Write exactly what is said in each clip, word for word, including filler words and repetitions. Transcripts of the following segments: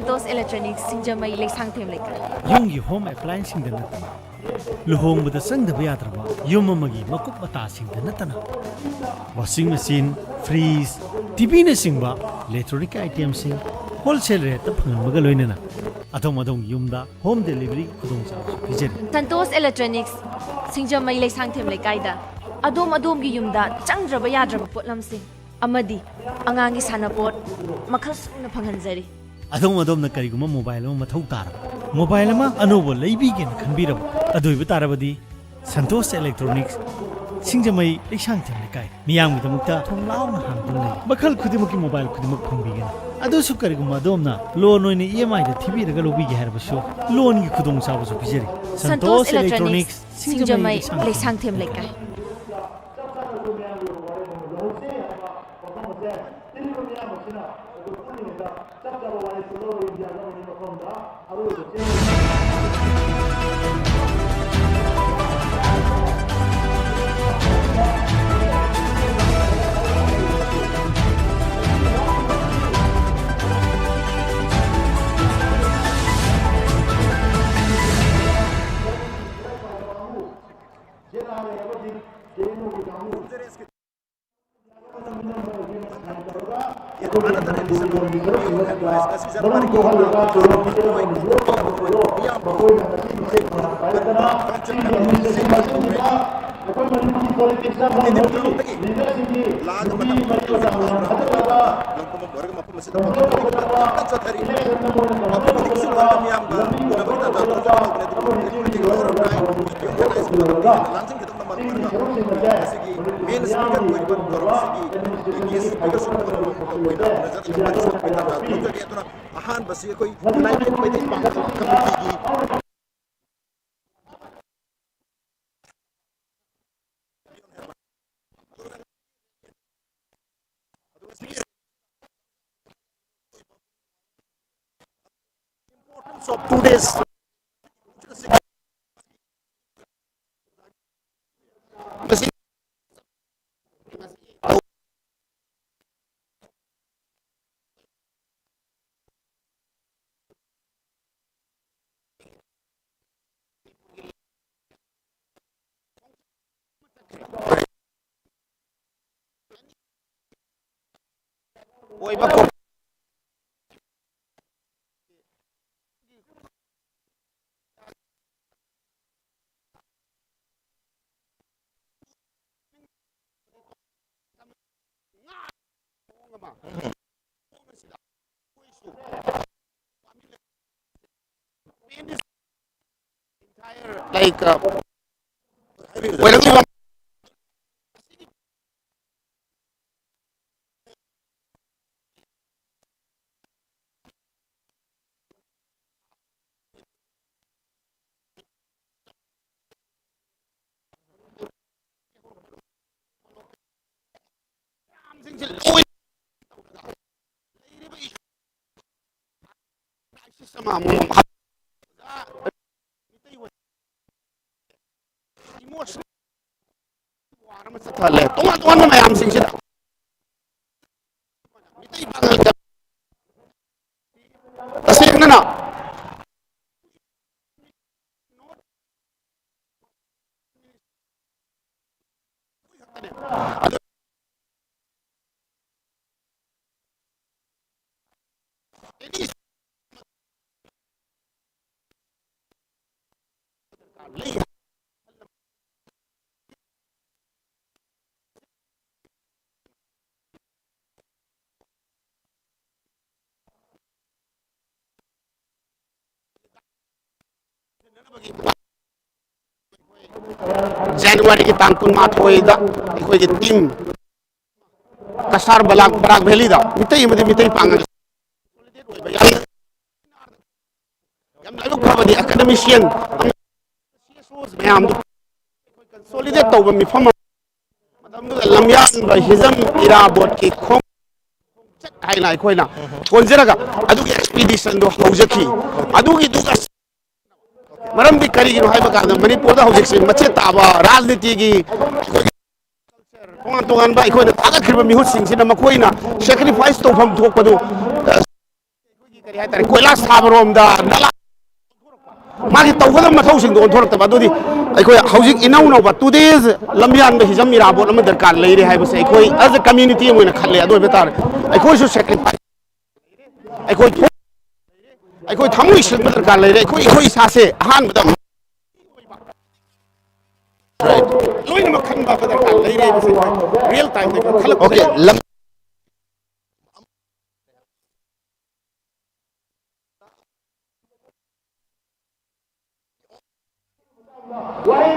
Santosh electronics, ꯁꯤꯡꯖꯃꯩ, ꯂꯩꯁꯥꯡꯊꯦꯝ ꯂꯩꯀꯥꯏ꯫ ꯌꯨꯝꯒꯤ home ꯑꯦꯄ꯭ꯂꯥꯏꯌꯦꯟꯁꯁꯤꯡꯗ ꯅꯠꯇꯅ, ꯂꯨꯍꯣꯡꯕꯗ ꯆꯪꯗꯕ ꯌꯥꯗ꯭ꯔꯕ ꯌꯨꯝ ꯑꯃꯒꯤ ꯃꯀꯨꯞ ꯃꯇꯥꯁꯤꯡꯗ ꯅꯠꯇꯅ, ꯋꯥꯁꯤꯡ ꯃꯦꯆꯤꯟ, ꯐ꯭ꯔꯤꯖ, ꯇꯤ ꯚꯤꯅꯆꯤꯡꯕ ꯏꯂꯦꯛꯇ꯭ꯔꯣꯅꯤꯛ ꯑꯥꯏꯇꯦꯝꯁꯤꯡ ꯍꯣꯜꯁꯦꯜ ꯔꯦꯠꯇ ꯐꯪꯍꯟꯕꯒ ꯂꯣꯏꯅꯅ ꯑꯗꯣꯝ ꯑꯗꯣꯝꯒꯤ ꯌꯨꯝꯗ ꯍꯣꯝ ꯗꯦꯂꯤꯚꯔꯤꯒꯤ ꯈꯨꯗꯣꯡꯆꯥꯕꯁꯨ ꯄꯤꯖꯔꯤ꯫ ꯁꯟꯇꯣꯁ ꯏꯂꯦꯛꯇ꯭ꯔꯣꯅꯤꯛꯁ, ꯁꯤꯡꯖꯃꯩ, ꯂꯩꯁꯥꯡꯊꯦꯝ ꯂꯩꯀꯥꯏꯗ ꯑꯗꯣꯝ ꯑꯗꯣꯝꯒꯤ ꯌꯨꯝꯗ ꯆꯪꯗ꯭ꯔꯕ ꯌꯥꯗ꯭ꯔꯕ ꯄꯣꯠꯂꯝꯁꯤꯡ ꯑꯃꯗꯤ ꯑꯉꯥꯡꯒꯤ ꯁꯥꯟꯅꯄꯣꯠ ꯃꯈꯜ ꯁꯨꯅ ꯐꯪꯍꯟꯖꯔꯤ꯫ ꯑꯗꯣꯝ ꯑꯗꯣꯝꯅ ꯀꯔꯤꯒꯨꯝꯕ ꯃꯣꯕꯥꯏꯜ ꯑꯃ ꯃꯊꯧ ꯇꯥꯔꯕ, ꯃꯣꯕꯥꯏꯜ ꯑꯃ ꯑꯅꯧꯕ ꯂꯩꯕꯤꯒꯦꯅ ꯈꯟꯕꯤꯔꯕ, ꯑꯗꯨ ꯑꯣꯏꯕ ꯇꯥꯔꯕꯗꯤ ꯁꯟꯇꯣꯁ ꯏꯂꯦꯛꯇ꯭ꯔꯣꯅꯤꯛꯁ, ꯁꯤꯡꯖꯃꯩ, ꯂꯩꯁꯥꯡꯊꯦꯝ ꯂꯩꯀꯥꯏ, ꯃꯤꯌꯥꯝꯒꯤꯗꯃꯛꯇ ꯊꯣꯡ ꯂꯥꯎꯅ ꯍꯥꯡꯗꯨꯅ ꯂꯩ꯫ ꯃꯈꯜ ꯈꯨꯗꯤꯡꯃꯛꯀꯤ ꯃꯣꯕꯥꯏꯜ ꯈꯨꯗꯤꯡꯃꯛ ꯐꯪꯕꯤꯒꯅꯤ꯫ ꯑꯗꯨꯁꯨ ꯀꯔꯤꯒꯨꯝꯕ ꯑꯗꯣꯝꯅ ꯂꯣꯟ ꯑꯣꯏꯅ ꯏ ꯑꯦꯝ ꯑꯥꯏꯗ ꯊꯤꯕꯤꯔꯒ ꯂꯧꯕꯤꯒꯦ ꯍꯥꯏꯔꯕꯁꯨ, ꯂꯣꯟꯒꯤ ꯈꯨꯗꯣꯡꯆꯥꯕꯁꯨ ꯄꯤꯖꯔꯤ꯫ ꯁꯟꯇꯣꯁ ꯁꯟꯇꯣꯁ ꯏꯂꯦꯛꯇ꯭ꯔꯣꯅꯤꯛꯁ, ꯏꯂꯦꯛꯇ꯭ꯔꯣꯅꯤꯛꯁ, ꯁꯤꯡꯖꯃꯩ, ꯁꯤꯡꯖꯃꯩ, ꯂꯩꯁꯥꯡꯊꯦꯝ ꯂꯩꯁꯥꯡꯊꯦꯝ ꯂꯩꯀꯥꯏ꯫ ꯂꯩꯀꯥꯏ꯫ ꯆꯞ ꯆꯥꯕ ꯋꯥꯔꯦꯞ ꯑꯃ ꯂꯧꯍꯧꯁꯦ ꯍꯥꯏꯕ ꯋꯥꯐꯝ ꯑꯁꯦ ꯇꯤꯜꯂꯤꯕ ꯃꯤꯌꯥꯝ ꯑꯁꯤꯅ ꯑꯗꯨ ꯈꯪꯉꯤꯉꯩꯗ ꯆꯞ ꯆꯥꯕ ꯋꯥꯔꯦꯞꯇꯨ ꯂꯧꯔꯒ ꯏꯟꯗꯤꯌꯥ ꯂꯧꯔꯅꯤ ꯃꯐꯝꯗ ꯑꯔꯣꯏꯕ ꯆꯦꯟꯕ꯫ ꯂꯥꯛꯑꯒ ꯃꯇꯝ ꯈꯔ ꯂꯩꯔꯒ ꯂꯝꯐꯝ ꯑꯃ ꯑꯣꯏꯔꯒ ꯃꯐꯝ ꯑꯁꯤꯗ ꯄꯥꯡꯊꯣꯛꯄꯒꯤ ꯊꯕꯛ ꯀꯟꯅ ꯆꯠꯊꯔꯤ꯫ ꯃꯐꯝ ꯑꯗꯨꯒꯤꯁꯨ ꯂꯣꯏꯅ ꯃꯤꯌꯥꯝꯒ ꯎꯅꯕꯒꯤ ꯇꯥꯟꯖꯥ ꯑꯗꯨ ꯆꯥꯎꯕꯅꯤ꯫ ꯑꯗꯨꯕꯨ ꯑꯩꯈꯣꯏ ꯂꯧꯔꯝꯗꯥꯏ ꯂꯥꯡꯁꯤꯟꯈꯤꯗꯕꯅ ꯃꯔꯝ ꯑꯣꯏꯔꯒ ꯃꯁꯤꯒꯤ ꯃꯦꯟ ꯁ꯭ꯄꯤꯀꯔ ꯑꯣꯏꯔꯤꯕ ꯊꯧꯔꯝ ꯑꯁꯤꯒꯤ ꯒꯦꯁ ꯁ꯭ꯄꯤꯀꯔꯁꯨ ꯇꯧꯕꯅ ꯃꯔꯝ ꯑꯣꯏꯔꯒ ꯎꯅꯖꯗꯅ ꯋꯥꯔꯤ ꯁꯥꯕꯒꯤ ꯇꯥꯟꯖꯥ ꯑꯗꯨ ꯂꯧꯖꯒꯦ꯫ ꯑꯗꯨꯅ ꯑꯍꯥꯟꯕꯁꯤ ꯑꯩꯈꯣꯏ ꯌꯨꯅꯥꯏꯇꯦꯗ ꯃꯩꯇꯩ ꯄꯥꯡꯒꯜ ꯀꯃꯤꯇꯤꯒꯤ importance of two days. ꯑꯣꯏꯕ ꯀꯣ-, Like, uh, ꯃꯌꯥꯝꯁꯤꯡꯁꯦ ꯂꯣꯏ ꯇꯧꯔꯒ ꯂꯩꯔꯤꯕ ꯏꯁꯨ ꯀ꯭ꯔꯥꯏꯁꯤꯁ ꯑꯃ ꯑꯃꯨꯛ ꯍꯥꯞ-, ꯃꯤꯇꯩ ꯑꯣꯏ-, ꯏꯃꯣꯁꯅꯦꯜ ꯋꯥꯔ ꯑꯃ ꯆꯠꯊꯍꯜꯂꯦ ꯇꯣꯉꯥꯟ ꯇꯣꯉꯥꯟꯕ ꯃꯌꯥꯝꯁꯤꯡꯁꯤꯗ꯫ ꯃꯤꯇꯩ ꯄꯥꯉꯜ ꯇꯁꯦꯡꯅꯅ ꯖꯅꯋꯥꯔꯤꯒꯤ ꯇꯥꯡ ꯀꯨꯟꯃꯥꯊꯣꯏꯗ ꯑꯩꯈꯣꯏꯒꯤ ꯇꯤꯝ ꯀꯁꯥꯔ ꯕꯂꯥꯛ ꯕꯔꯥꯛ ꯚꯦꯂꯤꯗ ꯃꯤꯇꯩ ꯑꯃꯗꯤ ꯃꯤꯇꯩ ꯄꯥꯡꯒꯜ ꯌꯥꯝ ꯂꯥꯏꯕꯛ ꯐꯕꯗꯤ ꯑꯦꯀꯥꯗꯃꯤꯁꯤꯌꯟ ꯃꯌꯥꯝꯗꯨ ꯀꯟꯁꯣꯂꯤꯗꯦꯠ ꯇꯧꯕ ꯃꯤꯐꯝ ꯑꯃ, ꯃꯇꯝꯗꯨꯗ ꯂꯝꯌꯥꯟꯕ ꯍꯤꯖꯝ ꯏꯔꯥꯕꯣꯠꯀꯤ ꯈꯣꯡ ꯍꯥꯏꯅ ꯑꯩꯈꯣꯏꯅ ꯀꯣꯟꯖꯔꯒ ꯑꯗꯨꯒꯤ ꯑꯦꯛꯁꯄꯤꯗꯤꯁꯟꯗꯣ ꯍꯧꯖꯈꯤ꯫ ꯑꯗꯨꯒꯤꯗꯨꯒ ꯃꯔꯝꯗꯤ ꯀꯔꯤꯒꯤꯅꯣ ꯍꯥꯏꯕ ꯀꯥꯟꯗ ꯃꯅꯤꯄꯨꯔꯗ ꯍꯧꯖꯤꯛꯁꯦ ꯃꯆꯦꯠ ꯇꯥꯕ ꯔꯥꯖꯅꯤꯇꯤꯒꯤ ꯑꯩꯈꯣꯏꯒꯤ ꯇꯣꯉꯥꯟ ꯇꯣꯉꯥꯟꯕ ꯑꯩꯈꯣꯏꯅ ꯊꯥꯒꯠꯈ꯭ꯔꯤꯕ ꯃꯤꯍꯨꯠꯁꯤꯡꯁꯤꯅ ꯃꯈꯣꯏꯅ ꯁꯦꯀ꯭ꯔꯤꯐꯥꯏꯁ ꯇꯧꯐꯝ ꯊꯣꯛꯄꯗꯨ, ꯑ, ꯑꯩꯈꯣꯏꯒꯤ ꯀꯔꯤ ꯍꯥꯏꯇꯥꯔꯦ, ꯀꯣꯏꯂꯥꯁ ꯊꯥꯕꯔꯣꯝꯗ ꯅꯂꯥ ꯃꯥꯒꯤ ꯇꯧꯒꯗꯕ ꯃꯊꯧꯁꯤꯡꯗꯣ ꯑꯣꯟꯊꯣꯔꯛꯇꯕ꯫ ꯑꯗꯨꯗꯤ ꯑꯩꯈꯣꯏ ꯍꯧꯖꯤꯛ ꯏꯅꯧ ꯅꯧꯕ, today's ꯂꯝꯌꯥꯟꯕ ꯍꯤꯖꯝ ꯏꯔꯥꯕꯣꯠ ꯑꯃ ꯗꯔꯀꯥꯔ ꯂꯩꯔꯦ ꯍꯥꯏꯕꯁꯦ ꯑꯩꯈꯣꯏ as a community ꯑꯃ ꯑꯣꯏꯅ ꯈꯜꯂꯦ꯫ ꯑꯗꯨ ꯑꯣꯏꯕ ꯇꯥꯔꯦ, ꯑꯩꯈꯣꯏꯁꯨ sacrifice, ꯑꯩꯈꯣꯏ ꯊꯣꯛ-, ꯑꯩꯈꯣꯏ ꯊꯃꯣꯏ ꯁꯦꯡꯕ ꯗꯔꯀꯥꯔ ꯂꯩꯔꯦ꯫ ꯑꯩꯈꯣꯏ, ꯑꯩꯈꯣꯏ ꯏꯁꯥꯁꯦ ꯑꯍꯥꯟꯕꯗ ꯂꯣꯏꯅꯃꯛ ꯈꯟꯕ ꯗꯔꯀꯥꯔ ꯂꯩꯔꯦ ꯍꯥꯏꯕꯁꯦ ꯑꯩꯈꯣꯏ real time ꯗ ꯈꯜꯂꯛꯄꯁꯦ꯫ Okay, ꯂꯝ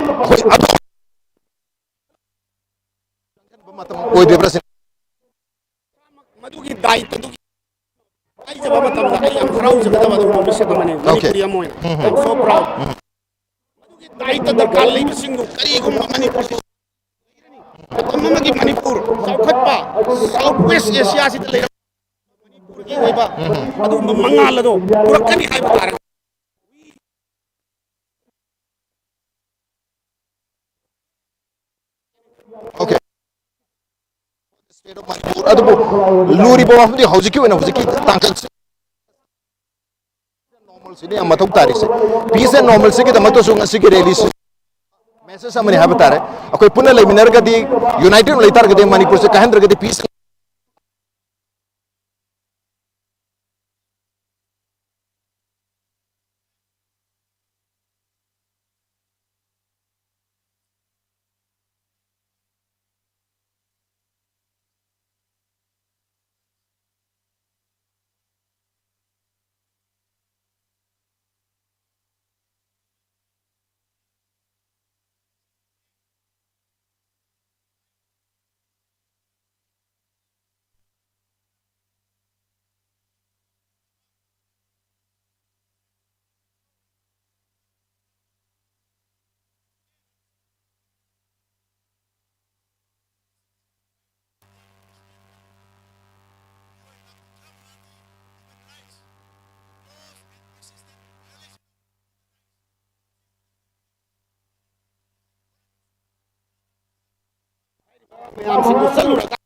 ꯑꯩꯈꯣꯏ ꯑꯗꯣ ꯃꯇꯝ ꯑꯣꯏꯗ꯭ꯔꯤꯕ꯭ꯔꯥ ꯁꯤꯅꯤ? ꯃꯗꯨꯒꯤ ꯗꯥꯏꯇꯗꯨꯒꯤ ꯍꯥꯏꯖꯕ ꯃꯇꯝꯗ ꯑꯩ ꯌꯥꯝ ꯍꯔꯥꯎꯖꯒꯗꯕ ꯑꯗꯨꯒꯨꯝꯕ ꯃꯤꯁꯛ ꯑꯃꯅꯤ꯫ Okay. ꯃꯅꯤꯄꯨꯔꯤ ꯑꯃ ꯑꯣꯏꯅ꯫ ꯎꯝ, ꯎꯝ꯫ I am so proud. ꯎꯝ꯫ ꯃꯗꯨꯒꯤ ꯗꯥꯏꯇ ꯗꯔꯀꯥꯔ ꯂꯩꯕꯁꯤꯡꯗꯨ ꯀꯔꯤꯒꯨꯝꯕ ꯃꯅꯤꯄꯨꯔꯁꯤ ꯃꯇꯝ ꯑꯃꯒꯤ ꯃꯅꯤꯄꯨꯔ ꯆꯥꯎꯈꯠꯄ South West Asia ꯁꯤꯗ ꯂꯩꯔꯝꯕ ꯃꯅꯤꯄꯨꯔꯒꯤ ꯑꯣꯏꯕ ꯎꯝ, ꯎꯝ꯫ ꯑꯗꯨꯒꯨꯝꯕ ꯃꯉꯥꯜ ꯑꯗꯣ ꯄꯨꯔꯛꯀꯅꯤ ꯍꯥꯏꯕ ꯇꯥꯔꯒꯗꯤ Okay. State of Manipur. ꯑꯗꯨꯕꯨ ꯂꯨꯔꯤꯕ ꯋꯥꯐꯝꯗꯤ ꯍꯧꯖꯤꯛꯀꯤ ꯑꯣꯏꯅ ꯍꯧꯖꯤꯛꯀꯤ ꯇꯥꯡꯀꯛꯁꯤ normalꯁꯤꯅ ꯌꯥꯝ ꯃꯊꯧ ꯇꯥꯔꯤꯁꯦ꯫ Peace and normalꯁꯤꯒꯤꯗꯃꯛꯇꯁꯨ ꯉꯁꯤꯒꯤ rallyꯁꯤ message ꯑꯃꯅꯤ ꯍꯥꯏꯕ ꯇꯥꯔꯦ꯫ ꯑꯩꯈꯣꯏ ꯄꯨꯟꯅ ꯂꯩꯃꯤꯟꯅꯔꯒꯗꯤ, united ꯑꯣꯏꯅ ꯂꯩꯇꯥꯔꯒꯗꯤ, ꯃꯅꯤꯄꯨꯔꯁꯦ ꯀꯥꯏꯍꯟꯗ꯭ꯔꯒꯗꯤ peace ꯃꯌꯥꯝꯁꯤꯡꯗꯨ ꯆꯠꯂꯨꯔꯒ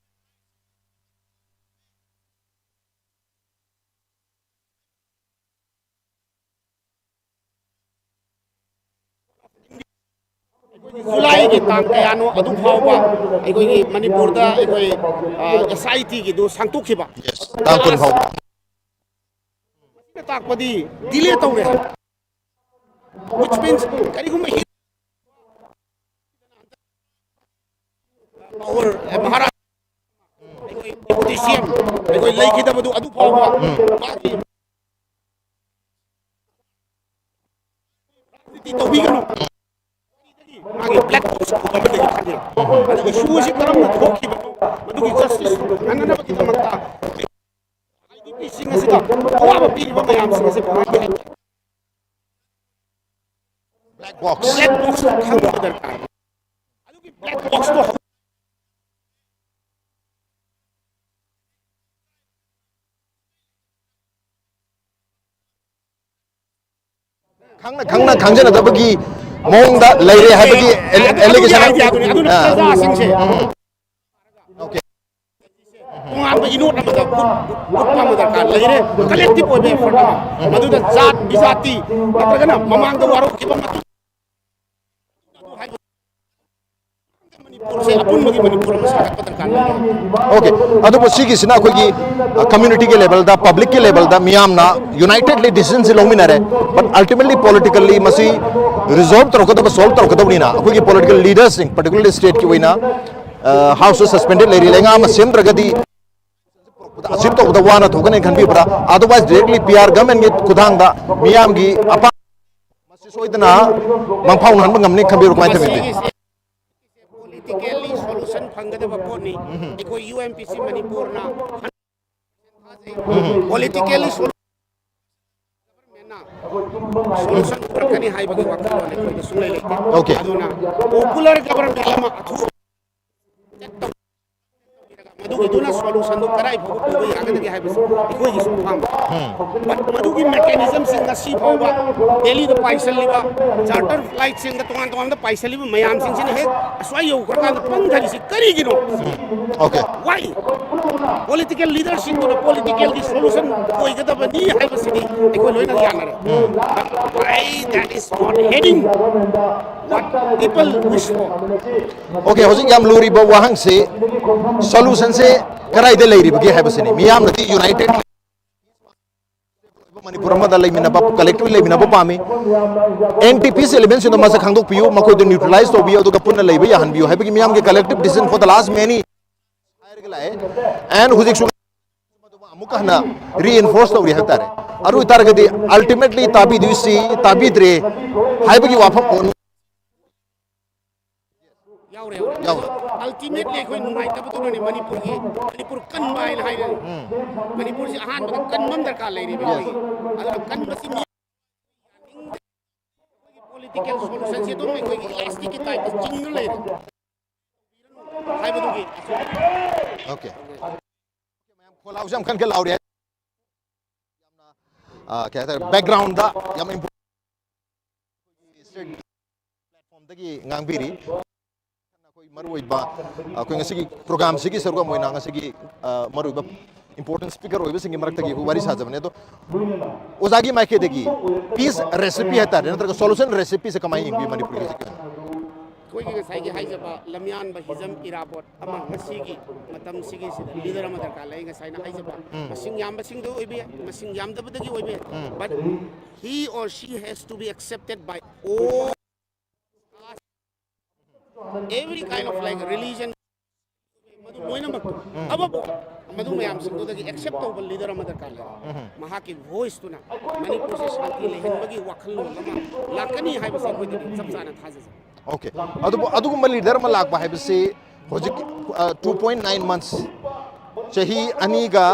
ꯖꯨꯂꯥꯏꯒꯤ ꯇꯥꯡ ꯀꯌꯥꯅꯣ ꯑꯗꯨ ꯐꯥꯎꯕ ꯑꯩꯈꯣꯏꯒꯤ ꯃꯅꯤꯄꯨꯔꯗ ꯑꯩꯈꯣꯏ ꯑꯦꯁ ꯑꯥꯏ ꯇꯤꯒꯤꯗꯨ ꯁꯥꯡꯗꯣꯛꯈꯤꯕ꯫ Yes, ꯇꯥꯡ ꯀꯨꯟ ꯐꯥꯎꯕ꯫ ꯃꯁꯤꯅ ꯇꯥꯛꯄꯗꯤ ꯗꯤꯂꯦ ꯇꯧꯔꯦ ꯍꯥꯏꯕ꯫ Which means ꯀꯔꯤꯒꯨꯝꯕ ꯍꯤ-, ꯄꯥꯋꯔ, ꯑꯦ, ꯃꯍꯥꯔꯥꯖ, ꯑꯩꯈꯣꯏ ꯗꯤꯄꯨꯇꯤ ꯁꯤ ꯑꯦꯝ ꯑꯩꯈꯣꯏ ꯂꯩꯈꯤꯗꯕꯗꯨ ꯑꯗꯨ ꯐꯥꯎꯕ ꯃꯥꯒꯤ ꯔꯥꯖꯅꯤꯇꯤ ꯇꯧꯕꯤꯒꯅꯨ꯫ ꯃꯥꯒꯤ ꯕ꯭ꯂꯦꯛ ꯕꯣꯛꯁ ꯑꯃꯗꯒꯤ ꯈꯪꯉꯦ꯫ ꯑꯗꯨꯒ ꯏꯁꯨ ꯑꯁꯤ ꯀꯔꯝꯅ ꯊꯣꯛꯈꯤꯕꯅꯣ, ꯃꯗꯨꯒꯤ ꯖꯁꯇꯤꯁ ꯐꯪꯅꯅꯕꯒꯤꯗꯃꯛꯇ ꯑꯥꯏ ꯗꯤ ꯄꯤꯁꯤꯡ ꯑꯁꯤꯗ ꯑꯋꯥꯕ ꯄꯤꯔꯤꯕ ꯃꯌꯥꯝꯁꯤꯡ ꯑꯁꯤ ꯀꯃꯥꯏꯅ ꯕ꯭ꯂꯦꯛ ꯕꯣꯛꯁ꯫ ꯕ꯭ꯂꯦꯛ ꯕꯣꯛꯁꯇꯣ ꯈꯪꯕ ꯗꯔꯀꯥꯔ꯫ ꯑꯗꯨꯒꯤ ꯕ꯭ꯂꯦꯛ ꯕꯣꯛꯁꯇꯣ ꯈꯪꯅ ꯈꯪꯅ ꯈꯪꯖꯅꯗꯕꯒꯤ ꯃꯑꯣꯡꯗ ꯂꯩꯔꯦ ꯍꯥꯏꯕꯒꯤ ꯑꯦꯂꯤꯒꯦꯁꯟ꯫ ꯑꯗꯨꯅ ꯑꯥ꯫ ꯄ꯭ꯔꯖꯥꯁꯤꯡꯁꯦ ꯑꯣꯀꯦ꯫ ꯇꯣꯉꯥꯟꯕ ꯏꯅꯣꯠ ꯑꯃꯗ ꯎꯠ-, ꯎꯠꯄ ꯑꯃ ꯗꯔꯀꯥꯔ ꯂꯩꯔꯦ꯫ ꯀꯂꯦꯛꯇꯤꯚ ꯑꯣꯏꯕ ꯑꯦꯐꯔꯠ ꯑꯃ, ꯃꯗꯨꯗ ꯖꯥꯠ ꯕꯤꯖꯥꯇꯤ ꯅꯠꯇ꯭ꯔꯒꯅ ꯃꯃꯥꯡꯗ ꯋꯥꯔꯧꯈꯤꯕ ꯃꯇꯨꯡ ꯃꯅꯤꯄꯨꯔꯁꯦ ꯑꯄꯨꯟꯕꯒꯤ ꯃꯅꯤꯄꯨꯔ ꯑꯃ ꯁꯥꯒꯠꯄ ꯗꯔꯀꯥꯔ ꯂꯩꯔꯦ꯫ ꯑꯣꯀꯦ꯫ ꯑꯗꯨꯕꯨ ꯁꯤꯒꯤꯁꯤꯅ ꯑꯩꯈꯣꯏꯒꯤ ꯀꯝꯃ꯭ꯌꯨꯅꯤꯇꯤꯒꯤ ꯂꯦꯚꯦꯜꯗ, ꯄꯕ꯭ꯂꯤꯛꯀꯤ ꯂꯦꯚꯦꯜꯗ ꯃꯤꯌꯥꯝꯅ ꯌꯨꯅꯥꯏꯇꯦꯗꯂꯤ ꯗꯤꯁꯤꯖꯟꯁꯤ ꯂꯧꯃꯤꯟꯅꯔꯦ꯫ But ultimately politically ꯃꯁꯤ ꯔꯤꯖꯣꯜꯕ ꯇꯧꯔꯛꯀꯗꯕ, ꯁꯣꯜꯕ ꯇꯧꯔꯛꯀꯗꯕꯅꯤꯅ ꯑꯩꯈꯣꯏꯒꯤ ꯄꯣꯂꯤꯇꯤꯀꯦꯜ ꯂꯤꯗꯔꯁꯤꯡ, ꯄꯔꯇꯤꯀꯨꯂꯔꯂꯤ ꯁ꯭ꯇꯦꯠꯀꯤ ꯑꯣꯏꯅ ꯍꯥꯎꯁꯁꯨ ꯁꯁꯄꯦꯟꯗꯦꯗ ꯂꯩꯔꯤ, ꯂꯩꯉꯥꯛ ꯑꯃ ꯁꯦꯝꯗ꯭ꯔꯒꯗꯤ ꯑꯆꯤꯞ ꯇꯧꯕꯗ ꯋꯥꯅ ꯊꯣꯛꯀꯅꯤ ꯈꯟꯕꯤꯕ꯭ꯔꯥ? Otherwise directly ꯄꯤ ꯑꯥꯔ ꯒꯃꯦꯟꯒꯤ ꯈꯨꯊꯥꯡꯗ ꯃꯤꯌꯥꯝꯒꯤ ꯑꯄꯥꯝꯕ ꯃꯁꯤ ꯁꯣꯏꯗꯅ ꯃꯪꯐꯥꯎꯅꯍꯟꯕ ꯉꯝꯅꯤ ꯈꯟꯕꯤꯕ꯭ꯔꯥ? ꯀꯃꯥꯏꯅ ꯊꯝꯕꯤꯒꯦ? ꯃꯁꯤꯒꯤꯁꯦ ꯄꯣꯂꯤꯇꯤꯀꯦꯜꯂꯤ ꯁꯣꯂꯨꯁꯟ ꯐꯪꯒꯗꯕ ꯄꯣꯠꯅꯤ꯫ ꯑꯩꯈꯣꯏ ꯌꯨ ꯑꯦꯝ ꯄꯤ ꯁꯤ ꯃꯅꯤꯄꯨꯔꯅ ꯄꯣꯂꯤꯇꯤꯀꯦꯜꯂꯤ ꯁꯣꯂꯨꯁꯟ ꯄꯨꯔꯛꯀꯅꯤ ꯍꯥꯏꯕꯒꯤ ꯋꯥꯈꯜꯂꯣꯟ ꯑꯩꯈꯣꯏꯗ ꯁꯨꯡꯂꯩ ꯂꯩꯇꯦ꯫ ꯑꯣꯀꯦ꯫ ꯑꯗꯨꯅ ꯄꯣꯄꯨꯂꯔ ꯒꯕꯔꯃꯦꯟ ꯑꯃ ꯑꯊꯨꯕ ꯃꯗꯨꯒꯤꯗꯨꯅ ꯁꯣꯂꯨꯁꯟꯗꯨ ꯀꯗꯥꯏ ꯐꯥꯎꯕ ꯄꯨꯕ ꯌꯥꯒꯗꯒꯦ ꯍꯥꯏꯕꯁꯤ ꯑꯩꯈꯣꯏꯒꯤꯁꯨ ꯑꯄꯥꯝꯕ꯫ ꯎꯝ꯫ But ꯃꯗꯨꯒꯤ ꯃꯦꯀꯥꯅꯤꯖꯝꯁꯤꯡ ꯉꯁꯤ ꯐꯥꯎꯕ ꯗꯦꯜꯂꯤꯗ ꯄꯥꯏꯁꯤꯜꯂꯤꯕ ꯆꯥꯔꯇꯔ ꯐ꯭ꯂꯥꯏꯠꯁꯤꯡꯗ ꯇꯣꯉꯥꯟ ꯇꯣꯉꯥꯟꯕ ꯄꯥꯏꯁꯤꯜꯂꯤꯕ ꯃꯌꯥꯝꯁꯤꯡꯁꯤꯅ ꯍꯦꯛ ꯑꯁ꯭ꯋꯥꯏ ꯌꯧꯈ꯭ꯔꯀꯥꯟꯗ ꯄꯪꯊꯔꯤꯁꯤ ꯀꯔꯤꯒꯤꯅꯣ? ꯑꯣꯀꯦ꯫ Why? ꯄꯣꯂꯤꯇꯤꯀꯦꯜ ꯂꯤꯗꯔꯁꯤꯡꯗꯨꯅ ꯄꯣꯂꯤꯇꯤꯀꯦꯜꯒꯤ ꯁꯣꯂꯨꯁꯟ ꯑꯣꯏꯒꯗꯕꯅꯤ ꯍꯥꯏꯕꯁꯤꯗꯤ ꯑꯩꯈꯣꯏ ꯂꯣꯏꯅ ꯌꯥꯅꯔꯦ꯫ ꯎꯝ꯫ But why That is not heading what people wish for. Okay, ꯍꯧꯖꯤꯛ ꯌꯥꯝ ꯂꯨꯔꯤꯕ ꯋꯥꯍꯪꯁꯤ, solution ꯁꯦ ꯀꯗꯥꯏꯗ ꯂꯩꯔꯤꯕꯒꯦ ꯍꯥꯏꯕꯁꯤꯅꯤ꯫ ꯃꯤꯌꯥꯝꯅꯗꯤ united ꯃꯅꯤꯄꯨꯔ ꯑꯃꯗ ꯂꯩꯃꯤꯟꯅꯕ, collective ꯂꯩꯃꯤꯟꯅꯕ ꯄꯥꯝꯃꯤ꯫ ꯑꯦꯟ ꯇꯤ ꯄꯤ ꯁꯤ element ꯁꯤꯡꯗꯣ ꯃꯁꯛ ꯈꯪꯗꯣꯛꯄꯤꯌꯨ, ꯃꯈꯣꯏꯗꯨ neutralize ꯇꯧꯕꯤꯌꯨ, ꯑꯗꯨꯒ ꯄꯨꯟꯅ ꯂꯩꯕ ꯌꯥꯍꯟꯕꯤꯌꯨ ꯍꯥꯏꯕꯒꯤ ꯃꯤꯌꯥꯝꯒꯤ collective decision for the last many ꯍꯥꯏꯔꯒ ꯂꯥꯛꯑꯦ꯫ And ꯍꯧꯖꯤꯛꯁꯨ ꯑꯃꯨꯛꯀ ꯍꯟꯅ reinforce ꯇꯧꯔꯤ ꯍꯥꯏꯕ ꯇꯥꯔꯦ꯫ ꯑꯗꯨ ꯑꯣꯏꯇꯥꯔꯒꯗꯤ ultimately ꯇꯥꯕꯤꯗꯣꯏꯁꯤ ꯇꯥꯕꯤꯗ꯭ꯔꯦ ꯍꯥꯏꯕꯒꯤ ꯋꯥꯐꯝ ꯑꯣꯟ- ꯌꯥꯎꯔꯦ, ꯌꯥꯎꯔꯦ꯫ ꯌꯥꯎꯔꯦ꯫ Ultimately ꯑꯩꯈꯣꯏ ꯅꯨꯡꯉꯥꯏꯇꯕꯗꯨꯅꯅꯦ ꯃꯅꯤꯄꯨꯔꯒꯤ, ꯃꯅꯤꯄꯨꯔ ꯀꯟꯕ ꯍꯥꯏꯅ ꯍꯥꯏꯔꯦ꯫ ꯎꯝ꯫ ꯃꯅꯤꯄꯨꯔꯁꯤ ꯑꯍꯥꯟꯕꯗ ꯀꯟꯕ ꯑꯃ ꯗꯔꯀꯥꯔ ꯂꯩꯔꯦꯕ ꯑꯩꯈꯣꯏꯒꯤ꯫ ꯑꯗꯨꯅ ꯀꯟꯕꯁꯤ ꯃꯤ ꯌꯥꯅꯤꯡꯗꯦ꯫ ꯑꯩꯈꯣꯏꯒꯤ political solution ꯁꯤ ꯑꯗꯨꯝ ꯑꯩꯈꯣꯏꯒꯤ elastic ꯀꯤ type ꯇ ꯆꯤꯡꯉ ꯂꯩꯔꯦ꯫ ꯍꯥꯏꯕꯗꯨꯒꯤ ꯑꯁꯣꯏꯕ꯫ Okay꯫ ꯃꯌꯥꯝ ꯈꯣꯜꯂꯥꯎꯁꯦ ꯌꯥꯝ ꯀꯟ ꯀꯟ ꯂꯥꯎꯔꯤ꯫ ꯌꯥꯝꯅ, ꯑ, ꯀꯩ ꯍꯥꯏꯇꯥꯔꯦ, background ꯗ ꯌꯥꯝ important state platform ꯗꯒꯤ ꯉꯥꯡꯕꯤꯔꯤ꯫ ꯑꯩꯈꯣꯏ ꯃꯔꯨꯑꯣꯏꯕ, ꯑꯩꯈꯣꯏ ꯉꯁꯤꯒꯤ program ꯁꯤꯒꯤ ꯁꯔꯨꯛ ꯑꯃ ꯑꯣꯏꯅ ꯉꯁꯤꯒꯤ, ꯑ, ꯃꯔꯨꯑꯣꯏꯕ important speaker ꯑꯣꯏꯕꯁꯤꯡꯒꯤ ꯃꯔꯛꯇꯒꯤ ꯑꯩꯈꯣꯏ ꯋꯥꯔꯤ ꯁꯥꯖꯕꯅꯦ꯫ ꯑꯗꯣ ꯑꯣꯖꯥꯒꯤ ꯃꯥꯏꯀꯩꯗꯒꯤ peace recipe ꯍꯥꯏꯇꯥꯔꯦ, ꯅꯠꯇ꯭ꯔꯒ solution recipe ꯁꯦ ꯀꯃꯥꯏꯅ ꯌꯦꯡꯕꯤ ꯃꯅꯤꯄꯨꯔꯒꯤ ꯍꯧꯖꯤꯛꯀꯤ ꯑꯣꯏꯅ? ꯑꯩꯈꯣꯏꯒꯤ ꯉꯁꯥꯏꯒꯤ ꯍꯥꯏꯖꯕ ꯂꯝꯌꯥꯟꯕ ꯍꯤꯖꯝ ꯏꯔꯥꯕꯣꯠ ꯑꯃ ꯉꯁꯤꯒꯤ ꯃꯇꯝꯁꯤꯒꯤ ꯁꯤꯗ leader ꯑꯃ ꯗꯔꯀꯥꯔ ꯂꯩ꯫ ꯉꯁꯥꯏꯅ ꯍꯥꯏꯖꯕ ꯎꯝ꯫ ꯃꯁꯤꯡ ꯌꯥꯝꯕꯁꯤꯡꯗꯨ ꯑꯣꯏꯕ ꯌꯥꯏ, ꯃꯁꯤꯡ ꯌꯥꯝꯗꯕꯗꯒꯤ ꯑꯣꯏꯕ ꯌꯥꯏ꯫ ꯎꯝ꯫ But he or she has to be accepted by all, every kind of, like, religion, ꯃꯗꯨ ꯂꯣꯏꯅꯃꯛ ꯎꯝ꯫ ꯑꯃꯕꯨ ꯃꯗꯨ ꯃꯌꯥꯝꯁꯤꯡꯗꯨꯗꯒꯤ accept ꯇꯧꯕ leader ꯑꯃ ꯗꯔꯀꯥꯔ ꯂꯩ꯫ ꯎꯝ꯫ ꯃꯍꯥꯛꯀꯤ voice ꯇꯨꯅ ꯃꯅꯤꯄꯨꯔꯁꯦ ꯁꯥꯟꯇꯤ ꯂꯩꯍꯟꯕꯒꯤ ꯋꯥꯈꯜꯂꯣꯟ ꯑꯃ ꯂꯥꯛꯀꯅꯤ ꯍꯥꯏꯕꯁꯦ ꯑꯩꯈꯣꯏꯗꯗꯤ ꯆꯞ ꯆꯥꯅ ꯊꯥꯖꯖꯩ꯫ Okay꯫ ꯑꯗꯨꯕꯨ ꯑꯗꯨꯒꯨꯝꯕ leader ꯑꯃ ꯂꯥꯛꯄ ꯍꯥꯏꯕꯁꯤ ꯍꯧꯖꯤꯛ, ꯑ, two point nine months, ꯆꯍꯤ ꯑꯅꯤꯒ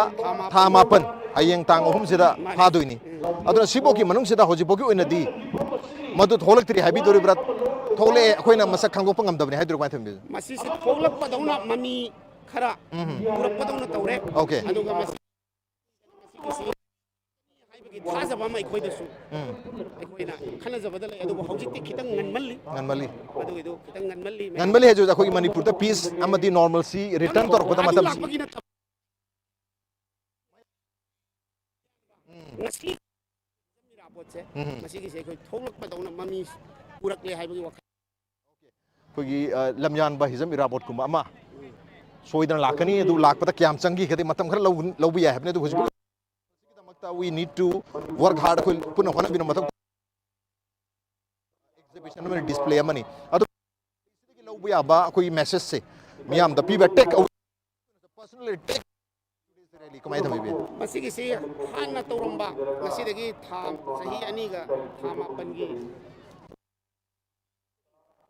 ꯊꯥ ꯃꯥꯄꯟ, ꯍꯌꯦꯡ ꯇꯥꯡ ꯑꯍꯨꯝꯁꯤꯗ ꯃꯥꯅꯤ꯫ ꯐꯥꯗꯣꯏꯅꯤ꯫ ꯎꯝ꯫ ꯑꯗꯨꯅ ꯁꯤꯐꯥꯎꯒꯤ ꯃꯅꯨꯡꯁꯤꯗ ꯍꯧꯖꯤꯛꯐꯥꯎꯒꯤ ꯑꯣꯏꯅꯗꯤ ꯃꯗꯨ ꯊꯣꯛꯂꯛꯇ꯭ꯔꯤ ꯍꯥꯏꯕꯤꯗꯣꯔꯤꯕ꯭ꯔꯥ? ꯊꯣꯛꯂꯛꯑꯦ, ꯑꯩꯈꯣꯏꯅ ꯃꯁꯛ ꯈꯪꯗꯣꯛꯄ ꯉꯝꯗꯕꯅꯤ ꯍꯥꯏꯗꯣꯏꯔꯥ? ꯀꯃꯥꯏꯅ ꯊꯝꯕꯤꯗꯣꯏꯅꯣ? ꯃꯁꯤꯁꯦ ꯊꯣꯛꯂꯛꯄꯗꯧꯅ ꯃꯃꯤ ꯈꯔ ꯎꯝ꯫ ꯎꯔꯛꯄꯗꯧꯅ ꯇꯧꯔꯦ꯫ Okay꯫ ꯑꯗꯨꯒ ꯃꯁꯤ ꯍꯥꯏꯕꯒꯤ ꯊꯥꯖꯕ ꯑꯃ ꯑꯩꯈꯣꯏꯗꯁꯨ ꯎꯝ꯫ ꯑꯩꯈꯣꯏꯅ ꯈꯟꯅꯖꯕꯗ ꯂꯩ, ꯑꯗꯨꯕꯨ ꯍꯧꯖꯤꯛꯇꯤ ꯈꯤꯇꯪ ꯉꯟꯃꯜꯂꯤ꯫ ꯉꯟꯃꯜꯂꯤ꯫ ꯃꯗꯨꯒꯤꯗꯨ ꯈꯤꯇꯪ ꯉꯟꯃꯜꯂꯤ꯫ ꯉꯟꯃꯜꯂꯤ ꯍꯥꯏꯁꯦ ꯑꯩꯈꯣꯏꯒꯤ ꯃꯅꯤꯄꯨꯔꯗ peace ꯑꯃꯗꯤ normalcy return ꯇꯧꯔꯛꯄꯗ ꯑꯗꯨ ꯃꯇꯝ ꯂꯥꯛꯄꯒꯤ ꯅꯠꯇꯕ꯫ ꯎꯝ꯫ ꯉꯁꯤ ꯄꯣꯠꯁꯦ, ꯎꯝ꯫ ꯃꯁꯤꯒꯤꯁꯦ ꯑꯩꯈꯣꯏ ꯊꯣꯛꯂꯛꯄꯗꯧꯅ ꯃꯃꯤ ꯄꯨꯔꯛꯂꯦ ꯍꯥꯏꯕꯒꯤ ꯋꯥꯈꯜ꯫ ꯑꯩꯈꯣꯏꯒꯤ, ꯑ, ꯂꯝꯌꯥꯟꯕ ꯍꯤꯖꯝ ꯏꯔꯥꯕꯣꯠꯀꯨꯝꯕ ꯑꯃ ꯁꯣꯏꯗꯅ ꯂꯥꯛꯀꯅꯤ꯫ ꯑꯗꯨ ꯂꯥꯛꯄꯗ ꯀꯌꯥꯝ ꯆꯪꯈꯤꯒꯗꯤ ꯃꯇꯝ ꯈꯔ ꯂꯧ-, ꯂꯧꯕ ꯌꯥꯏ ꯍꯥꯏꯕꯅꯤ꯫ ꯑꯗꯨ ꯍꯧꯖꯤꯛ ꯃꯁꯤꯒꯤꯗꯃꯛꯇ we need to work hard, ꯑꯩꯈꯣꯏ ꯄꯨꯟꯅ ꯍꯣꯠꯅꯕꯤꯅ ꯃꯊꯧ꯫ Exhibition ꯑꯃ, display ꯑꯃꯅꯤ꯫ ꯑꯗꯨ ꯁꯤꯗꯒꯤ ꯂꯧꯕ ꯌꯥꯕ ꯑꯩꯈꯣꯏꯒꯤ message ꯁꯦ ꯃꯤꯌꯥꯝꯗ ꯄꯤꯕ, take away, personal take away ꯀꯃꯥꯏꯅ ꯊꯝꯕꯤꯕ? ꯃꯁꯤꯒꯤꯁꯤ ꯍꯥꯟꯅ ꯇꯧꯔꯝꯕ, ꯉꯁꯤꯗꯒꯤ ꯊꯥ, ꯆꯍꯤ ꯑꯅꯤꯒ ꯊꯥ ꯃꯥꯄꯟꯒꯤ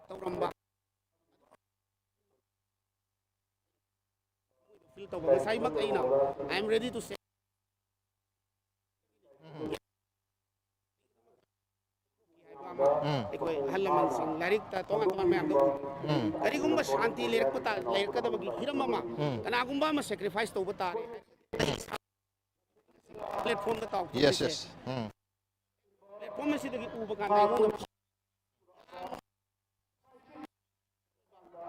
ꯇꯧꯔꯝꯕ꯫ Feel ꯇꯧꯕ꯫ ꯉꯁꯥꯏꯃꯛ ꯑꯩꯅ, "I am ready to say" ꯎꯝ꯫ ꯑꯩꯈꯣꯏ ꯑꯍꯜ ꯂꯃꯟꯁꯤꯡ ꯂꯥꯏꯔꯤꯛꯇ ꯇꯣꯉꯥꯟ ꯇꯣꯉꯥꯟ ꯃꯌꯥꯝꯗ ꯎꯗ꯭ꯔꯣ? ꯎꯝ꯫ ꯀꯔꯤꯒꯨꯝꯕ ꯁꯥꯟꯇꯤ ꯂꯩꯔꯛꯄ ꯇꯥ-, ꯂꯩꯔꯛꯀꯗꯕꯒꯤ ꯍꯤꯔꯝ ꯑꯃ, ꯎꯝ꯫ ꯀꯅꯥꯒꯨꯝꯕ ꯑꯃ sacrifice ꯇꯧꯕ ꯇꯥꯔꯦ꯫ Platform ꯗ ꯇꯥꯎꯊꯣꯛꯂꯤꯁꯦ꯫ Yes, yes. ꯎꯝ꯫ Platform ꯑꯁꯤꯗꯒꯤ ꯎꯕ ꯀꯥꯟꯗ ꯑꯩꯉꯣꯟꯗ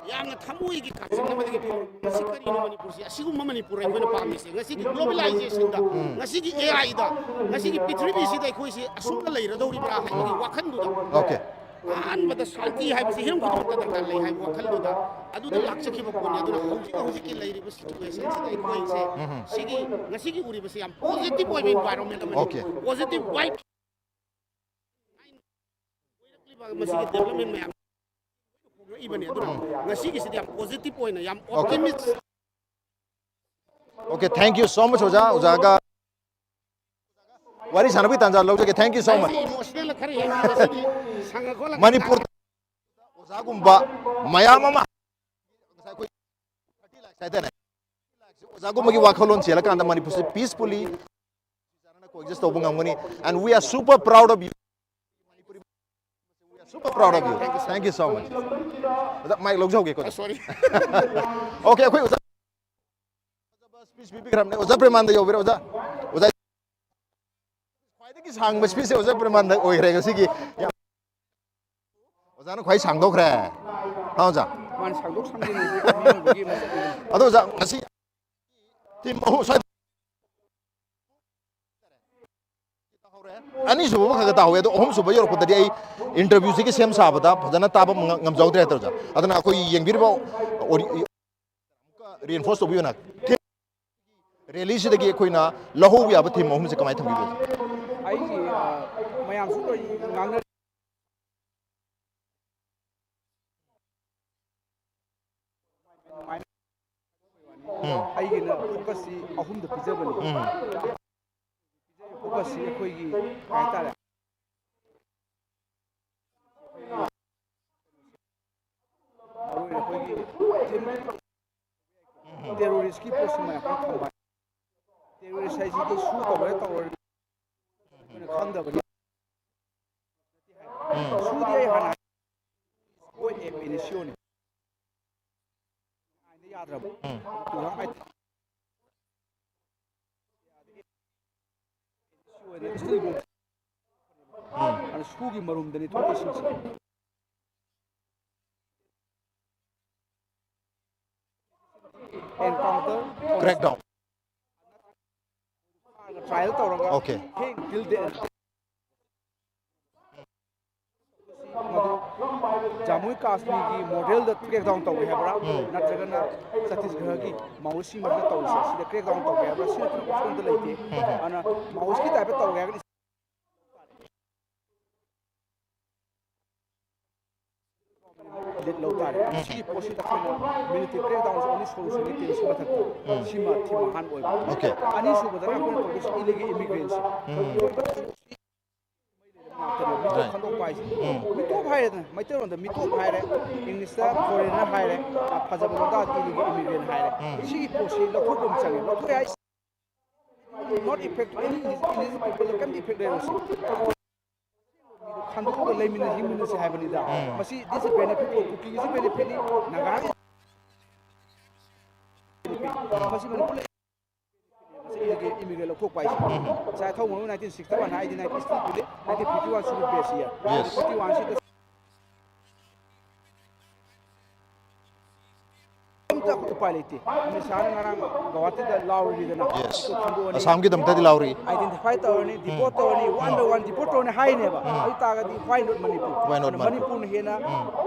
ꯌꯥꯝꯅ ꯊꯃꯣꯏꯒꯤ ꯀꯥꯆꯤꯟ ꯑꯃꯗꯒꯤ ꯐꯥꯎꯔꯛꯄ꯫ ꯃꯁꯤ ꯀꯔꯤꯅꯣ ꯃꯅꯤꯄꯨꯔꯁꯤ? ꯑꯁꯤꯒꯨꯝꯕ ꯃꯅꯤꯄꯨꯔ ꯑꯩꯈꯣꯏꯅ ꯄꯥꯝꯃꯤꯁꯦ꯫ ꯉꯁꯤꯒꯤ globalization ꯗ, ꯎꯝ꯫ ꯉꯁꯤꯒꯤ A I ꯗ, ꯉꯁꯤꯒꯤ ꯄ꯭ꯔꯤꯊꯤꯕꯤꯁꯤꯗ ꯑꯩꯈꯣꯏꯁꯤ ꯑꯁꯨꯝꯅ ꯂꯩꯔꯗꯧꯔꯤꯕ꯭ꯔꯥ ꯍꯥꯏꯕꯒꯤ ꯎꯝ꯫ ꯋꯥꯈꯜꯗꯨꯗ꯫ Okay꯫ ꯑꯍꯥꯟꯕꯗ ꯁꯥꯟꯇꯤ ꯍꯥꯏꯕꯁꯤ ꯍꯤꯔꯝ ꯈꯨꯗꯤꯡꯃꯛꯇ ꯗꯔꯀꯥꯔ ꯂꯩ ꯍꯥꯏꯕ ꯋꯥꯈꯜꯗꯨꯗ ꯑꯗꯨꯗ ꯂꯥꯛꯆꯈꯤꯕ ꯄꯣꯠꯅꯤ꯫ ꯑꯗꯨꯅ ꯍꯧꯖꯤꯛ ꯍꯧꯖꯤꯛꯀꯤ ꯂꯩꯔꯤꯕ situation ꯁꯤꯗ ꯑꯩꯈꯣꯏꯁꯦ ꯎꯝ꯫ ꯁꯤꯒꯤ, ꯉꯁꯤꯒꯤ ꯎꯔꯤꯕꯁꯤ ꯌꯥꯝ positive ꯑꯣꯏꯕ environment ꯑꯃꯅꯤ꯫ Okay꯫ Positive vibe꯫ ꯃꯁꯤꯒꯤ development ꯃꯌꯥꯝ ꯄꯨꯔꯛꯏꯕꯅꯤ꯫ ꯑꯗꯨꯅ ꯉꯁꯤꯒꯤꯁꯤꯗꯤ ꯌꯥꯝ positive ꯑꯣꯏꯅ, ꯌꯥꯝ Okay꯫ Optimist꯫ Okay, thank you so much, ꯑꯣꯖꯥ꯫ ꯑꯣꯖꯥꯒ ꯋꯥꯔꯤ ꯁꯥꯟꯅꯕꯒꯤ ꯇꯥꯟꯖꯥ ꯂꯧꯖꯒꯦ꯫ Thank you so much꯫ ꯑꯩꯁꯦ emotional ꯈꯔ ꯍꯦꯟꯅ ꯉꯁꯤꯗꯤ ꯁꯪꯉ ꯈꯣꯠꯂꯒ ꯃꯅꯤꯄꯨꯔ ꯑꯣꯖꯥꯒꯨꯝꯕ ꯃꯌꯥꯝ ꯑꯃ ꯉꯁꯥꯏ ꯑꯩꯈꯣꯏ thirty lakhs ꯍꯥꯏꯇꯥꯔꯦ꯫ ꯑꯣꯖꯥꯒꯨꯝꯕꯒꯤ ꯋꯥꯈꯜꯂꯣꯟ ꯆꯦꯜꯂꯀꯥꯟꯗ ꯃꯅꯤꯄꯨꯔꯁꯤ peacefully coexist ꯇꯧꯕ ꯉꯝꯒꯅꯤ꯫ And we are super proud of you. We are super proud of you. Thank you so much. ꯑꯣꯖꯥ, mic ꯂꯧꯖꯍꯧꯒꯦꯀꯣ꯫ ꯑ, sorry꯫ Okay, ꯑꯩꯈꯣꯏ ꯑꯣꯖꯥ ꯐꯖꯕ speech ꯄꯤꯕꯤꯈ꯭ꯔꯕꯅꯦ꯫ ꯑꯣꯖꯥ ꯄ꯭ꯔꯦꯃꯥꯅꯟꯗ ꯌꯧꯕꯤꯔꯣ, ꯑꯣꯖꯥ꯫ ꯑꯣꯖꯥ, ꯈ꯭ꯋꯥꯏꯗꯒꯤ ꯁꯥꯡꯕ speech ꯁꯦ ꯑꯣꯖꯥ ꯄ꯭ꯔꯦꯃꯥꯅꯟꯗ ꯑꯣꯏꯈ꯭ꯔꯦ ꯉꯁꯤꯒꯤ꯫ ꯑꯣꯖꯥꯅ ꯈ꯭ꯋꯥꯏ ꯁꯥꯡꯗꯣꯛꯈ꯭ꯔꯦ꯫ ꯍꯥ, ꯑꯣꯖꯥ? ꯃꯥꯅ ꯁꯥꯡꯗꯣꯛ ꯁꯥꯡꯖꯤꯟ ꯃꯤꯑꯣꯏꯕꯒꯤ ꯃꯁꯛꯅꯤ꯫ ꯑꯗꯣ ꯑꯣꯖꯥ, ꯉꯁꯤ team ꯑꯍꯨꯝ ꯁ꯭ꯋꯥꯏ ꯑꯅꯤꯁꯨꯕ ꯈꯔ ꯈꯔ ꯇꯥꯍꯧꯋꯦ, ꯑꯗꯣ ꯑꯍꯨꯝꯁꯨꯕ ꯌꯧꯔꯛꯄꯗꯗꯤ ꯑꯩ ꯏꯟꯇꯔꯚ꯭ꯌꯨꯁꯤꯒꯤ ꯁꯦꯝ ꯁꯥꯕꯗ ꯐꯖꯅ ꯇꯥꯕ ꯉ-, ꯉꯝꯖꯍꯧꯗ꯭ꯔꯦ ꯍꯥꯏꯇꯥꯔꯦ ꯑꯣꯖꯥ꯫ ꯑꯗꯨꯅ ꯑꯩꯈꯣꯏ ꯌꯦꯡꯕꯤꯔꯤꯕ ꯑꯣꯗꯤ-, ꯑꯃꯨꯛꯀ ꯔꯤꯑꯦꯟꯐꯣꯔꯁ ꯇꯧꯕꯤꯌꯨꯅ꯫ ꯔꯦꯂꯤꯁꯤꯗꯒꯤ ꯑꯩꯈꯣꯏꯅ ꯂꯧꯍꯧꯕ ꯌꯥꯕ ꯊꯤꯝ ꯑꯍꯨꯝꯁꯦ ꯀꯃꯥꯏꯅ ꯊꯝꯕꯤꯕꯒꯦ? ꯑꯩꯒꯤ, ꯑ, ꯃꯌꯥꯝꯁꯨ ꯂꯣꯏ ꯉꯥꯡꯅ- ꯎꯝ꯫ ꯑꯩꯒꯤꯅ ꯐꯣꯀꯁꯁꯤ ꯑꯍꯨꯝꯗ ꯄꯤꯖꯕꯅꯤ꯫ ꯎꯝ꯫ ꯐꯣꯀꯁꯁꯤ ꯑꯩꯈꯣꯏꯒꯤ ꯀꯩ ꯍꯥꯏꯇꯥꯔꯦ? ꯑꯩꯈꯣꯏꯒꯤ ꯇꯦꯔꯣꯔꯤꯁꯀꯤ ꯄꯣꯠꯁꯤ ꯃꯌꯥꯝ ꯊꯝꯕ꯫ ꯇꯦꯔꯣꯔꯤꯁ ꯍꯥꯏꯁꯤꯗꯤ ꯁꯨ ꯇꯧꯔꯦ ꯇꯧꯔꯦ ꯑꯩꯈꯣꯏꯅ ꯈꯪꯗꯕꯅꯤ꯫ ꯎꯝ꯫ ꯁꯨꯗꯤ ꯑꯩ ꯍꯥꯟꯅ ꯍꯣꯏ ꯑꯦꯝ ꯑꯦꯟ ꯑꯦ ꯁꯤ ꯑꯣꯅꯤ꯫ ꯑꯥꯏꯟꯗ ꯌꯥꯗ꯭ꯔꯕ꯫ ꯎꯝ꯫ ꯇꯨ ꯊꯥꯎꯖꯟ ꯑꯥꯏꯠ ꯎꯝ꯫ ꯑꯗꯨ ꯁꯨꯒꯤ ꯃꯔꯨꯝꯗꯅꯤ ꯊꯣꯛꯏꯁꯤꯡꯁꯦ꯫ ꯑꯦꯟꯀꯥꯎꯟꯇꯔ꯫ ꯀ꯭ꯔꯦꯛꯗꯥꯎꯟ꯫ ꯇ꯭ꯔꯥꯏꯌꯦꯜ ꯇꯧꯔꯒ ꯑꯣꯀꯦ꯫ ꯍꯦꯛ ꯗꯤꯜ ꯗꯦ-, ꯃꯗꯨ ꯖꯥꯃꯨꯏ ꯀꯥꯁꯃꯤꯔꯒꯤ ꯃꯣꯗꯦꯜꯗ ꯀ꯭ꯔꯦꯛꯗꯥꯎꯟ ꯇꯧꯒꯦ ꯍꯥꯏꯕ꯭ꯔꯥ? ꯎꯝ꯫ ꯅꯠꯇ꯭ꯔꯒꯅ ꯆꯇꯤꯁꯒꯔꯒꯤ ꯃꯥꯑꯣꯁꯤ ꯃꯔꯛꯇ ꯇꯧꯔꯤꯁꯦ ꯁꯤꯗ ꯀ꯭ꯔꯦꯛꯗꯥꯎꯟ ꯇꯧꯒꯦ ꯍꯥꯏꯕ꯭ꯔꯥ? ꯁꯤ ꯅꯠꯇꯅ ꯑꯣꯞꯁꯟꯗ ꯂꯩꯇꯦ꯫ ꯎꯝ꯫ ꯑꯗꯨꯅ ꯃꯥꯑꯣꯁꯀꯤ ꯇꯥꯏꯞꯇ ꯇꯧꯒꯦ ꯍꯥꯏꯔꯒꯗꯤ ꯂꯤꯗ ꯂꯧ ꯇꯥꯔꯦ꯫ ꯎꯝ꯫ ꯁꯤꯒꯤ ꯄꯣꯠꯁꯤꯗ ꯑꯩꯈꯣꯏꯅ ꯃꯤꯂꯤꯇꯔꯤ ꯀ꯭ꯔꯦꯛꯗꯥꯎꯟꯁꯦ ꯑꯣꯟꯂꯤ ꯁꯣꯂꯨꯁꯟ ꯅꯠꯇꯦ ꯁꯤ ꯃꯊꯛꯇ꯫ ꯎꯝ꯫ ꯁꯤꯃ ꯊꯤꯝ ꯑꯍꯥꯟꯕ ꯑꯣꯏꯕ꯫ ꯑꯣꯀꯦ꯫ ꯑꯅꯤꯁꯨꯕꯗꯅ ꯑꯩꯈꯣꯏꯅ ꯇꯧꯗꯣꯏꯁꯤ ꯏꯂꯤꯒꯦꯜ ꯏꯃꯤꯒ꯭ꯔꯦꯟꯁꯤ꯫ ꯎꯝ꯫ ꯉꯥꯛꯇꯅꯦ ꯃꯤꯇꯣꯞ ꯔꯥꯏꯠ꯫ ꯈꯟꯗꯣꯛꯄ ꯍꯥꯏꯁꯦ꯫ ꯎꯝ꯫ ꯃꯤꯇꯣꯞ ꯍꯥꯏꯔꯦꯗꯅ, ꯃꯩꯇꯩꯂꯣꯟꯗ ꯃꯤꯇꯣꯞ ꯍꯥꯏꯔꯦ, ꯏꯪꯂꯤꯁꯇ ꯐꯣꯔꯦꯅꯔ ꯍꯥꯏꯔꯦ, ꯐꯖꯕ ꯂꯣꯟꯗꯥ ꯏꯂꯤꯒꯦꯜ ꯏꯃꯤꯒ꯭ꯔꯦꯟ ꯍꯥꯏꯔꯦ꯫ ꯎꯝ꯫ ꯁꯤꯒꯤ ꯄꯣꯠꯁꯤ ꯂꯧꯊꯣꯛꯄ ꯑꯃ ꯆꯪꯉꯦ꯫ ꯂꯧꯊꯣꯛꯑꯦ ꯍꯥꯏꯁꯦ not effect to any indigenous people, ꯀꯔꯤꯝꯇ effect ꯂꯩꯔꯣꯏ ꯁꯤ꯫ ꯈꯟꯗꯣꯛꯑꯒ ꯂꯩꯃꯤꯟꯅ ꯍꯤꯡꯃꯤꯟꯅꯁꯤ ꯍꯥꯏꯕꯅꯤꯗ꯫ ꯎꯝ꯫ ꯃꯁꯤ this is benefit for ꯀꯨꯀꯤꯒꯤꯁꯨ benefitꯅꯤ, ꯅꯥꯒꯥꯒꯤ ꯃꯁꯤ ꯃꯅꯤꯄꯨꯔ ꯂꯩ-, ꯃꯁꯤ ꯏꯂꯤꯒꯦꯜ ꯏꯃꯤꯒ꯭ꯔꯦꯟ ꯂꯧꯊꯣꯛꯄ ꯍꯥꯏꯁꯦ꯫ ꯎꯝ꯫ ꯉꯁꯥꯏ ꯊꯧꯕ ꯅꯥꯏꯟꯇꯤꯟ ꯁꯤꯛꯁꯇꯤ ꯋꯥꯟ ꯍꯥꯏꯗꯤ ꯅꯥꯏꯟꯇꯤꯟ ꯁꯤꯛꯁꯇꯤ ꯇꯨꯗꯤ ꯅꯥꯏꯟꯇꯤꯟ ꯐꯤꯐꯇꯤ ꯋꯥꯟ ꯁꯤꯒꯤ ꯕꯦꯁ ꯏꯌꯥꯔ꯫ ꯌꯦꯁ꯫ ꯐꯤꯐꯇꯤ ꯋꯥꯟꯁꯤꯗ ꯑꯝꯇ ꯑꯩꯈꯣꯏ ꯎꯄꯥꯏ ꯂꯩꯇꯦ꯫ ꯑꯃꯤꯠ ꯁꯥꯍꯅ ꯉꯔꯥꯡ ꯒꯧꯍꯥꯇꯤꯗ ꯂꯥꯎꯔꯤꯗꯅ, Yes. ꯑꯗꯨ ꯈꯟꯗꯣꯛꯑꯅꯤ꯫ ꯑꯁꯥꯝꯒꯤꯗꯃꯛꯇꯗꯤ ꯂꯥꯎꯔꯤ꯫ Identify ꯇꯧꯔꯅꯤ, deport ꯇꯧꯔꯅꯤ, one by one deport ꯇꯧꯔꯅꯤ ꯍꯥꯏꯅꯦꯕ꯫ ꯑꯗꯨ ꯇꯥꯔꯒꯗꯤ why not Manipur? Why not Manipur? ꯃꯅꯤꯄꯨꯔꯅ ꯍꯦꯟꯅ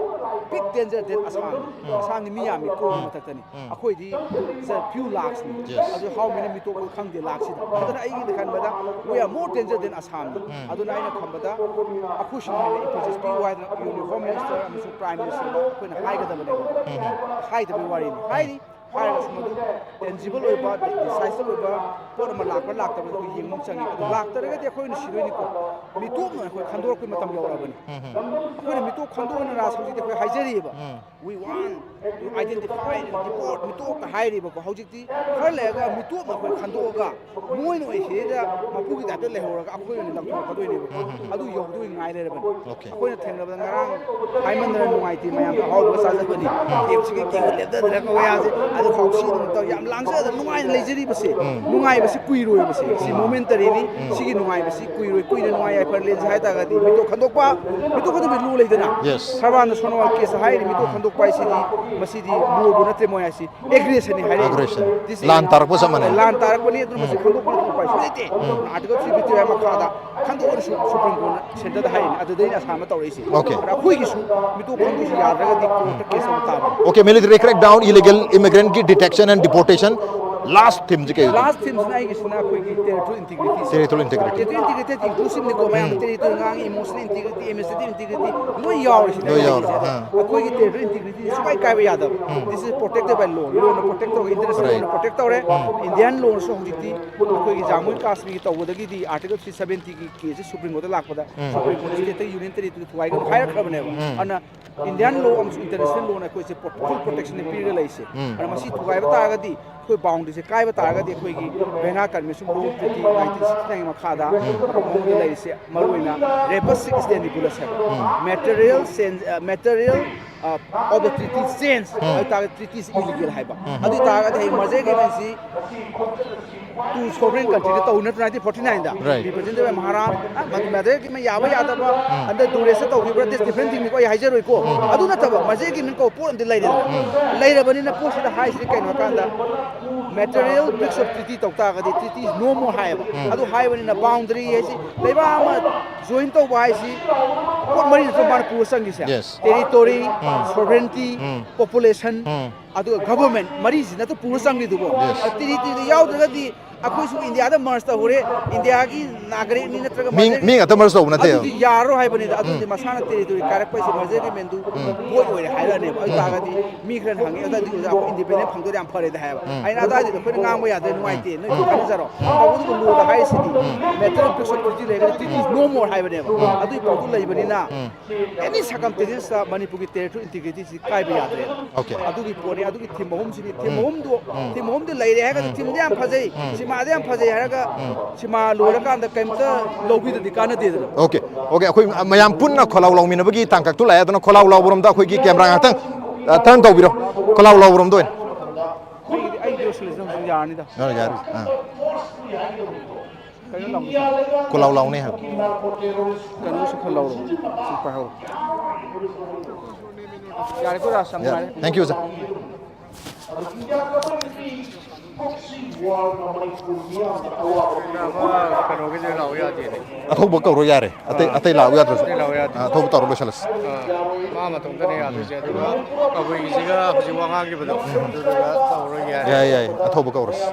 big danger than ꯑꯁꯥꯝꯅꯤ꯫ ꯑꯁꯥꯝꯗꯤ ꯃꯤ ꯌꯥꯝꯃꯤ, crore ꯃꯊꯛꯇꯅꯤ꯫ ꯑꯩꯈꯣꯏꯗꯤ few lakhsꯅꯤ꯫ Yes. ꯑꯗꯨ how many ꯃꯤ ꯇꯣꯛꯄ ꯈꯪꯗꯦ lakhꯁꯤꯗ꯫ ꯑꯗꯨꯅ ꯑꯩꯒꯤꯗ ꯈꯟꯕꯗ we are more danger than ꯑꯁꯥꯝꯅꯤ꯫ ꯑꯗꯨꯅ ꯑꯩꯅ ꯈꯟꯕꯗ ꯑꯩꯈꯣꯏꯁꯤꯅ ꯍꯦꯟꯅ impetus ꯄꯤꯌꯨ ꯍꯥꯏꯗꯅ ꯌꯨꯅꯤꯐꯣꯔꯝ ꯃꯤꯅꯤꯁꯇꯔ ꯑꯃꯁꯨꯡ ꯄ꯭ꯔꯥꯏꯝ ꯃꯤꯅꯤꯁꯇꯔꯗ ꯑꯩꯈꯣꯏꯅ ꯍꯥꯏꯒꯗꯕꯅꯦꯕ꯫ ꯍꯥꯏꯗꯕꯒꯤ ꯋꯥꯔꯤꯅꯤ꯫ ꯍꯥꯏꯔꯤ ꯍꯥꯏꯔꯒꯁꯨ ꯃꯗꯨ tangible ꯑꯣꯏꯕ, decisive ꯑꯣꯏꯕ ꯄꯣꯠ ꯑꯃ ꯂꯥꯛꯄ꯭ꯔꯥ ꯂꯥꯛꯇꯕ꯭ꯔꯥ ꯑꯩꯈꯣꯏ ꯌꯦꯡꯕ ꯑꯃ ꯆꯪꯉꯤ꯫ ꯑꯗꯨ ꯂꯥꯛꯇ꯭ꯔꯒꯗꯤ ꯑꯩꯈꯣꯏꯅ ꯁꯤꯗꯣꯏꯅꯤꯀꯣ꯫ ꯃꯤꯇꯣꯞꯅ ꯑꯩꯈꯣꯏ ꯈꯟꯗꯣꯔꯛꯄꯒꯤ ꯃꯇꯝ ꯌꯧꯔꯛꯑꯕꯅꯤ꯫ ꯑꯩꯈꯣꯏꯅ ꯃꯤꯇꯣꯞ ꯈꯟꯗꯣꯛꯑꯅ ꯔꯥꯁ ꯍꯧꯖꯤꯛꯇꯤ ꯑꯩꯈꯣꯏ ꯍꯥꯏꯖꯔꯤꯕ꯫ We want to identify and deport ꯃꯤꯇꯣꯞꯇ ꯍꯥꯏꯔꯤꯕꯀꯣ꯫ ꯍꯧꯖꯤꯛꯇꯤ ꯈꯔ ꯂꯩꯔꯒ ꯃꯤꯇꯣꯞꯅ ꯑꯩꯈꯣꯏ ꯈꯟꯗꯣꯛꯑꯒ ꯃꯣꯏꯅ ꯑꯣꯏ ꯁꯤꯗꯩꯗ ꯃꯄꯨꯒꯤ ꯇꯥꯏꯞꯇ ꯂꯩꯍꯧꯔꯒ ꯑꯩꯈꯣꯏ ꯑꯣꯏꯅ ꯂꯧꯊꯣꯛꯀꯗꯣꯏꯅꯦꯕꯀꯣ꯫ ꯑꯗꯨ ꯌꯧꯗꯣꯏ ꯉꯥꯏ ꯂꯩꯔꯕꯅꯤ꯫ Okay. ꯑꯩꯈꯣꯏꯅ ꯊꯦꯡꯅꯕꯗ ꯉꯔꯥꯡ ꯍꯥꯏꯃꯟꯗꯅ ꯅꯨꯡꯉꯥꯏꯇꯦ, ꯃꯌꯥꯝ ꯑꯍꯥꯎꯕ ꯆꯥꯖꯕꯅꯤ꯫ ꯀꯦꯞꯁꯤꯒꯤ ꯀꯦꯛ ꯂꯦꯞꯊꯗ꯭ꯔꯦ ꯀꯋꯥꯁꯦ꯫ ꯑꯗꯣ ꯍꯥꯎꯁꯤ ꯑꯗꯨꯝ ꯇꯧ, ꯌꯥꯝ ꯂꯥꯡꯖꯗꯅ ꯅꯨꯡꯉꯥꯏꯅ ꯂꯩꯖꯔꯤꯕꯁꯦ꯫ ꯅꯨꯡꯉꯥꯏꯕꯁꯤ ꯀꯨꯏꯔꯣꯏꯕꯁꯦ꯫ ꯁꯤ momentaryꯅꯤ꯫ ꯁꯤꯒꯤ ꯅꯨꯡꯉꯥꯏꯕꯁꯤ ꯀꯨꯏꯔꯣꯏ꯫ ꯀꯨꯏꯅ ꯅꯨꯡꯉꯥꯏ ꯌꯥꯏꯐꯅ ꯂꯦꯟꯁꯦ ꯍꯥꯏ ꯇꯥꯔꯒꯗꯤ ꯃꯤꯇꯣꯞ ꯈꯟꯗꯣꯛꯄ, ꯃꯤꯇꯣꯞ ꯈꯟꯗꯣꯛꯄꯒꯤ ꯂꯨ ꯂꯩꯗꯅ꯫ Yes. ꯁꯔꯕꯥꯅꯟꯗ ꯁꯣꯅꯣꯋꯥꯜ ꯀꯦꯁ ꯍꯥꯏꯔꯤ, ꯃꯤꯇꯣꯞ ꯈꯟꯗꯣꯛꯄ ꯍꯥꯏꯁꯤꯗꯤ ꯃꯁꯤꯗꯤ ꯂꯨꯕ ꯅꯠꯇ꯭ꯔꯦ ꯃꯣꯏ ꯍꯥꯏꯁꯤ꯫ Aggressionꯅꯤ ꯍꯥꯏꯔꯛꯏ꯫ Aggression. This is ꯂꯥꯟ ꯇꯥꯔꯛꯄ ꯆꯞ ꯃꯥꯟꯅꯩ꯫ ꯂꯥꯟ ꯇꯥꯔꯛꯄꯅꯤ꯫ ꯑꯗꯨꯅ ꯃꯁꯤ ꯈꯟꯗꯣꯛꯄ ꯎꯄꯥꯏ ꯁꯨꯡꯂꯩ ꯂꯩꯇꯦ꯫ Article three fifty-five ꯃꯈꯥꯗ ꯈꯟꯗꯣꯛꯑꯣꯅ Supreme Courtꯅ centreꯗ ꯍꯥꯏꯔꯤꯅꯤ꯫ ꯑꯗꯨꯗꯩꯅ ꯑꯁꯥꯝꯅ ꯇꯧꯔꯛꯏꯁꯦ꯫ Okay. ꯑꯗ ꯑꯩꯈꯣꯏꯒꯤꯁꯨ ꯃꯤꯇꯣꯞ ꯈꯟꯗꯣꯛꯏꯁꯤ ꯌꯥꯗ꯭ꯔꯒꯗꯤ courtꯇ case ꯑꯃꯨꯛ ꯇꯥꯕꯅꯤ꯫ Okay, military crackdown, illegal immigrantꯀꯤ detection and deportation, last themeꯁꯤ ꯀꯩ ꯑꯣꯏꯗꯣꯏꯅꯣ? Last themeꯁꯤꯅ ꯑꯩꯒꯤꯁꯤꯅ ꯑꯩꯈꯣꯏꯒꯤ territorial integrity꯫ Territorial integrity. Territorial integrityꯗꯤ inclusiveꯅꯤꯀꯣ, ꯃꯌꯥꯝꯅ territorial ꯉꯥꯡꯉꯤ, emotional integrity, administrative integrity ꯂꯣꯏ ꯌꯥꯎꯔꯤꯁꯤꯅꯦ꯫ ꯂꯣꯏ ꯌꯥꯎꯔꯦ, ꯑꯥ. ꯑꯩꯈꯣꯏꯒꯤ territorial integrityꯗꯤ ꯁꯨꯡꯀꯥꯏ ꯀꯥꯏꯕ ꯌꯥꯗꯕ꯫ This is protected by law꯫ Lawꯅ protect ꯇꯧꯔꯦ, international lawꯅ protect ꯇꯧꯔꯦ꯫ Indian lawꯅꯁꯨ ꯍꯧꯖꯤꯛꯇꯤ ꯑꯩꯈꯣꯏꯒꯤ ꯖꯥꯃꯨ ꯀꯥꯁꯃꯤꯔꯒꯤ ꯇꯧꯕꯗꯒꯤꯗꯤ Article three seventyꯒꯤ caseꯁꯦ Supreme Courtꯇ ꯂꯥꯛꯄꯗ Supreme Courtꯅ stateꯇ union territoryꯗ ꯊꯨꯒꯥꯏꯒꯅꯨ ꯍꯥꯏꯔꯛꯈ꯭ꯔꯕꯅꯦꯕ꯫ ꯑꯗꯨꯅ Indian law ꯑꯃꯁꯨꯡ international lawꯅ ꯑꯩꯈꯣꯏꯁꯦ full protectionꯅꯦ ꯄꯤꯔꯒ ꯂꯩꯔꯤꯁꯦ꯫ ꯑꯗꯨꯅ ꯃꯁꯤ ꯊꯨꯒꯥꯏꯕ ꯇꯥꯔꯒꯗꯤ, ꯑꯩꯈꯣꯏ boundaryꯁꯦ ꯀꯥꯏꯕ ꯇꯥꯔꯒꯗꯤ ꯑꯩꯈꯣꯏꯒꯤ Vienna Convention Rule Treaty nineteen sixty-nine ꯃꯈꯥꯗ ꯃꯑꯣꯡꯗ ꯂꯩꯔꯤꯁꯦ, ꯃꯔꯨꯑꯣꯏꯅ rapacious stay and bullets ꯍꯥꯏꯕ material change, material of the treaty change ꯍꯥꯏ ꯇꯥꯔꯒꯗꯤ treatyꯁꯦ illegal ꯍꯥꯏꯕ꯫ ꯑꯗꯨ ꯑꯣꯏ ꯇꯥꯔꯒꯗꯤ ꯍꯌꯦꯡ merger agreementꯁꯤ Two sovereign country ꯗ ꯇꯧ ꯅꯠꯇ꯭ꯔꯣ, nineteen forty nine the? Right. Representative by Maharaj, ꯑ, ꯃꯗꯨ ꯃꯗꯨꯒꯤ ꯃ-, ꯌꯥꯕ ꯌꯥꯗꯕ, ꯎꯝ꯫ Under duress ꯇꯧꯈꯤꯕ꯭ꯔꯥ, that's different thing ꯅꯤꯀꯣ, ꯑꯩ ꯍꯥꯏꯖꯔꯣꯏꯀꯣ꯫ ꯎꯝ꯫ ꯑꯗꯨ ꯅꯠꯇꯕ, ꯃꯁꯤꯒꯤ ꯃꯤꯡ ꯀꯧꯕ ꯄꯣꯠ ꯑꯃꯗꯤ ꯂꯩꯔꯦꯗꯅ꯫ ꯎꯝ꯫ ꯂꯩꯔꯕꯅꯤꯅ ꯄꯣꯠꯁꯤꯗ ꯍꯥꯏꯁꯤꯗꯤ ꯀꯩꯅꯣ ꯍꯥꯏ ꯀꯥꯟꯗ, material bricks of treaty ꯇꯧ ꯇꯥꯔꯒꯗꯤ treaty is no more ꯍꯥꯏꯌꯦꯕ꯫ ꯎꯝ꯫ ꯑꯗꯨ ꯍꯥꯏꯕꯅꯤꯅ boundary ꯍꯥꯏꯁꯤ ꯂꯩꯕꯥꯛ ꯑꯃ join ꯇꯧꯕ ꯍꯥꯏꯁꯤ ꯄꯣꯠ ꯃꯔꯤ ꯅꯠꯇ꯭ꯔꯣ ꯃꯥꯅ ꯄꯨꯔ ꯆꯪꯈꯤꯁꯦ? Yes. Territory, ꯎꯝ꯫ Sovereignty, ꯎꯝ꯫ Population, ꯎꯝ꯫ ꯑꯗꯨꯒ government ꯃꯔꯤꯁꯤꯅ ꯑꯗꯨ ꯄꯨꯔ ꯆꯪꯈꯤꯗꯨꯕꯣ? Yes. ꯑ, treaty ꯗ ꯌꯥꯎꯗ꯭ꯔꯒꯗꯤ ꯑꯩꯈꯣꯏꯁꯨ ꯏꯟꯗꯤꯌꯥꯗ merge ꯇꯧꯔꯦ, ꯏꯟꯗꯤꯌꯥꯒꯤ ꯅꯥꯒꯔꯤꯛꯅꯤ ꯅꯠꯇ꯭ꯔꯒ ꯃꯤ, merger ꯃꯤ ꯉꯥꯛꯇ merge ꯇꯧꯕ ꯅꯠꯇꯦ꯫ ꯑꯗꯨꯗꯤ ꯌꯥꯔꯔꯣꯏ ꯍꯥꯏꯕꯅꯤꯗ꯫ ꯑꯗꯨꯗꯤ ꯎꯝ꯫ ꯃꯁꯥꯅ territory ꯀꯥꯏꯔꯛꯄ ꯍꯥꯏꯁꯦ merger agreement ꯗꯨ ꯎꯝ꯫ Void ꯑꯣꯏꯔꯦ ꯍꯥꯏꯔꯛꯑꯅꯦꯕ꯫ ꯑꯗꯨ ꯎꯝ꯫ ꯇꯥꯔꯒꯗꯤ ꯃꯤ ꯈꯔꯅ ꯍꯪꯉꯤ, "ꯑꯗꯨꯗꯤ ꯑꯣꯖꯥ, ꯑꯩꯈꯣꯏ independent ꯐꯪꯗꯣꯏꯔꯦ, ꯌꯥꯝ ꯐꯔꯦꯗ" ꯍꯥꯏꯕ꯫ ꯎꯝ꯫ ꯑꯩꯅ ꯑꯗꯨꯋꯥꯏꯗꯨꯗ ꯑꯩꯈꯣꯏꯅ ꯉꯥꯡꯕ ꯌꯥꯗ꯭ꯔꯦ, ꯅꯨꯡꯉꯥꯏꯇꯦ, ꯅꯣꯏ ꯎꯝ꯫ ꯈꯟꯅꯖꯔꯣ꯫ ꯎꯝ꯫ ꯇꯧꯕꯇꯕꯨ law the ꯍꯥꯏꯔꯤꯁꯤꯗꯤ um. Matter of bricks of treaty ꯂꯩꯔꯒꯗꯤ treaty is no more ꯍꯥꯏꯕꯅꯦꯕ꯫ ꯎꯝ꯫ ꯑꯗꯨꯒꯤ ꯄꯣꯠꯇꯨ ꯂꯩꯕꯅꯤꯅ ꯎꯝ꯫ Any circumstances ꯇ ꯃꯅꯤꯄꯨꯔꯒꯤ territorial integrity ꯁꯤ ꯀꯥꯏꯕ ꯌꯥꯗ꯭ꯔꯦ꯫ Okay. ꯑꯗꯨꯒꯤ ꯄꯣꯠꯅꯤ, ꯑꯗꯨꯒꯤ theme ꯑꯍꯨꯝꯁꯤꯅꯤ꯫ Theme ꯎꯝ꯫ ꯑꯍꯨꯝꯗꯨ, ꯎꯝ꯫ Theme ꯑꯍꯨꯝꯗꯨ ꯂꯩꯔꯦ ꯍꯥꯏꯔꯒꯗꯤ ꯎꯝ꯫ Theme ꯗꯤ ꯌꯥꯝ ꯐꯖꯩ, ꯎꯝ꯫ ꯁꯤꯃꯥꯗꯤ ꯌꯥꯝ ꯐꯖꯩ ꯍꯥꯏꯔꯒ ꯎꯝ꯫ ꯁꯤꯃꯥ ꯂꯣꯏꯔꯀꯥꯟꯗ ꯀꯩꯝꯇ ꯂꯧꯕꯤꯗꯗꯤ ꯀꯥꯟꯅꯗꯦꯗꯅ꯫ Okay, okay, ꯑꯩꯈꯣꯏ ꯃꯌꯥꯝ ꯄꯨꯟꯅ ꯈꯣꯜꯂꯥꯎ ꯂꯥꯎꯃꯤꯟꯅꯕꯒꯤ ꯇꯥꯡꯀꯛꯇꯨ ꯂꯥꯛꯑꯦ, ꯑꯗꯨꯅ ꯈꯣꯜꯂꯥꯎ ꯂꯥꯎꯕꯔꯣꯝꯗ ꯑꯩꯈꯣꯏꯒꯤ camera ꯉꯥꯛꯇꯪ, ꯑ, turn ꯇꯧꯕꯤꯔꯣ, ꯈꯣꯜꯂꯥꯎ ꯂꯥꯎꯕꯔꯣꯝꯗ ꯑꯣꯏꯅ꯫ ꯑꯩꯒꯤꯗꯤ, ꯑꯩꯒꯤꯗꯤ ꯑꯣꯏꯁꯤꯜꯂꯁꯤ ꯍꯧꯖꯤꯛ ꯌꯥꯔꯅꯤꯗ꯫ ꯌꯥꯔꯦ, ꯌꯥꯔꯦ꯫ ꯑꯥ꯫ ꯀꯩꯅꯣ ꯂꯥꯎꯅꯤ꯫ ꯀꯣꯂꯥꯎ ꯂꯥꯎꯅꯤ ꯍꯥꯏꯕ꯫ ꯀꯩꯅꯣꯁꯨ ꯈꯔ ꯂꯧꯔꯣ꯫ ꯁꯤ ꯄꯥꯏꯍꯧꯔꯣ꯫ ꯌꯥꯔꯦꯀꯣ, ꯔꯥꯖ, ꯌꯥꯝ ꯌꯥ-, ꯅꯨꯡꯉꯥꯏꯔꯦ꯫ Thank you, sir꯫ ꯀꯩꯅꯣꯒꯤꯗꯤ ꯂꯥꯎ ꯌꯥꯗꯦꯅꯦ꯫ ꯑꯊꯧꯕ ꯀꯧꯔꯣ ꯌꯥꯔꯦ꯫ ꯑꯇꯩ, ꯑꯥ꯫ ꯑꯇꯩ ꯂꯥꯎ ꯌꯥꯗ꯭ꯔꯁꯨ꯫ ꯑꯇꯩ ꯂꯥꯎ ꯌꯥꯗꯦ꯫ ꯑꯥ, ꯑꯊꯧꯕ ꯇꯧꯔ ꯂꯣꯏꯁꯤꯜꯂꯁꯤ꯫ ꯑꯥ, ꯃꯥ ꯃꯇꯣꯝꯇꯅꯦ ꯌꯥꯗꯣꯏꯁꯦ꯫ ꯑꯗꯨꯒ ꯀꯕꯨꯏꯒꯤꯁꯤꯒ ꯍꯧꯖꯤꯛ ꯋꯥ ꯉꯥꯡꯈꯤꯕꯗꯣ, ꯎꯝ꯫ ꯑꯗꯨꯗꯨꯒ ꯇꯧꯔꯣ ꯌꯥꯔꯦ꯫ ꯌꯥꯏ, ꯌꯥꯏ, ꯑꯊꯧꯕ ꯀꯧꯔꯁꯤ꯫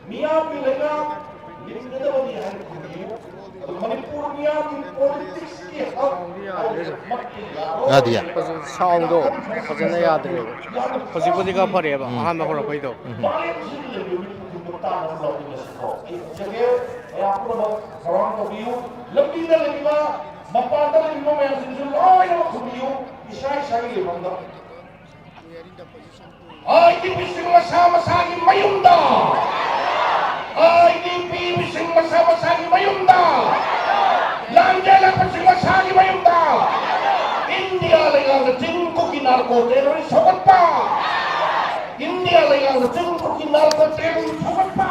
ꯃꯤꯌꯥꯝꯒꯤ ꯂꯩꯉꯥꯛ ꯂꯤꯡꯒꯗꯕꯅꯤ ꯍꯥꯏꯅ ꯈꯨꯝꯕꯤꯌꯨ꯫ ꯑꯗꯨ ꯃꯅꯤꯄꯨꯔ ꯃꯤꯌꯥꯝꯒꯤ politics ꯀꯤ ꯍꯛ ꯍꯥꯏꯕꯁꯤꯃꯛꯇꯤ ꯌꯥꯔꯣꯏ꯫ ꯌꯥꯗꯤꯌꯦ꯫ ꯐꯖ-, sound ꯗꯣ ꯐꯖꯅ ꯌꯥꯗ꯭ꯔꯦꯕ꯫ ꯍꯧꯖꯤꯛꯄꯨꯗꯤ ꯈꯔ ꯐꯔꯦꯕ, ꯎꯝ꯫ ꯑꯍꯥꯟꯕ ꯍꯧꯔꯛꯄꯩꯗꯣ꯫ ꯎꯝ꯫ ꯃꯥꯂꯦꯝꯁꯤꯗ ꯂꯩꯕ ꯃꯤꯄꯨꯝ ꯈꯨꯗꯤꯡꯃꯛ ꯇꯥꯅꯕ ꯂꯥꯎꯊꯣꯛꯂꯁꯤꯀꯣ꯫ ꯑꯩ ꯈꯨꯝꯖꯒꯦ, ꯃꯌꯥꯝ ꯄꯨꯝꯅꯃꯛ ꯊꯧꯔꯥꯡ ꯇꯧꯕꯤꯌꯨ꯫ ꯂꯝꯕꯤꯗ ꯂꯩꯔꯤꯕ, ꯃꯄꯥꯟꯗ ꯂꯩꯔꯤꯕ ꯃꯌꯥꯝꯁꯤꯡꯁꯨ ꯂꯣꯏꯅꯃꯛ ꯈꯨꯝꯕꯤꯌꯨ, ꯏꯁꯥ ꯏꯁꯥꯒꯤ ꯂꯩꯐꯝꯗ꯫ ꯑꯥꯏ ꯗꯤ ꯄꯤꯁꯤꯡ ꯃꯁꯥ ꯃꯁꯥꯒꯤ ꯃꯌꯨꯝꯗ, ꯑꯥꯏ ꯗꯤ ꯄꯤꯁꯤꯡ ꯃꯁꯥ ꯃꯁꯥꯒꯤ ꯃꯌꯨꯝꯗ, ꯂꯥꯟꯖꯦꯜꯂꯛꯄꯁꯤꯡ ꯃꯁꯥꯒꯤ ꯃꯌꯨꯝꯗ, ꯏꯟꯗꯤꯌꯥ ꯂꯩꯉꯥꯛꯅ ꯆꯤꯡ ꯀꯨꯀꯤ ꯅꯥꯔꯛꯄ ꯇꯦꯔꯣꯔꯤꯁ ꯁꯧꯒꯠꯄ, ꯏꯟꯗꯤꯌꯥ ꯂꯩꯉꯥꯛꯅ ꯆꯤꯡ ꯀꯨꯀꯤ ꯅꯥꯔꯀꯣ ꯇꯦꯔꯣꯔꯤꯁ ꯁꯧꯒꯠꯄ,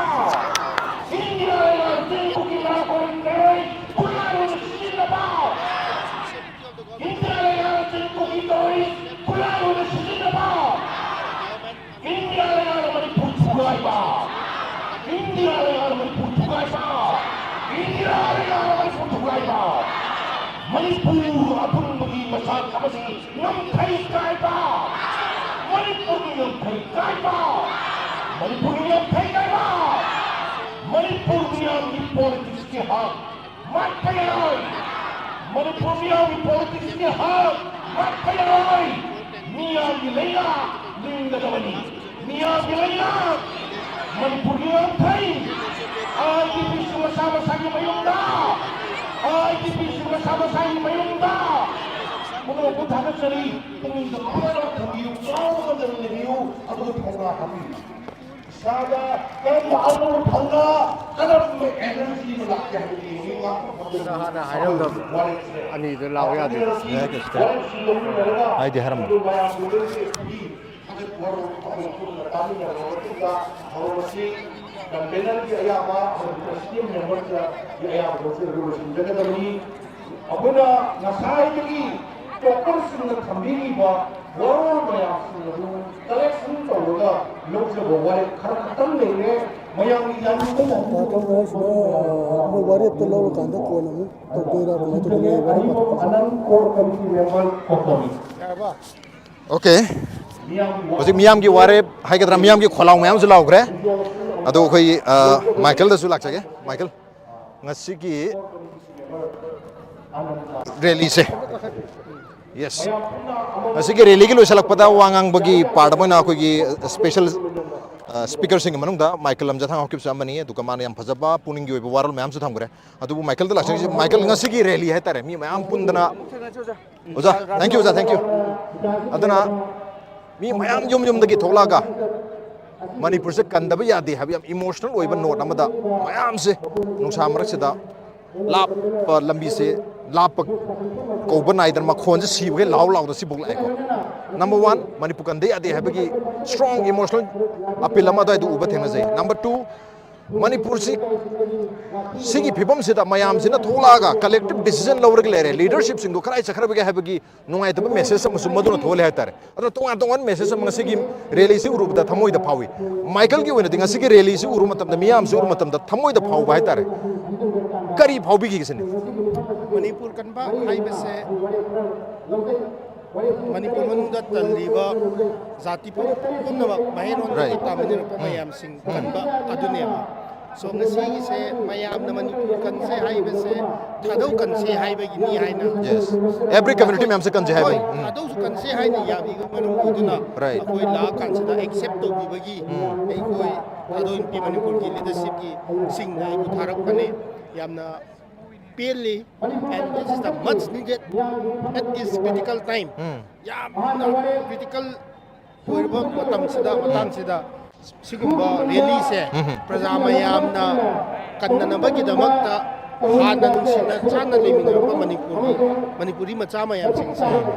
ꯏꯟꯗꯤꯌꯥ ꯂꯩꯉꯥꯛꯅ ꯆꯤꯡ ꯀꯨꯀꯤ ꯅꯥꯔꯀꯣ ꯇꯦꯔꯣꯔꯤꯁ ꯈꯨꯠꯂꯥꯏ ꯑꯣꯏꯅ ꯁꯤꯖꯤꯟꯅꯕ, ꯏꯟꯗꯤꯌꯥ ꯂꯩꯉꯥꯛꯅ ꯆꯤꯡ ꯀꯨꯀꯤ ꯇꯦꯔꯣꯔꯤꯁ ꯈꯨꯠꯂꯥꯏ ꯑꯣꯏꯅ ꯁꯤꯖꯤꯟꯅꯕ, ꯏꯟꯗꯤꯌꯥ ꯂꯩꯉꯥꯛꯅ ꯃꯅꯤꯄꯨꯔ ꯊꯨꯒꯥꯏꯕ, ꯏꯟꯗꯤꯌꯥ ꯂꯩꯉꯥꯛꯅ ꯃꯅꯤꯄꯨꯔ ꯊꯨꯒꯥꯏꯕ, ꯏꯟꯗꯤꯌꯥ ꯂꯩꯉꯥꯛꯅ ꯃꯅꯤꯄꯨꯔ ꯊꯨꯒꯥꯏꯕ, ꯃꯅꯤꯄꯨꯔ ꯑꯄꯨꯟꯕꯒꯤ ꯃꯁꯛ ꯑꯃꯗꯤ ꯉꯝꯈꯩ ꯀꯥꯏꯕ, ꯃꯅꯤꯄꯨꯔꯒꯤ ꯉꯝꯈꯩ ꯀꯥꯏꯕ, ꯃꯅꯤꯄꯨꯔꯒꯤ ꯉꯝꯈꯩ ꯀꯥꯏꯕ, ꯃꯅꯤꯄꯨꯔ ꯃꯤꯌꯥꯝꯒꯤ ꯄꯣꯂꯤꯇꯤꯛꯁꯀꯤ ꯍꯛ ꯃꯥꯡꯈꯩ ꯌꯥꯔꯣꯏ꯫ ꯃꯅꯤꯄꯨꯔ ꯃꯤꯌꯥꯝꯒꯤ ꯄꯣꯂꯤꯇꯤꯛꯁꯀꯤ ꯍꯛ ꯃꯥꯡꯈꯩ ꯌꯥꯔꯣꯏ꯫ ꯃꯤꯌꯥꯝꯒꯤ ꯂꯩꯉꯥꯛ ꯂꯤꯡꯒꯗꯕꯅꯤ꯫ ꯃꯤꯌꯥꯝꯒꯤ ꯂꯩꯉꯥꯛ꯫ ꯃꯅꯤꯄꯨꯔꯒꯤ ꯉꯝꯈꯩ꯫ ꯑꯥꯏ ꯗꯤ ꯄꯤꯁꯤꯡ ꯃꯁꯥ ꯃꯁꯥꯒꯤ ꯃꯌꯨꯝꯗ꯫ ꯑꯥꯏ ꯗꯤ ꯄꯤꯁꯤꯡ ꯃꯁꯥ ꯃꯁꯥꯒꯤ ꯃꯌꯨꯝꯗ꯫ ꯄꯨꯝꯅꯃꯛꯄꯨ ꯊꯥꯒꯠꯆꯔꯤ꯫ ꯄꯨꯛꯅꯤꯡꯗ ꯂꯣꯏꯅꯃꯛ ꯊꯝꯕꯤꯌꯨ꯫ ꯆꯥꯎꯅ ꯉꯝꯅ ꯂꯩꯕꯤꯌꯨ꯫ ꯑꯗꯨꯒ ꯊꯧꯅꯥ ꯍꯥꯞꯄꯤꯌꯨ꯫ ꯏꯁꯥꯗ ꯀꯔꯝꯕ ꯑꯅꯧꯕ ꯊꯧꯅꯥ, ꯀꯔꯝꯕ energy ꯑꯃ ꯂꯥꯛꯀꯦ ꯍꯥꯏꯕꯗꯨ ꯌꯦꯡꯕꯤꯌꯨ꯫ ꯍꯥꯟꯅ ꯍꯥꯏꯔꯝꯗꯕ ꯋꯥꯔꯦꯞꯁꯦ ꯑꯅꯤꯗꯨ ꯂꯥꯎ ꯌꯥꯗꯦ꯫ ꯌꯥꯏ, ꯀꯩꯁꯨ ꯀꯥꯏꯗꯦ꯫ ꯋꯥꯔꯦꯞꯁꯤ ꯂꯧꯃꯤꯟꯅꯔꯒ ꯍꯥꯏꯗꯤ ꯍꯥꯏꯔꯝꯃꯣ꯫ ꯑꯗꯨ ꯃꯌꯥꯝꯗꯨꯗꯒꯤ ꯑꯩꯈꯣꯏꯒꯤ ꯊꯥꯒꯠ ꯋꯥꯔꯣꯜ ꯑꯩꯈꯣꯏ ꯄꯨꯟꯅ ꯇꯥꯃꯤꯟꯅꯔꯕ ꯃꯇꯨꯡꯗ ꯊꯧꯔꯝ ꯑꯁꯤ ꯀꯟꯚꯦꯅꯔꯒꯤ ꯑꯌꯥꯕ ꯑꯃꯗꯤ ꯄ꯭ꯔꯦꯁꯤꯗꯦꯟ ꯃꯦꯝꯕꯔꯒꯤ ꯑꯌꯥꯕ ꯂꯧꯖꯔꯒ ꯂꯣꯏꯁꯤꯟꯖꯒꯗꯕꯅꯤ꯫ ꯑꯩꯈꯣꯏꯅ ꯉꯁꯥꯏꯗꯒꯤ ꯇꯣꯞꯄꯔꯁꯤꯡꯅ ꯊꯝꯕꯤꯔꯤꯕ ꯋꯥꯔꯣꯜ ꯃꯌꯥꯝꯁꯤꯡ ꯑꯗꯨ ꯀꯂꯦꯛꯁꯟ ꯇꯧꯔꯒ ꯂꯧꯖꯕ ꯋꯥꯔꯦꯞ ꯈꯔ ꯈꯛꯇꯪ ꯂꯩꯔꯦ꯫ ꯃꯌꯥꯝꯒꯤ ꯌꯥꯅꯤꯡꯕ ꯃꯑꯣꯡꯗ ꯇꯥꯇꯣꯟ ꯍꯥꯏꯁꯤꯅ ꯃꯣꯏ ꯋꯥꯔꯦꯞꯇꯣ ꯂꯧꯔꯀꯥꯟꯗ ꯀꯣꯟꯅ ꯑꯃꯨꯛ ꯇꯧꯗꯣꯏꯔꯥ ꯀꯃꯥꯏꯅ ꯇꯧꯗꯣꯏꯅꯣ? ꯋꯥꯔꯦꯞ ꯑꯅꯟ ꯀꯣꯔ ꯀꯃꯤꯇꯤ ꯃꯦꯝꯕꯔ ꯀꯣꯀꯣꯃꯤ꯫ ꯑꯣꯀꯦ꯫ ꯍꯧꯖꯤꯛ ꯃꯤꯌꯥꯝꯒꯤ ꯋꯥꯔꯦꯞ ꯍꯥꯏꯒꯗ꯭ꯔꯥ, ꯃꯤꯌꯥꯝꯒꯤ ꯈꯣꯜꯂꯥꯎ ꯃꯌꯥꯝꯁꯨ ꯂꯥꯎꯈ꯭ꯔꯦ꯫ ꯑꯗꯣ ꯑꯩꯈꯣꯏ, ꯑ, ꯃꯥꯏꯀꯦꯜꯗꯁꯨ ꯂꯥꯛꯆꯒꯦ꯫ ꯃꯥꯏꯀꯦꯜ, ꯉꯁꯤꯒꯤ ꯔꯦꯂꯤꯁꯦ, ꯌꯦꯁ, ꯉꯁꯤꯒꯤ ꯔꯦꯂꯤꯒꯤ ꯂꯣꯏꯁꯤꯜꯂꯛꯄꯗ ꯋꯥ ꯉꯥꯡꯕꯒꯤ ꯄꯥꯔꯠ ꯑꯃ ꯑꯣꯏꯅ ꯑꯩꯈꯣꯏꯒꯤ ꯁ꯭ꯄꯦꯁꯦꯜ, ꯑ, ꯁ꯭ꯄꯤꯀꯔꯁꯤꯡꯒꯤ ꯃꯅꯨꯡꯗ ꯃꯥꯏꯀꯦꯜ ꯂꯝꯖꯥꯊꯥꯡ ꯍꯧꯈꯤꯕꯁꯨ ꯑꯃꯅꯤ꯫ ꯑꯗꯨꯒ ꯃꯥꯅ ꯌꯥꯝ ꯐꯖꯕ ꯄꯨꯛꯅꯤꯡꯒꯤ ꯑꯣꯏꯕ ꯋꯥꯔꯣꯜ ꯃꯌꯥꯝꯁꯨ ꯊꯝꯈ꯭ꯔꯦ꯫ ꯑꯗꯨꯕꯨ ꯃꯥꯏꯀꯦꯜꯗ ꯂꯥꯛꯆꯔꯤꯁꯦ, ꯃꯥꯏꯀꯦꯜ, ꯉꯁꯤꯒꯤ ꯔꯦꯂꯤ ꯍꯥꯏꯇꯥꯔꯦ, ꯃꯤ ꯃꯌꯥꯝ ꯄꯨꯟꯗꯅ, ꯑꯣꯖꯥ, thank you, ꯑꯣꯖꯥ, thank you꯫ ꯑꯗꯨꯅ ꯃꯤ ꯃꯌꯥꯝ ꯌꯨꯝ ꯌꯨꯝꯗꯒꯤ ꯊꯣꯛꯂꯛꯑꯒ ꯃꯅꯤꯄꯨꯔꯁꯦ ꯀꯟꯗꯕ ꯌꯥꯗꯦ ꯍꯥꯏꯕ ꯌꯥꯝ ꯏꯃꯣꯁꯅꯦꯜ ꯑꯣꯏꯕ ꯅꯣꯠ ꯑꯃꯗ ꯃꯌꯥꯝꯁꯦ ꯅꯨꯡꯁꯥ ꯃꯔꯛꯁꯤꯗ ꯂꯥꯞꯄ ꯂꯝꯕꯤꯁꯦ, ꯂꯥꯞꯄ ꯀꯧꯕ ꯅꯥꯏꯗꯅ ꯃꯈꯣꯟꯁꯦ ꯁꯤꯕꯈꯩ ꯂꯥꯎ ꯂꯥꯎꯗ ꯁꯤꯕꯣꯛ ꯂꯥꯛꯑꯦꯀꯣ꯫ Number one, ꯃꯅꯤꯄꯨꯔ ꯀꯟꯗ ꯌꯥꯗꯦ ꯍꯥꯏꯕꯒꯤ strong emotional appeal ꯑꯃ ꯑꯗꯨꯋꯥꯏꯗ ꯎꯕ ꯊꯦꯡꯅꯖꯩ꯫ Number two, ꯃꯅꯤꯄꯨꯔꯁꯤ ꯁꯤꯒꯤ ꯐꯤꯕꯝꯁꯤꯗ ꯃꯌꯥꯝꯁꯤꯅ ꯊꯣꯛꯂꯛꯑꯒ collective decision ꯂꯧꯔꯒ ꯂꯩꯔꯦ, ꯂꯤꯗꯔꯁꯤꯞꯁꯤꯡꯗꯣ ꯀꯗꯥꯏ ꯆꯠꯈ꯭ꯔꯕꯒꯦ ꯍꯥꯏꯕꯒꯤ ꯅꯨꯡꯉꯥꯏꯇꯕ ꯃꯦꯁꯦꯖ ꯑꯃꯁꯨ ꯃꯗꯨꯅ ꯊꯣꯛꯍꯜꯂꯦ ꯍꯥꯏꯇꯥꯔꯦ꯫ ꯑꯗꯨꯅ ꯇꯣꯉꯥꯟ ꯇꯣꯉꯥꯟꯕ ꯃꯦꯁꯦꯖ ꯑꯃ ꯉꯁꯤꯒꯤ ꯔꯦꯂꯤꯁꯤ ꯎꯔꯨꯕꯗ ꯊꯃꯣꯏꯗ ꯐꯥꯎꯏ꯫ ꯃꯥꯏꯀꯜꯒꯤ ꯑꯣꯏꯅꯗꯤ ꯉꯁꯤꯒꯤ ꯔꯦꯂꯤꯁꯤ ꯎꯔꯨꯕ ꯃꯇꯝꯗ, ꯃꯤꯌꯥꯝꯁꯤ ꯎꯔꯨꯕ ꯃꯇꯝꯗ ꯊꯃꯣꯏꯗ ꯐꯥꯎꯕ ꯍꯥꯏꯇꯥꯔꯦ꯫ ꯀꯔꯤ ꯐꯥꯎꯕꯤꯈꯤꯒꯦ ꯁꯤꯅꯤ? ꯃꯅꯤꯄꯨꯔ ꯀꯟꯕ ꯍꯥꯏꯕꯁꯦ ꯃꯅꯤꯄꯨꯔ ꯃꯅꯨꯡꯗ ꯇꯜꯂꯤꯕ ꯖꯥꯇꯤ ꯄꯨꯝꯅꯃꯛ, ꯃꯍꯩꯔꯣꯟꯗꯒꯤ Right. ꯇꯥꯃꯤꯟꯅꯔꯛꯄ ꯎꯝ. ꯃꯌꯥꯝꯁꯤꯡ ꯎꯝ. ꯀꯟꯕ ꯑꯗꯨꯅꯦꯕ꯫ So ꯉꯁꯤꯒꯤꯁꯦ ꯃꯌꯥꯝꯅ ꯃꯅꯤꯄꯨꯔ ꯀꯟꯁꯦ ꯍꯥꯏꯕꯁꯦ ꯊꯥꯗꯧ ꯀꯟꯁꯦ ꯍꯥꯏꯕꯒꯤꯅꯤ ꯍꯥꯏꯅ Yes. Every community ꯃꯌꯥꯝꯁꯦ ꯀꯟꯁꯦ ꯍꯥꯏꯕ꯫ ꯍꯣꯏ, ꯎꯝ. ꯊꯥꯗꯧꯁꯨ ꯀꯟꯁꯦ ꯍꯥꯏꯅ ꯌꯥꯕꯤꯕ ꯃꯔꯝ ꯑꯣꯏꯗꯨꯅ Right. ꯑꯩꯈꯣꯏ ꯂꯥꯛꯑꯀꯥꯟꯁꯤꯗ ꯑꯦꯛꯁꯦꯞ ꯇꯧꯕꯤꯕꯒꯤ ꯎꯝ. ꯑꯩꯈꯣꯏ ꯊꯥꯗꯧ ꯏꯟꯄꯤ ꯃꯅꯤꯄꯨꯔꯒꯤ ꯂꯤꯗꯔꯁꯤꯞꯀꯤ ꯁꯤꯡꯅ ꯑꯩꯕꯨ ꯊꯥꯔꯛꯄꯅꯦ꯫ ꯌꯥꯝꯅ ꯄꯦꯜꯂꯤ, and this is the much needed at this critical time. ꯎꯝ. ꯌꯥꯝꯅ ꯀ꯭ꯔꯤꯇꯤꯀꯦꯜ ꯑꯣꯏꯔꯕ ꯃꯇꯝꯁꯤꯗ, ꯃꯇꯥꯡꯁꯤꯗ ꯁꯤꯒꯨꯝꯕ ꯔꯦꯂꯤꯁꯦ ꯎꯝ. ꯄ꯭ꯔꯖꯥ ꯃꯌꯥꯝꯅ ꯀꯟꯅꯅꯕꯒꯤꯗꯃꯛꯇ, ꯍꯥꯟꯅ ꯅꯨꯡꯁꯤꯅ ꯆꯥꯟꯅ ꯂꯩꯃꯤꯟꯅꯔꯛꯄ ꯃꯅꯤꯄꯨꯔꯒꯤ, ꯃꯅꯤꯄꯨꯔꯤ ꯃꯆꯥ ꯃꯌꯥꯝꯁꯤꯡꯁꯦ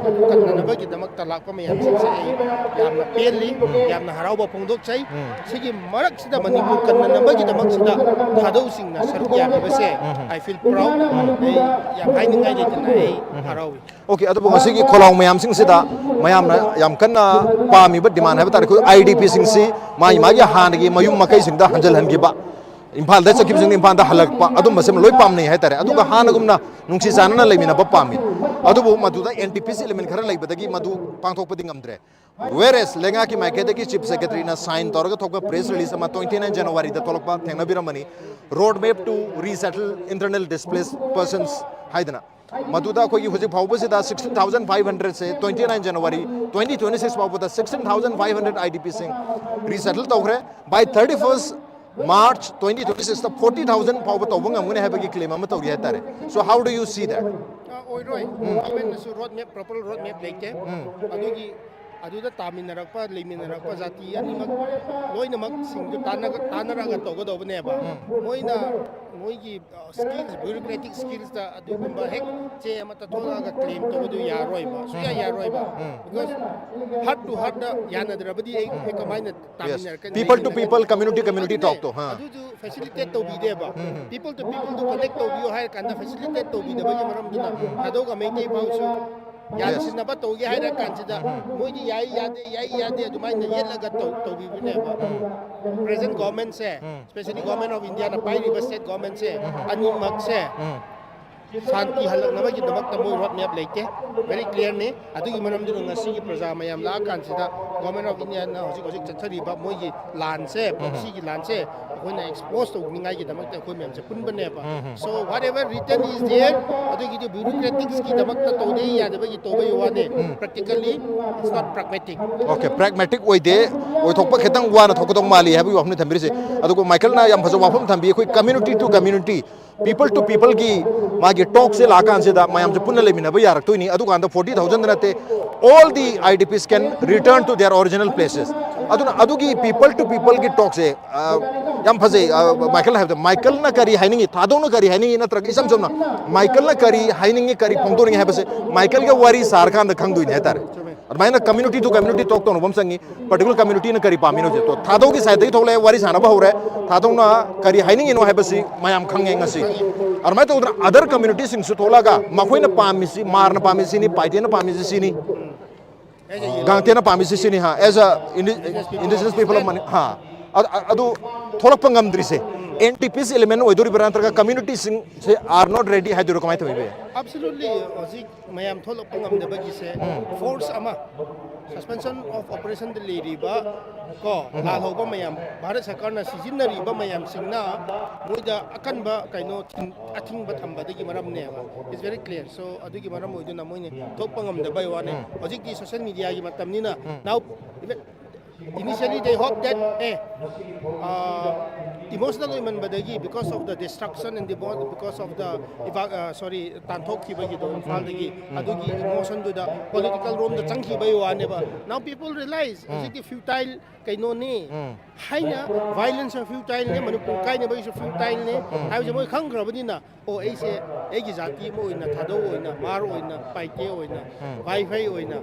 ꯀꯟꯅꯅꯕꯒꯤꯗꯃꯛꯇ ꯂꯥꯛꯄ ꯃꯌꯥꯝꯁꯤꯡꯁꯦ ꯑꯩ ꯌꯥꯝꯅ ꯄꯦꯜꯂꯤ, ꯎꯝ. ꯌꯥꯝꯅ ꯍꯔꯥꯎꯕ ꯐꯣꯡꯗꯣꯛꯆꯩ꯫ ꯎꯝ. ꯁꯤꯒꯤ ꯃꯔꯛꯁꯤꯗ ꯃꯅꯤꯄꯨꯔ ꯀꯟꯅꯅꯕꯒꯤꯗꯃꯛꯁꯤꯗ ꯊꯥꯗꯧꯁꯤꯡꯅ ꯁꯔꯨꯛ ꯌꯥꯕꯤꯕꯁꯦ ꯎꯝ. I feel proud. ꯎꯝ. ꯑꯩ ꯌꯥꯝ ꯍꯥꯏꯅꯤꯡꯉꯥꯏ ꯂꯩꯇꯅ ꯑꯩ ꯎꯝ. ꯍꯔꯥꯎꯏ꯫ Okay, ꯑꯗꯨꯕꯨ ꯉꯁꯤꯒꯤ ꯈꯣꯜꯂꯥꯎ ꯃꯌꯥꯝꯁꯤꯡꯁꯤꯗ ꯃꯌꯥꯝꯅ ꯌꯥꯝ ꯀꯟꯅ ꯄꯥꯝꯃꯤꯕ ꯗꯤꯃꯥꯟ ꯍꯥꯏꯕ ꯇꯥꯔꯦ, ꯑꯩꯈꯣꯏ ꯑꯥꯏ ꯗꯤ ꯄꯤꯁꯤꯡꯁꯤ ꯃꯥꯒꯤ ꯃꯥꯒꯤ ꯍꯥꯟꯅꯒꯤ ꯃꯌꯨꯝ ꯃꯀꯩꯁꯤꯡꯗ ꯍꯟꯖꯤꯜꯍꯟꯈꯤꯕ, ꯏꯝꯐꯥꯜꯗ ꯆꯠꯈꯤꯕꯁꯤꯡꯅ ꯏꯝꯐꯥꯜꯗ ꯍꯜꯂꯛꯄ, ꯑꯗꯨꯝꯕꯁꯦ ꯂꯣꯏ ꯄꯥꯝꯅꯩ ꯍꯥꯏꯇꯥꯔꯦ꯫ ꯑꯗꯨꯒ ꯍꯥꯟꯅꯒꯨꯝꯅ ꯅꯨꯡꯁꯤ ꯆꯥꯟꯅꯅ ꯂꯩꯃꯤꯟꯅꯕ ꯄꯥꯝꯃꯤ꯫ ꯑꯗꯨꯕꯨ ꯃꯗꯨꯗ ꯑꯦꯟ ꯇꯤ ꯄꯤꯁ ꯏꯂꯤꯃꯦꯟ ꯈꯔ ꯂꯩꯕꯗꯒꯤ ꯃꯗꯨ ꯄꯥꯡꯊꯣꯛꯄꯗꯤ ꯉꯝꯗ꯭ꯔꯦ꯫ Whereas ꯂꯩꯉꯥꯛꯀꯤ ꯃꯥꯏꯀꯩꯗꯒꯤ ꯆꯤꯐ ꯁꯦꯀ꯭ꯔꯦꯇꯔꯤꯅ ꯁꯥꯏꯟ ꯇꯧꯔꯒ ꯊꯣꯛꯄ ꯄ꯭ꯔꯦꯁ ꯔꯤꯂꯤꯁ ꯑꯃ twenty nine January ꯗ ꯊꯣꯛꯂꯛꯄ ꯊꯦꯡꯅꯕꯤꯔꯝꯕꯅꯤ, Road Map to Resettle Internal Displaced Persons ꯍꯥꯏꯗꯅ꯫ ꯃꯗꯨꯗ ꯑꯩꯈꯣꯏꯒꯤ ꯍꯧꯖꯤꯛ ꯐꯥꯎꯕꯁꯤꯗ sixteen thousand five hundred ꯁꯦ twenty nine January twenty twenty six ꯐꯥꯎꯕꯗ sixteen thousand five hundred I D P ꯁꯤꯡ ꯔꯤꯁꯦꯇꯜ ꯇꯧꯈ꯭ꯔꯦ꯫ By thirty first March twenty twenty six ꯇ forty thousand ꯐꯥꯎꯕ ꯇꯧꯕ ꯉꯝꯒꯅꯤ ꯍꯥꯏꯕꯒꯤ ꯀ꯭ꯂꯦꯝ ꯑꯃ ꯇꯧꯔꯤ ꯍꯥꯏꯇꯥꯔꯦ꯫ So how do you see that? ꯑ, ꯑꯣꯏꯔꯣꯏ꯫ ꯎꯝ. ꯒꯚꯔꯟꯃꯦꯟꯠꯅꯁꯨ road map, proper road map ꯂꯩꯇꯦ꯫ ꯎꯝ. ꯑꯗꯨꯒꯤ ꯑꯗꯨꯗ ꯇꯥꯃꯤꯟꯅꯔꯛꯄ, ꯂꯩꯃꯤꯟꯅꯔꯛꯄ ꯖꯥꯇꯤ ꯑꯅꯤꯃꯛ ꯂꯣꯏꯅꯃꯛꯁꯤꯡꯗꯨ ꯇꯥꯟꯅꯒ-, ꯇꯥꯟꯅꯔꯒ ꯇꯧꯒꯗꯧꯕꯅꯦꯕ꯫ ꯃꯣꯏꯅ ꯃꯣꯏꯒꯤ, ꯑ, skills, bureaucratic skillsꯇ ꯑꯗꯨꯒꯨꯝꯕ ꯍꯦꯛ ꯆꯦ ꯑꯃꯠꯇ ꯊꯣꯛꯂꯛꯑꯒ claim ꯇꯧꯕꯗꯨ ꯌꯥꯔꯣꯏꯕ, ꯁꯨꯡꯌꯥ ꯌꯥꯔꯣꯏꯕ꯫ Because heart to heartꯗ ꯌꯥꯅꯗ꯭ꯔꯕꯗꯤ ꯑꯩ, ꯑꯩ ꯀꯃꯥꯏꯅ ꯇꯥꯃꯤꯟꯅꯔꯛꯀꯅꯤ? People to people, community community ꯑꯗꯨꯅꯦ, talkꯇꯣ, ꯑꯥ꯫ ꯑꯗꯨꯁꯨ facilitate ꯇꯧꯕꯤꯗꯦꯕ꯫ People to peopleꯗꯨ connect ꯇꯧꯕꯤꯌꯣ ꯍꯥꯏꯔ ꯀꯥꯟꯗ facilitate ꯇꯧꯕꯤꯗꯕꯒꯤ ꯃꯔꯝꯗꯨꯅ ꯊꯥꯗꯧꯒ ꯃꯩꯇꯩ ꯐꯥꯎꯁꯨ ꯌꯥꯟꯁꯤꯟꯅꯕ ꯇꯧꯒꯦ ꯍꯥꯏꯔ ꯀꯥꯟꯁꯤꯗ ꯃꯣꯏꯗꯤ ꯌꯥꯏ ꯌꯥꯗꯦ, ꯌꯥꯏ ꯌꯥꯗꯦ ꯑꯗꯨꯃꯥꯏꯅ ꯌꯦꯠꯂꯒ ꯇꯧ-, ꯇꯧꯕꯤꯕꯅꯦꯕ꯫ Present governmentꯁꯦ, especially Government of Indiaꯅ ꯄꯥꯏꯔꯤꯕ state governmentꯁꯦ, ꯑꯅꯤꯃꯛꯁꯦ ꯁꯥꯟꯇꯤ ꯍꯜꯂꯛꯅꯕꯒꯤꯗꯃꯛꯇ ꯃꯣꯏ road map ꯂꯩꯇꯦ꯫ Very clearꯅꯤ꯫ ꯑꯗꯨꯒꯤ ꯃꯔꯝꯗꯨꯅ ꯉꯁꯤꯒꯤ ꯄ꯭ꯔꯖꯥ ꯃꯌꯥꯝ ꯂꯥꯛꯑꯀꯥꯟꯁꯤꯗ Government of Indiaꯅ ꯍꯧꯖꯤꯛ ꯍꯧꯖꯤꯛ ꯆꯠꯊꯔꯤꯕ ꯃꯣꯏꯒꯤ ꯂꯥꯟꯁꯦ, policyꯒꯤ ꯂꯥꯟꯁꯦ ꯑꯩꯈꯣꯏꯅ expose ꯇꯧꯅꯤꯡꯉꯥꯏꯒꯤꯗꯃꯛꯇ ꯑꯩꯈꯣꯏ ꯃꯌꯥꯝꯁꯦ ꯄꯨꯟꯕꯅꯦꯕ꯫ So whatever written is there, ꯑꯗꯨꯒꯤꯗꯤ bureaucraticꯁꯀꯤꯗꯃꯛꯇ ꯇꯧꯗꯦ ꯌꯥꯗꯕꯒꯤ ꯇꯧꯕꯒꯤ ꯋꯥꯅꯦ꯫ Practically, it's not pragmatic. Okay, pragmatic ꯑꯣꯏꯗꯦ, ꯑꯣꯏꯊꯣꯛꯄ ꯈꯤꯇꯪ ꯋꯥꯅ ꯊꯣꯛꯀꯗꯧ ꯃꯥꯜꯂꯤ ꯍꯥꯏꯕꯒꯤ ꯋꯥꯐꯝꯅꯤ ꯊꯝꯕꯤꯔꯤꯁꯦ꯫ ꯑꯗꯨꯒ ꯃꯥꯏꯀꯦꯜꯅ ꯌꯥꯝ ꯐꯖꯕ ꯋꯥꯐꯝ ꯊꯝꯕꯤ, ꯑꯩꯈꯣꯏ community to community, people to peopleꯒꯤ ꯃꯥꯒꯤ talkꯁꯦ ꯂꯥꯛꯑꯀꯥꯟꯁꯤꯗ ꯃꯌꯥꯝꯁꯦ ꯄꯨꯟꯅ ꯂꯩꯃꯤꯟꯅꯕ ꯌꯥꯔꯛꯇꯣꯏꯅꯤ꯫ ꯑꯗꯨꯀꯥꯟꯗ forty thousand ꯅꯠꯇꯦ, all the IDPs can return to their original places꯫ ꯑꯗꯨꯅ ꯑꯗꯨꯒꯤ people to peopleꯒꯤ talkꯁꯦ, ꯑ, ꯌꯥꯝ ꯐꯖꯩ꯫ ꯑ, ꯃꯥꯏꯀꯦꯜꯅ ꯍꯥꯏꯕꯗ, ꯃꯥꯏꯀꯦꯜꯅ ꯀꯔꯤ ꯍꯥꯏꯅꯤꯡꯉꯤ, ꯊꯥꯗꯧꯅ ꯀꯔꯤ ꯍꯥꯏꯅꯤꯡꯉꯤ, ꯅꯠꯇ꯭ꯔꯒ ꯏꯁꯝ ꯁꯝꯅ ꯃꯥꯏꯀꯦꯜꯅ ꯀꯔꯤ ꯍꯥꯏꯅꯤꯡꯉꯤ, ꯀꯔꯤ ꯐꯣꯡꯗꯣꯛꯅꯤꯡꯉꯤ ꯍꯥꯏꯕꯁꯦ ꯃꯥꯏꯀꯦꯜꯒ ꯋꯥꯔꯤ ꯁꯥꯔꯀꯥꯟꯗ ꯈꯪꯗꯣꯏꯅꯦ ꯍꯥꯏꯇꯥꯔꯦ꯫ ꯑꯗꯨꯃꯥꯏꯅ community to community talk ꯇꯧꯅꯕ ꯑꯃ ꯆꯪꯉꯤ꯫ Particular communityꯅ ꯀꯔꯤ ꯄꯥꯝꯃꯤꯅꯣ ꯍꯧꯖꯤꯛ? ꯊꯥꯗꯧꯒꯤ sideꯇꯒꯤ ꯊꯣꯛꯂꯛꯑꯦ, ꯋꯥꯔꯤ ꯁꯥꯟꯅꯕ ꯍꯧꯔꯦ꯫ ꯊꯥꯗꯧꯅ ꯀꯔꯤ ꯍꯥꯏꯅꯤꯡꯉꯤꯅꯣ ꯍꯥꯏꯕꯁꯤ ꯃꯌꯥꯝ ꯈꯪꯉꯦ ꯉꯁꯤ꯫ ꯑꯗꯨꯃꯥꯏꯅ ꯇꯧꯗꯅ other communityꯁꯤꯡꯁꯨ ꯊꯣꯛꯂꯛꯑꯒ ꯃꯈꯣꯏꯅ ꯄꯥꯝꯃꯤꯁꯤ, ꯃꯥꯔꯅ ꯄꯥꯝꯃꯤꯁꯤ ꯁꯤꯅꯤ, ꯄꯥꯏꯇꯦꯅ ꯄꯥꯝꯃꯤꯁꯤ ꯁꯤꯅꯤ, ꯒꯥꯡꯇꯦꯅ ꯄꯥꯝꯃꯤꯁꯤ ꯁꯤꯅꯤ, ꯍꯥ, as a indi-, indigenous people of Mani-, ꯍꯥ꯫ ꯑ-, ꯑ-, ꯑꯗꯨ ꯊꯣꯛꯂꯛꯄ ꯉꯝꯗ꯭ꯔꯤꯁꯦ, anti peace element ꯑꯣꯏꯗꯣꯔꯤꯕ꯭ꯔꯥ, ꯅꯠꯇ꯭ꯔꯒ communityꯁꯤꯡꯁꯦ are not ready ꯍꯥꯏꯗꯣꯏꯔꯥ, ꯀꯃꯥꯏꯅ ꯇꯧꯏ? Absolutely, ꯍꯧꯖꯤꯛ ꯃꯌꯥꯝ ꯊꯣꯛꯂꯛꯄ ꯉꯝꯗꯕꯒꯤꯁꯦ force ꯑꯃ, suspension of operationꯗ ꯂꯩꯔꯤꯕ ꯀꯣ, ꯂꯥꯜꯍꯧꯕ ꯃꯌꯥꯝ, ꯚꯥꯔꯠ ꯁꯔꯀꯥꯔꯅ ꯁꯤꯖꯤꯟꯅꯔꯤꯕ ꯃꯌꯥꯝꯁꯤꯡꯅ ꯃꯣꯏꯗ ꯑꯀꯟꯕ ꯀꯩꯅꯣ ꯊꯤꯡ-, ꯑꯊꯤꯡꯕ ꯊꯝꯕꯗꯒꯤ ꯃꯔꯝꯅꯦꯕ꯫ It's very clear. So ꯑꯗꯨꯒꯤ ꯃꯔꯝ ꯑꯣꯏꯗꯨꯅ ꯃꯣꯏꯅ ꯊꯣꯛꯄ ꯉꯝꯗꯕꯩ ꯋꯥꯅꯦ꯫ ꯍꯧꯖꯤꯛꯇꯤ social mediaꯒꯤ ꯃꯇꯝꯅꯤꯅ, now even initially they hope that, eh, uh, Emotional ꯑꯣꯏꯃꯟꯕꯗꯒꯤ, because of the destruction and the, because of the, sorry, ꯇꯥꯟꯊꯣꯛꯈꯤꯕꯒꯤꯗꯣ ꯏꯝꯐꯥꯜꯗꯒꯤ, ꯑꯗꯨꯒꯤ emotionꯗꯨꯗ political ꯔꯣꯝꯗ ꯆꯪꯈꯤꯕꯒꯤ ꯋꯥꯅꯦꯕ. Now people realize ꯍꯧꯖꯤꯛꯇꯤ futile ꯀꯩꯅꯣꯅꯤ ꯍꯥꯏꯅ, violence ꯐ꯭ꯌꯨꯇꯥꯏꯜꯅꯦ, ꯃꯅꯤꯄꯨꯔ ꯀꯥꯏꯅꯕꯒꯤꯁꯨ ꯐ꯭ꯌꯨꯇꯥꯏꯜꯅꯦ ꯍꯥꯏꯕꯁꯦ ꯃꯣꯏ ꯈꯪꯈ꯭ꯔꯕꯅꯤꯅ, ꯑꯣ, ꯑꯩꯁꯦ ꯑꯩꯒꯤ ꯖꯥꯇꯤ ꯑꯃ ꯑꯣꯏꯅ, ꯊꯥꯗꯧ ꯑꯣꯏꯅ, ꯃꯥꯔ ꯑꯣꯏꯅ, ꯄꯥꯏꯇꯦ ꯑꯣꯏꯅ, ꯚꯥꯏꯐꯩ ꯑꯣꯏꯅ,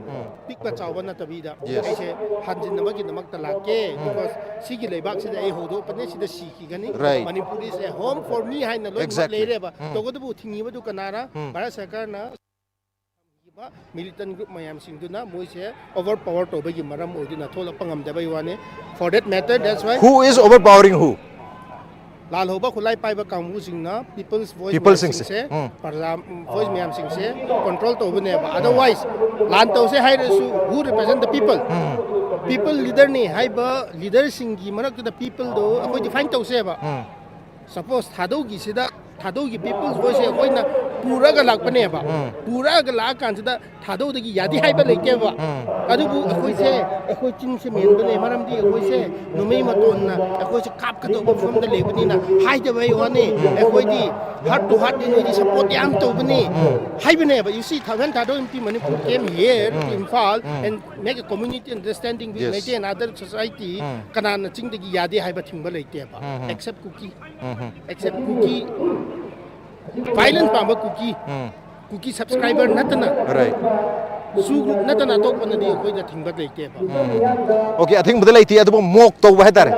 ꯄꯤꯛꯄ ꯆꯥꯎꯕ ꯅꯠꯇꯕꯤꯗ, ꯑꯩꯁꯦ ꯍꯟꯖꯤꯟꯅꯕꯒꯤꯗꯃꯛꯇ ꯂꯥꯛꯀꯦ, because ꯁꯤꯒꯤ ꯂꯩꯕꯥꯛꯁꯤꯗ ꯑꯩ ꯍꯧꯗꯣꯛꯄꯅꯦ, ꯁꯤꯗ ꯁꯤꯈꯤꯒꯅꯤ, Manipur is a home for me ꯍꯥꯏꯅ ꯂꯣꯏꯅꯃꯛ ꯂꯩꯔꯦꯕ. ꯇꯧꯕꯇꯕꯨ ꯊꯤꯡꯉꯤꯕꯗꯨ ꯀꯅꯥꯔ? ꯚꯥꯔꯠ ꯁꯔꯀꯥꯔꯅ ꯊꯝꯈꯤꯕ militant group ꯃꯌꯥꯝꯁꯤꯡꯗꯨꯅ ꯃꯣꯏꯁꯦ overpower ꯇꯧꯕꯒꯤ ꯃꯔꯝ ꯑꯣꯏꯗꯨꯅ ꯊꯣꯛꯂꯛꯄ ꯉꯝꯗꯕꯩ ꯋꯥꯅꯤ. For that matter, that's why Who is overpowering who? ꯂꯥꯜꯍꯧꯕ ꯈꯨꯠꯂꯥꯏ ꯄꯥꯏꯕ ꯀꯥꯡꯕꯨꯁꯤꯡꯅ People's Voice ꯃꯌꯥꯝꯁꯤꯡꯁꯦ, ꯄ꯭ꯔꯖꯥ voice ꯃꯌꯥꯝꯁꯤꯡꯁꯦ control ꯇꯧꯕꯅꯦꯕ. Otherwise, ꯂꯥꯟ ꯇꯧꯁꯦ ꯍꯥꯏꯔꯁꯨ, who represent the people? People leaderꯅꯤ ꯍꯥꯏꯕ leaderꯁꯤꯡꯒꯤ ꯃꯔꯛꯇꯨꯗ peopleꯗꯣ ꯑꯩꯈꯣꯏ define ꯇꯧꯁꯦꯕ. Suppose ꯊꯥꯗꯧꯒꯤꯁꯤꯗ, ꯊꯥꯗꯧꯒꯤ People's Voiceꯁꯦ ꯑꯩꯈꯣꯏꯅ ꯄꯨꯔꯒ ꯂꯥꯛꯄꯅꯦꯕ. ꯄꯨꯔꯛꯑꯒ ꯂꯥꯛꯑꯀꯥꯟꯁꯤꯗ ꯊꯥꯗꯧꯗꯒꯤ ꯌꯥꯗꯦ ꯍꯥꯏꯕ ꯂꯩꯇꯦꯕ. ꯑꯗꯨꯕꯨ ꯑꯩꯈꯣꯏꯁꯦ, ꯑꯩꯈꯣꯏ ꯆꯤꯟꯁꯦ ꯃꯦꯟꯕꯅꯦ, ꯃꯔꯝꯗꯤ ꯑꯩꯈꯣꯏꯁꯦ ꯅꯨꯃꯩ ꯃꯇꯣꯟꯅ ꯑꯩꯈꯣꯏꯁꯦ ꯀꯥꯞꯀꯗꯧꯕ ꯐꯤꯕꯝꯗ ꯂꯩꯕꯅꯤꯅ ꯍꯥꯏꯗꯕꯩ ꯋꯥꯅꯤ. ꯑꯩꯈꯣꯏꯗꯤ heart to heartꯅꯤ, ꯅꯣꯏꯗꯤ support ꯌꯥꯝ ꯇꯧꯕꯅꯤ ꯍꯥꯏꯕꯅꯦꯕ. You see, when Thadou MP Manipur came here to Imphal and make a community understanding with Meitei and other society, ꯀꯅꯥꯅ ꯆꯤꯡꯗꯒꯤ ꯌꯥꯗꯦ ꯍꯥꯏꯕ ꯊꯤꯡꯕ ꯂꯩꯇꯦꯕ, except ꯀꯨꯀꯤ. Except ꯀꯨꯀꯤ, violence ꯄꯥꯝꯕ ꯀꯨꯀꯤ, ꯀꯨꯀꯤ subscriber ꯅꯠꯇꯅ, Right. Su group ꯅꯠꯇꯅ ꯑꯇꯣꯞꯄꯅꯗꯤ ꯑꯩꯈꯣꯏꯗ ꯊꯤꯡꯕ ꯂꯩꯇꯦꯕ. Okay, ꯑꯊꯤꯡꯕꯗ ꯂꯩꯇꯦ, ꯑꯗꯨꯕꯨ mock ꯇꯧꯕ ꯍꯥꯏꯇꯥꯔꯦ.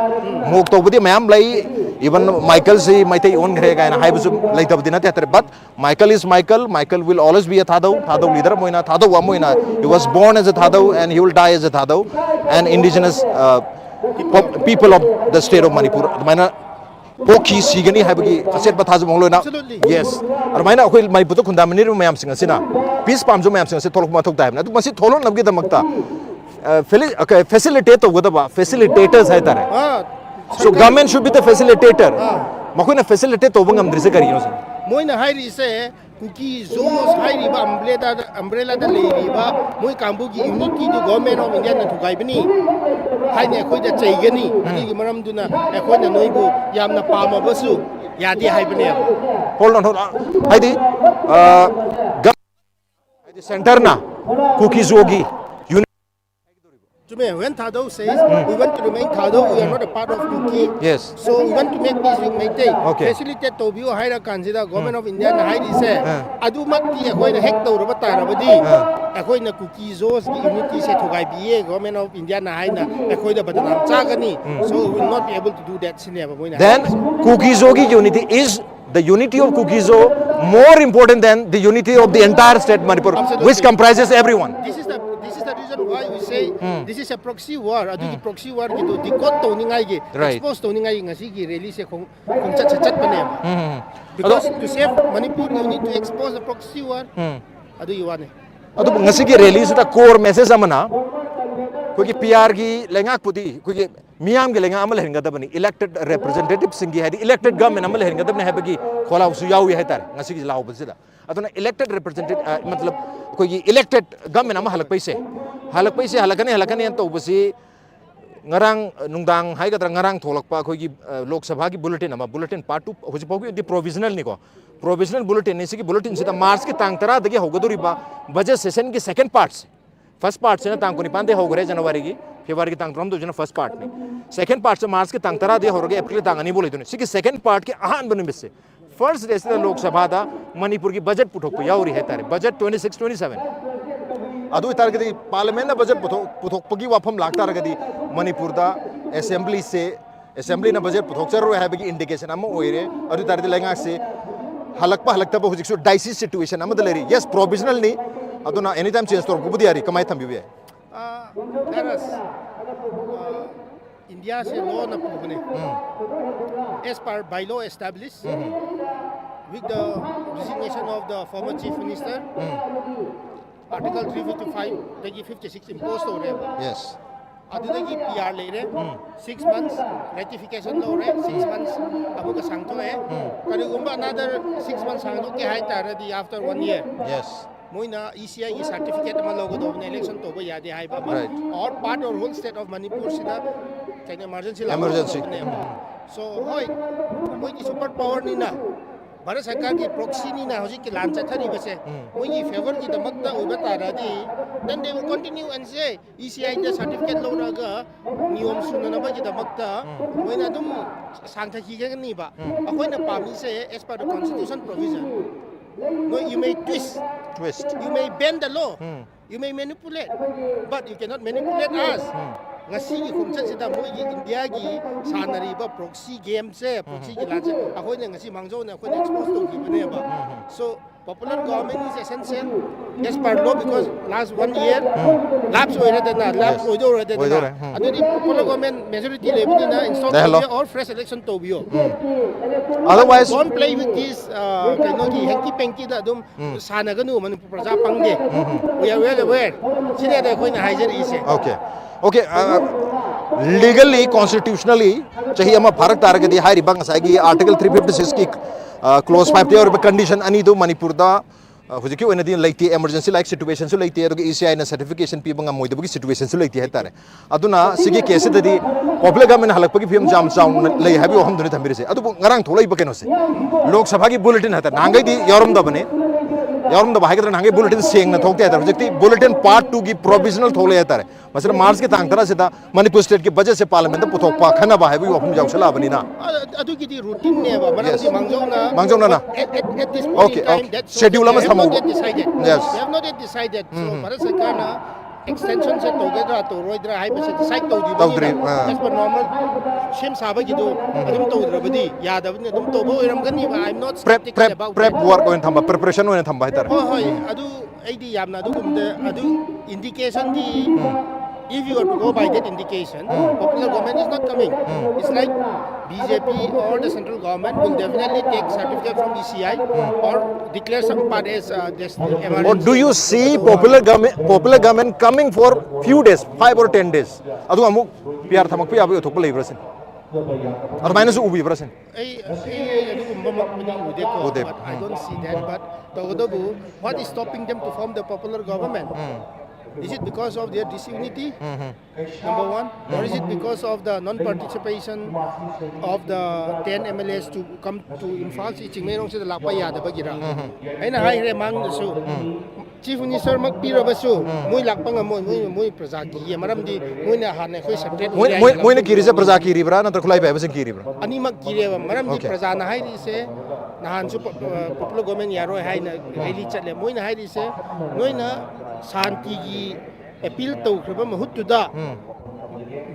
Mock ꯇꯧꯕꯗꯤ ꯃꯌꯥꯝ ꯂꯩ. Even Michaelꯁꯤ ꯃꯩꯇꯩ ꯑꯣꯟꯈ꯭ꯔꯦ ꯀꯥꯏꯅ ꯍꯥꯏꯕꯁꯨ ꯂꯩꯇꯕꯗꯤ ꯅꯠꯇꯦ ꯍꯥꯏꯇꯥꯔꯦ. But Michael is Michael. Michael will always be a Thadou. Thadou leader ꯑꯃ ꯑꯣꯏꯅ, ꯊꯥꯗꯧ ꯑꯃ ꯑꯣꯏꯅ, he was born as a Thadou and he will die as a Thadou, an indigenous uh, pop- people of the state of Manipur. ꯑꯗꯨꯃꯥꯏꯅ ꯄꯣꯛꯈꯤ, ꯁꯤꯒꯅꯤ ꯍꯥꯏꯕꯒꯤ ꯑꯆꯦꯠꯄ ꯊꯥꯖꯕ ꯑꯃ ꯂꯣꯏꯅ. Yes. ꯑꯗꯨꯃꯥꯏꯅ ꯑꯩꯈꯣꯏ ꯃꯅꯤꯄꯨꯔꯗ ꯈꯨꯟꯗꯥꯃꯤꯟꯅꯔꯤꯕ ꯃꯌꯥꯝꯁꯤꯡ ꯑꯁꯤꯅ, peace ꯄꯥꯝꯖꯕ ꯃꯌꯥꯝꯁꯤꯡ ꯑꯁꯤ ꯊꯣꯛꯂꯛꯄ ꯃꯊꯧ ꯇꯥꯏ ꯍꯥꯏꯕꯅꯤ. ꯑꯗꯨ ꯃꯁꯤ ꯊꯣꯛꯂꯛꯅꯕꯒꯤꯗꯃꯛꯇ facilitate ꯇꯧꯒꯗꯕ facilitators ꯍꯥꯏꯇꯥꯔꯦ. So government should be the facilitator. ꯃꯈꯣꯏꯅ facilitate ꯇꯧꯕ ꯉꯝꯗ꯭ꯔꯤꯁꯦ ꯀꯔꯤꯒꯤꯅꯣ ꯁꯤꯅꯤ? ꯃꯣꯏꯅ ꯍꯥꯏꯔꯤꯁꯦ ꯀꯨꯀꯤ ꯖꯣꯁ ꯍꯥꯏꯔꯤꯕ ꯑꯝꯕ꯭ꯔꯦꯂꯥꯗ ꯑꯝꯕ꯭ꯔꯦꯂꯥꯗ ꯂꯩꯔꯤꯕ ꯃꯣꯏ ꯀꯥꯡꯕꯨꯒꯤ ꯌꯨꯅꯤꯇꯤꯗꯨ ꯒꯣꯚꯔꯟꯃꯦꯟ ꯑꯣꯐ ꯏꯟꯗꯤꯌꯥꯅ ꯊꯨꯒꯥꯏꯕꯅꯤ ꯍꯥꯏꯅ ꯑꯩꯈꯣꯏꯗ ꯆꯩꯒꯅꯤ꯫ ꯑꯗꯨꯒꯤ ꯃꯔꯝꯗꯨꯅ ꯑꯩꯈꯣꯏꯅ ꯅꯣꯏꯕꯨ ꯌꯥꯝꯅ ꯄꯥꯝꯃꯕꯁꯨ ꯌꯥꯗꯦ ꯍꯥꯏꯕꯅꯦꯕ꯫ ꯍꯣꯜ ꯑꯣꯟ ꯍꯣꯜ ꯍꯥꯏꯗꯤ ꯑ, ꯒ- ꯍꯥꯏꯗꯤ ꯁꯦꯟꯇꯔꯅ ꯀꯨꯀꯤꯖꯣꯒꯤ ꯌꯨꯅꯤꯠ ꯆꯨꯝꯃꯦ꯫ When Thadou says we want to remain Thadou, we are not a part of Kuki. Yes. So we want to make peace with Meitei. Okay. Facilitate ꯇꯧꯕꯤꯌꯣ ꯍꯥꯏꯔ ꯀꯥꯟꯁꯤꯗ Government of Indiaꯅ ꯍꯥꯏꯔꯤꯁꯦ ꯑꯗꯨꯃꯛꯇꯤ ꯑꯩꯈꯣꯏꯅ ꯍꯦꯛ ꯇꯧꯔꯕ ꯇꯥꯔꯕꯗꯤ ꯑꯩꯈꯣꯏꯅ ꯀꯨꯀꯤ ꯖꯣꯁꯀꯤ ꯌꯨꯅꯤꯇꯤꯁꯦ ꯊꯨꯒꯥꯏꯕꯤꯌꯦ Government of Indiaꯅ ꯍꯥꯏꯅ ꯑꯩꯈꯣꯏꯗ ꯕꯗꯅꯥꯝ ꯆꯥꯒꯅꯤ꯫ So we will not be able to do that ꯁꯤꯅꯦꯕ ꯃꯣꯏꯅ Then ꯍꯥꯏꯔꯤꯁꯦ꯫ Kuki-Zo unity is the unity of Kuki-Zo more important than the unity of the entire state Manipur, which Absolutely. Comprises everyone. This is the this is the reason why we say this is a proxy war. ꯑꯗꯨꯒꯤ proxy warꯒꯤꯗꯨ decode ꯇꯧꯅꯤꯡꯉꯥꯏꯒꯤ, Right. Expose ꯇꯧꯅꯤꯡꯉꯥꯏꯒꯤ ꯉꯁꯤꯒꯤ rallyꯁꯦ ꯈꯣꯡ ꯈꯣꯡꯆꯠꯁꯦ ꯆꯠꯄꯅꯦꯕ꯫ ꯎꯝ, ꯎꯝ, ꯎꯝ. Because to save Manipur, you need to expose the proxy war. ꯎꯝ. ꯑꯗꯨꯒꯤ ꯋꯥꯅꯤ꯫ ꯑꯗꯨꯕꯨ ꯉꯁꯤꯒꯤ rallyꯁꯤꯗ core message ꯑꯃꯅ ꯑꯩꯈꯣꯏꯒꯤ ꯄꯤ ꯑꯥꯔꯒꯤ ꯂꯩꯉꯥꯛꯄꯨꯗꯤ ꯑꯩꯈꯣꯏꯒꯤ ꯃꯤꯌꯥꯝꯒꯤ ꯂꯩꯉꯥꯛ ꯑꯃ ꯂꯩꯍꯟꯒꯗꯕꯅꯤ, elected representativeꯁꯤꯡꯒꯤ, ꯍꯥꯏꯗꯤ elected government ꯑꯃ ꯂꯩꯍꯟꯒꯗꯕꯅꯤ ꯍꯥꯏꯕꯒꯤ ꯈꯣꯜꯂꯥꯎꯁꯨ ꯌꯥꯎꯏ ꯍꯥꯏꯇꯥꯔꯦ ꯉꯁꯤꯒꯤ ꯂꯥꯎꯕꯁꯤꯗ꯫ ꯑꯗꯨꯅ elected representative, ꯑ, ꯃꯇꯂꯕ ꯑꯩꯈꯣꯏꯒꯤ elected government ꯑꯃ ꯍꯜꯂꯛꯄꯩꯁꯦ, ꯍꯜꯂꯛꯄꯩꯁꯦ, ꯍꯜꯂꯛꯀꯅꯤ, ꯍꯜꯂꯛꯀꯅꯤ ꯍꯥꯏꯅ ꯇꯧꯕꯁꯤ ꯉꯔꯥꯡ, ꯑ, ꯅꯨꯡꯗꯥꯡ ꯍꯥꯏꯒꯗ꯭ꯔꯥ, ꯉꯔꯥꯡ ꯊꯣꯛꯂꯛꯄ ꯑꯩꯈꯣꯏꯒꯤ, ꯑ, ꯂꯣꯛ ꯁꯚꯥꯒꯤ bulletin ꯑꯃ, bulletin part two, ꯍꯧꯖꯤꯛ ꯐꯥꯎꯒꯤ ꯑꯣꯏꯅꯗꯤ provisionalꯅꯤꯀꯣ, provisional bulletinꯅꯤ꯫ ꯁꯤꯒꯤ bulletinꯁꯤꯗ Marchꯀꯤ ꯇꯥꯡ ꯇꯔꯥꯗꯒꯤ ꯍꯧꯒꯗꯧꯔꯤꯕ budget sessionꯒꯤ second partꯁꯦ, first partꯁꯤꯅ ꯇꯥꯡ ꯀꯨꯟꯅꯤꯄꯥꯟꯗꯒꯤ ꯍꯧꯈ꯭ꯔꯦ, Januaryꯒꯤ, Februaryꯒꯤ ꯇꯥꯡ ꯇꯔꯥꯍꯨꯝꯗꯣꯏꯁꯤꯅ first partꯅꯤ꯫ Second partꯁꯦ Marchꯀꯤ ꯇꯥꯡ ꯇꯔꯥꯗꯒꯤ ꯍꯧꯔꯒ Aprilꯒꯤ ꯇꯥꯡ ꯑꯅꯤ ꯐꯥꯎ ꯂꯩꯗꯣꯏꯅꯤ꯫ ꯁꯤꯒꯤ second partꯀꯤ ꯑꯍꯥꯟꯕ ꯅꯨꯃꯤꯠꯁꯦ, first dayꯁꯤꯗ ꯂꯣꯛ ꯁꯚꯥꯗ ꯃꯅꯤꯄꯨꯔꯒꯤ budget ꯄꯨꯊꯣꯛꯄ ꯌꯥꯎꯔꯤ ꯍꯥꯏꯇꯥꯔꯦ, budget twenty six twenty seven꯫ ꯑꯗꯨ ꯑꯣꯏꯇꯥꯔꯒꯗꯤ parliamentꯅ budget ꯄꯨꯊꯣꯛ ꯄꯨꯊꯣꯛꯄꯒꯤ ꯋꯥꯐꯝ ꯂꯥꯛꯇꯥꯔꯒꯗꯤ ꯃꯅꯤꯄꯨꯔꯗ assemblyꯁꯦ, assemblyꯅ budget ꯄꯨꯊꯣꯛꯆꯔꯔꯣꯏ ꯍꯥꯏꯕꯒꯤ indication ꯑꯃ ꯑꯣꯏꯔꯦ꯫ ꯑꯗꯨ ꯑꯣꯏꯇꯥꯔꯗꯤ ꯂꯩꯉꯥꯛꯁꯦ ꯍꯜꯂꯛꯄ ꯍꯜꯂꯛꯇꯕ ꯍꯧꯖꯤꯛꯁꯨ dicey situation ꯑꯃꯗ ꯂꯩꯔꯤ꯫ Yes, provisionalꯅꯤ, ꯑꯗꯨꯅ anytime change ꯇꯧꯔꯛꯄꯕꯨꯗꯤ ꯌꯥꯔꯤ꯫ ꯀꯃꯥꯏꯅ ꯊꯝꯕꯤꯕ ꯌꯥꯏ? ꯑ, ꯗꯥꯏꯔꯁ, ꯑ, ꯏꯟꯗꯤꯌꯥꯁꯦ lawꯅ ꯄꯨꯕꯅꯦ꯫ As per by law established, with the resignation of the former chief minister, Article three fifty five ꯗꯒꯤ fifty six impose ꯇꯧꯔꯦꯕ꯫ Yes. ꯑꯗꯨꯗꯒꯤ ꯄꯤ ꯑꯥꯔ ꯂꯩꯔꯦ꯫ ꯁꯤꯛꯁ ꯃꯟꯁ ꯔꯦꯇꯤꯐꯤꯀꯦꯁꯟ ꯂꯧꯔꯦ, ꯁꯤꯛꯁ ꯃꯟꯁ ꯑꯃꯨꯛꯀ ꯁꯥꯡꯊꯣꯛꯑꯦ꯫ ꯀꯔꯤꯒꯨꯝꯕ another six months ꯁꯥꯡꯗꯣꯛꯀꯦ ꯍꯥꯏ ꯇꯥꯔꯗꯤ, after one year, ꯌꯦꯁ꯫ ꯃꯣꯏꯅ E ꯁꯤ ꯑꯥꯏꯒꯤ ꯁꯥꯔꯇꯤꯐꯤꯀꯦꯠ ꯑꯃ ꯂꯧꯒꯗꯧꯕꯅꯦ, ꯏꯂꯦꯛꯁꯟ ꯇꯧꯕ ꯌꯥꯗꯦ ꯍꯥꯏꯕ ꯑꯃ꯫ Right. Or part or whole state of ꯃꯅꯤꯄꯨꯔꯁꯤꯗ ꯀꯩꯅꯣ ꯏꯃꯥꯔꯖꯦꯟꯁꯤ Emergency. ꯂꯥꯎꯒꯗꯧꯕꯅꯦꯕ꯫ So ꯍꯣꯏ, ꯃꯣꯏꯒꯤ ꯁꯨꯄꯔ ꯄꯥꯋꯔꯅꯤꯅ, ꯚꯥꯔꯠ ꯁꯔꯀꯥꯔꯒꯤ ꯄ꯭ꯔꯣꯛꯁꯤꯅꯤꯅ ꯍꯧꯖꯤꯛꯀꯤ ꯂꯥꯟ ꯆꯠꯊꯔꯤꯕꯁꯦ, ꯃꯣꯏꯒꯤ ꯐꯦꯚꯔꯒꯤꯗꯃꯛꯇ ꯑꯣꯏꯕ ꯇꯥꯔꯗꯤ, then they will continue and say, E ꯁꯤ ꯑꯥꯏꯗ ꯁꯥꯔꯇꯤꯐꯤꯀꯦꯠ ꯂꯧꯔꯒ ꯅꯤꯌꯣꯝ ꯆꯨꯝꯅꯅꯕꯒꯤꯗꯃꯛꯇ ꯃꯣꯏꯅ ꯑꯗꯨꯝ ꯁꯥꯡꯊꯈꯤꯒꯅꯤꯕ꯫ ꯑꯩꯈꯣꯏꯅ ꯄꯥꯝꯃꯤꯁꯦ, as per the constitution provision, ꯅꯣꯏ, you may twist, Twist. You may bend the law, you may manipulate, but you cannot manipulate us. ꯉꯁꯤꯒꯤ ꯈꯣꯡꯆꯠꯁꯤꯗ ꯃꯣꯏꯒꯤ ꯏꯟꯗꯤꯌꯥꯒꯤ ꯁꯥꯟꯅꯔꯤꯕ ꯄ꯭ꯔꯣꯛꯁꯤ ꯒꯦꯝꯁꯦ, ꯄ꯭ꯔꯣꯛꯁꯤꯒꯤ ꯂꯥꯟꯁꯦ ꯑꯩꯈꯣꯏꯅ ꯉꯁꯤ ꯃꯥꯡꯖꯧꯅ ꯑꯩꯈꯣꯏꯅ expose ꯇꯧꯈꯤꯕꯅꯦꯕ꯫ So popular government is essential as per law, because last one year lapse ꯑꯣꯏꯔꯦꯗꯅ, lapse Yes. ꯑꯣꯏꯗꯧꯔꯦꯗꯅ꯫ ꯑꯣꯏꯗꯧꯔꯦ, ꯎꯝ꯫ ꯑꯗꯨꯗꯤ popular government majority ꯂꯩꯕꯅꯤꯅ install ꯂꯩꯍꯜꯂꯣ꯫ ꯇꯧꯕꯤꯌꯣ or fresh election ꯇꯧꯕꯤꯌꯣ꯫ Otherwise, Don't play with this, uh, ꯀꯩꯅꯣꯒꯤ hanky pankyꯗ ꯑꯗꯨꯝ ꯁꯥꯟꯅꯒꯅꯨ, ꯃꯅꯤꯄꯨꯔ ꯄ꯭ꯔꯖꯥ ꯄꯪꯗꯦ꯫ We are well aware. ꯁꯤꯅꯦꯗ ꯑꯩꯈꯣꯏꯅ ꯍꯥꯏꯖꯔꯤꯁꯦ꯫ Okay. Okay, uh, legally, constitutionally, ꯆꯍꯤ ꯑꯃ ꯐꯥꯔꯛ ꯇꯥꯔꯒꯗꯤ ꯍꯥꯏꯔꯤꯕ ꯉꯁꯥꯏꯒꯤ Article three fifty sixꯀꯤ clause fiveꯇ ꯌꯥꯎꯔꯤꯕ condition ꯑꯅꯤꯗꯨ ꯃꯅꯤꯄꯨꯔꯗ, uh, ꯍꯧꯖꯤꯛꯀꯤ ꯑꯣꯏꯅꯗꯤ ꯂꯩꯇꯦ, emergency like situationꯁꯨ ꯂꯩꯇꯦ, ꯑꯗꯨꯒ ꯏ ꯁꯤ ꯑꯥꯏꯅ certification ꯄꯤꯕ ꯉꯝꯃꯣꯏꯗꯕꯒꯤ situationꯁꯨ ꯂꯩꯇꯦ ꯍꯥꯏꯇꯥꯔꯦ꯫ ꯑꯗꯨꯅ ꯁꯤꯒꯤ caseꯁꯤꯗꯗꯤ popular government ꯍꯜꯂꯛꯄꯒꯤ ꯐꯤꯕꯝ ꯌꯥꯝ ꯆꯥꯎꯅ ꯂꯩ ꯍꯥꯏꯕꯒꯤ ꯋꯥꯐꯝꯗꯨꯅꯤ ꯊꯝꯕꯤꯔꯤꯁꯦ꯫ ꯑꯗꯨꯕꯨ ꯉꯔꯥꯡ ꯊꯣꯛꯂꯛꯏꯕ ꯀꯩꯅꯣꯁꯦ, ꯂꯣꯛ ꯁꯚꯥꯒꯤ bulletin ꯍꯥꯏꯇꯥꯔꯦ, ꯅꯍꯥꯟꯈꯩꯗꯤ ꯌꯥꯎꯔꯝꯗꯕꯅꯦ, ꯌꯥꯎꯔꯝꯗꯕ ꯍꯥꯏꯒꯗ꯭ꯔꯥ, ꯅꯍꯥꯟꯈꯩ bulletin ꯁꯦꯡꯅ ꯊꯣꯛꯇꯦ ꯍꯥꯏꯇꯥꯔꯦ꯫ ꯍꯧꯖꯤꯛꯇꯤ bulletin part twoꯒꯤ provisional ꯊꯣꯛꯂꯛꯑꯦ ꯍꯥꯏꯇꯥꯔꯦ꯫ ꯃꯁꯤꯗ Marchꯀꯤ ꯇꯥꯡ ꯇꯔꯥꯁꯤꯗ ꯃꯅꯤꯄꯨꯔ stateꯀꯤ budgetꯁꯦ parliamentꯇ ꯄꯨꯊꯣꯛꯄ, ꯈꯟꯅꯕ ꯍꯥꯏꯕꯒꯤ ꯋꯥꯐꯝ ꯌꯥꯎꯁꯜꯂꯛꯑꯕꯅꯤꯅ꯫ ꯑ-, ꯑꯗꯨꯒꯤꯗꯤ routineꯅꯦꯕ, ꯃꯔꯝꯗꯤ Yes. ꯃꯥꯡꯖꯧꯅ ꯃꯥꯡꯖꯧꯅꯅ꯫ At, at, at this point Okay, in time, okay. that's Schedule ꯑꯃ they have not ꯊꯝꯃꯧꯕ꯫ yet decided. Yes. They have not yet decided. So Bharat ꯁꯔꯀꯥꯔꯅ extensionꯁꯦ ꯇꯧꯒꯗ꯭ꯔꯥ ꯇꯧꯔꯣꯏꯗ꯭ꯔꯥ ꯍꯥꯏꯕꯁꯦ decide ꯇꯧꯗ꯭ꯔꯤꯕꯅꯤꯅ, ꯇꯧꯗ꯭ꯔꯤ, ꯑꯥ꯫ As per normal ꯁꯦꯝ ꯁꯥꯕꯒꯤꯗꯣ ꯑꯗꯨꯝ ꯇꯧꯗ꯭ꯔꯕꯗꯤ ꯌꯥꯗꯕꯅꯤ, ꯑꯗꯨꯝ ꯇꯧꯕ ꯑꯣꯏꯔꯝꯒꯅꯤꯕ꯫ I'm not prep skeptical prep about prep that. work ꯑꯣꯏꯅ ꯊꯝꯕ, preparation ꯑꯣꯏꯅ ꯊꯝꯕ ꯍꯥꯏꯇꯥꯔꯦ꯫ ꯍꯣꯏ, ꯍꯣꯏ, ꯑꯗꯨ ꯑꯩꯗꯤ ꯌꯥꯝꯅ ꯑꯗꯨꯒꯨꯝꯕꯗ ꯑꯗꯨ indicationꯗꯤ If you are to go by that indication, popular government is not coming. It's like B J P or the central government will definitely take certificate from E C I or declare some part as uh, this M R N C. Or do you see popular government, popular government coming for few days, five or ten days? ꯑꯗꯨꯒ ꯑꯃꯨꯛ P R ꯊꯝꯃꯛꯄ ꯌꯥꯕꯒꯤ ꯑꯣꯏꯊꯣꯛꯄ ꯂꯩꯕ꯭ꯔꯥ ꯁꯤꯅꯤ? ꯑꯗꯨꯃꯥꯏꯅꯁꯨ ꯎꯕꯤꯕ꯭ꯔꯥ ꯁꯤꯅꯤ? ꯑꯩ ꯑꯩ ꯑꯗꯨꯒꯨꯝꯕꯃꯛꯄꯨꯗꯤ ꯎꯗꯦꯀꯣ, ꯎꯗꯦ꯫ But I don't see that. But ꯇꯧꯕꯇꯕꯨ, what is stopping them to form the popular government? Is it because of their disunity? Number one, or is it because of the non-participation of the ten M L As to come to Imphal? ꯁꯤ ꯆꯤꯡꯃꯩꯔꯣꯡꯁꯤꯗ ꯂꯥꯛꯄ ꯌꯥꯗꯕꯒꯤꯔ? ꯑꯩꯅ ꯍꯥꯏꯈ꯭ꯔꯦ ꯃꯥꯡꯗꯁꯨ, Chief Minister ꯃꯛ ꯄꯤꯔꯕꯁꯨ ꯃꯣꯏ ꯂꯥꯛꯄ ꯉꯝꯃꯣꯏ꯫ ꯃꯣꯏ ꯃꯣꯏ ꯄ꯭ꯔꯖꯥ ꯀꯤꯌꯦ꯫ ꯃꯔꯝꯗꯤ ꯃꯣꯏꯅ ꯍꯥꯟꯅ ꯑꯩꯈꯣꯏ separate ꯃꯣꯏ ꯑꯣꯏꯒꯦ ꯃꯣꯏ ꯍꯥꯏꯅ ꯃꯣꯏꯅ ꯀꯤꯔꯤꯁꯦ ꯄ꯭ꯔꯖꯥ ꯀꯤꯔꯤꯕ꯭ꯔꯥ ꯅꯠꯇ꯭ꯔꯒ ꯈꯨꯠꯂꯥꯏ ꯄꯥꯏꯕꯁꯤꯡ ꯀꯤꯔꯤꯕ꯭ꯔꯥ? ꯑꯅꯤꯃꯛ ꯀꯤꯔꯦꯕ꯫ ꯃꯔꯝꯗꯤ Okay. ꯄ꯭ꯔꯖꯥꯅ ꯍꯥꯏꯔꯤꯁꯦ, ꯅꯍꯥꯟꯁꯨ ꯄꯣ- ꯄꯣꯄꯨꯂꯔ ꯒꯣꯚꯔꯟꯃꯦꯟ ꯌꯥꯔꯣꯏ ꯍꯥꯏꯅ ꯔꯦꯂꯤ ꯆꯠꯂꯦ꯫ ꯃꯣꯏꯅ ꯍꯥꯏꯔꯤꯁꯦ, ꯅꯣꯏꯅ ꯁꯥꯟꯇꯤꯒꯤ ꯑꯦꯄꯤꯜ ꯇꯧꯈ꯭ꯔꯕ ꯃꯍꯨꯠꯇꯨꯗ,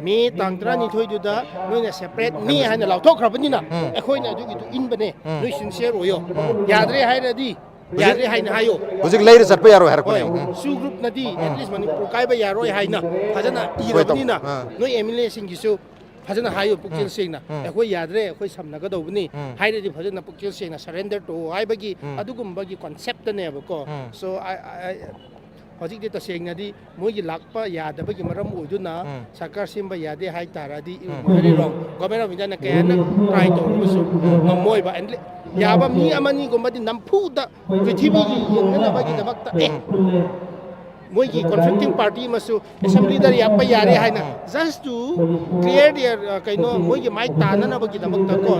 ꯃꯦ ꯇꯥꯡ ꯇꯔꯥꯅꯤꯊꯣꯏꯗꯨꯗ ꯅꯣꯏꯅ ꯁꯦꯄꯔꯦꯠꯅꯤ ꯍꯥꯏꯅ ꯂꯥꯎꯊꯣꯛꯈ꯭ꯔꯕꯅꯤꯅ, ꯑꯩꯈꯣꯏꯅ ꯑꯗꯨꯒꯤꯗꯨ ꯏꯟꯕꯅꯦ꯫ ꯅꯣꯏ ꯁꯤꯟꯁꯤꯌꯔ ꯑꯣꯏꯌꯣ꯫ ꯌꯥꯗ꯭ꯔꯦ ꯍꯥꯏꯔꯗꯤ ꯌꯥꯗ꯭ꯔꯦ ꯍꯥꯏꯅ ꯍꯥꯏꯌꯣ꯫ ꯍꯧꯖꯤꯛ ꯂꯩꯔ ꯆꯠꯄ ꯌꯥꯔꯣꯏ ꯍꯥꯏꯔꯛꯄꯅꯦ꯫ ꯍꯣꯏ, ꯁꯨ ꯒ꯭ꯔꯨꯞꯅꯗꯤ ꯑꯦꯠꯂꯤꯁ ꯃꯅꯤꯄꯨꯔ ꯀꯥꯏꯕ ꯌꯥꯔꯣꯏ ꯍꯥꯏꯅ ꯐꯖꯅ ꯏꯔꯕꯅꯤꯅ, ꯅꯣꯏ ꯑꯦꯝ ꯑꯦꯜ ꯑꯦꯁꯤꯡꯒꯤꯁꯨ ꯐꯖꯅ ꯍꯥꯏꯌꯨ, ꯄꯨꯛꯆꯦꯜ ꯁꯦꯡꯅ, "ꯑꯩꯈꯣꯏ ꯌꯥꯗ꯭ꯔꯦ, ꯑꯩꯈꯣꯏ ꯁꯝꯅꯒꯗꯧꯕꯅꯤ" ꯍꯥꯏꯔꯗꯤ ꯐꯖꯅ ꯄꯨꯛꯆꯦꯜ ꯁꯦꯡꯅ ꯁꯔꯦꯟꯗꯔ ꯇꯧ ꯍꯥꯏꯕꯒꯤ ꯑꯗꯨꯒꯨꯝꯕꯒꯤ ꯀꯣꯟꯁꯦꯞꯇꯅꯦꯕꯀꯣ꯫ So, I- I- ꯍꯧꯖꯤꯛꯇꯤ ꯇꯁꯦꯡꯅꯗꯤ ꯃꯣꯏꯒꯤ ꯂꯥꯛꯄ ꯌꯥꯗꯕꯒꯤ ꯃꯔꯝ ꯑꯣꯏꯗꯨꯅ ꯁꯔꯀꯥꯔ ꯁꯦꯝꯕ ꯌꯥꯗꯦ ꯍꯥꯏ ꯇꯥꯔꯗꯤ, ꯏꯔꯨ ꯍꯥꯏꯔꯤꯔꯣ, ꯒꯣꯚꯔꯟꯃꯦꯟ ꯑꯣꯐ ꯏꯟꯗꯤꯌꯥꯅ ꯀꯌꯥꯅ ꯇ꯭ꯔꯥꯏ ꯇꯧꯔꯒꯁꯨ ꯉꯝꯃꯣꯏꯕ꯫ And ꯌꯥꯕ ꯃꯤ ꯑꯃꯅꯤꯒꯨꯝꯕꯗꯤ ꯅꯝꯐꯨꯗ ꯄ꯭ꯔꯤꯊꯤꯕꯤꯒꯤ ꯌꯦꯡꯅꯅꯕꯒꯤꯗꯃꯛꯇ, ꯑꯦ, ꯃꯣꯏꯒꯤ ꯀꯣꯟꯐ꯭ꯂꯤꯛꯇꯤꯡ ꯄꯥꯔꯇꯤ ꯑꯃꯁꯨ ꯑꯦꯁꯦꯝꯕ꯭ꯂꯤꯗ ꯌꯥꯛꯄ ꯌꯥꯔꯦ ꯍꯥꯏꯅ, just to clear their, uh, ꯀꯩꯅꯣ, ꯃꯣꯏꯒꯤ ꯃꯥꯏꯛ ꯇꯥꯅꯅꯕꯒꯤꯗꯃꯛꯇ ꯀꯣ,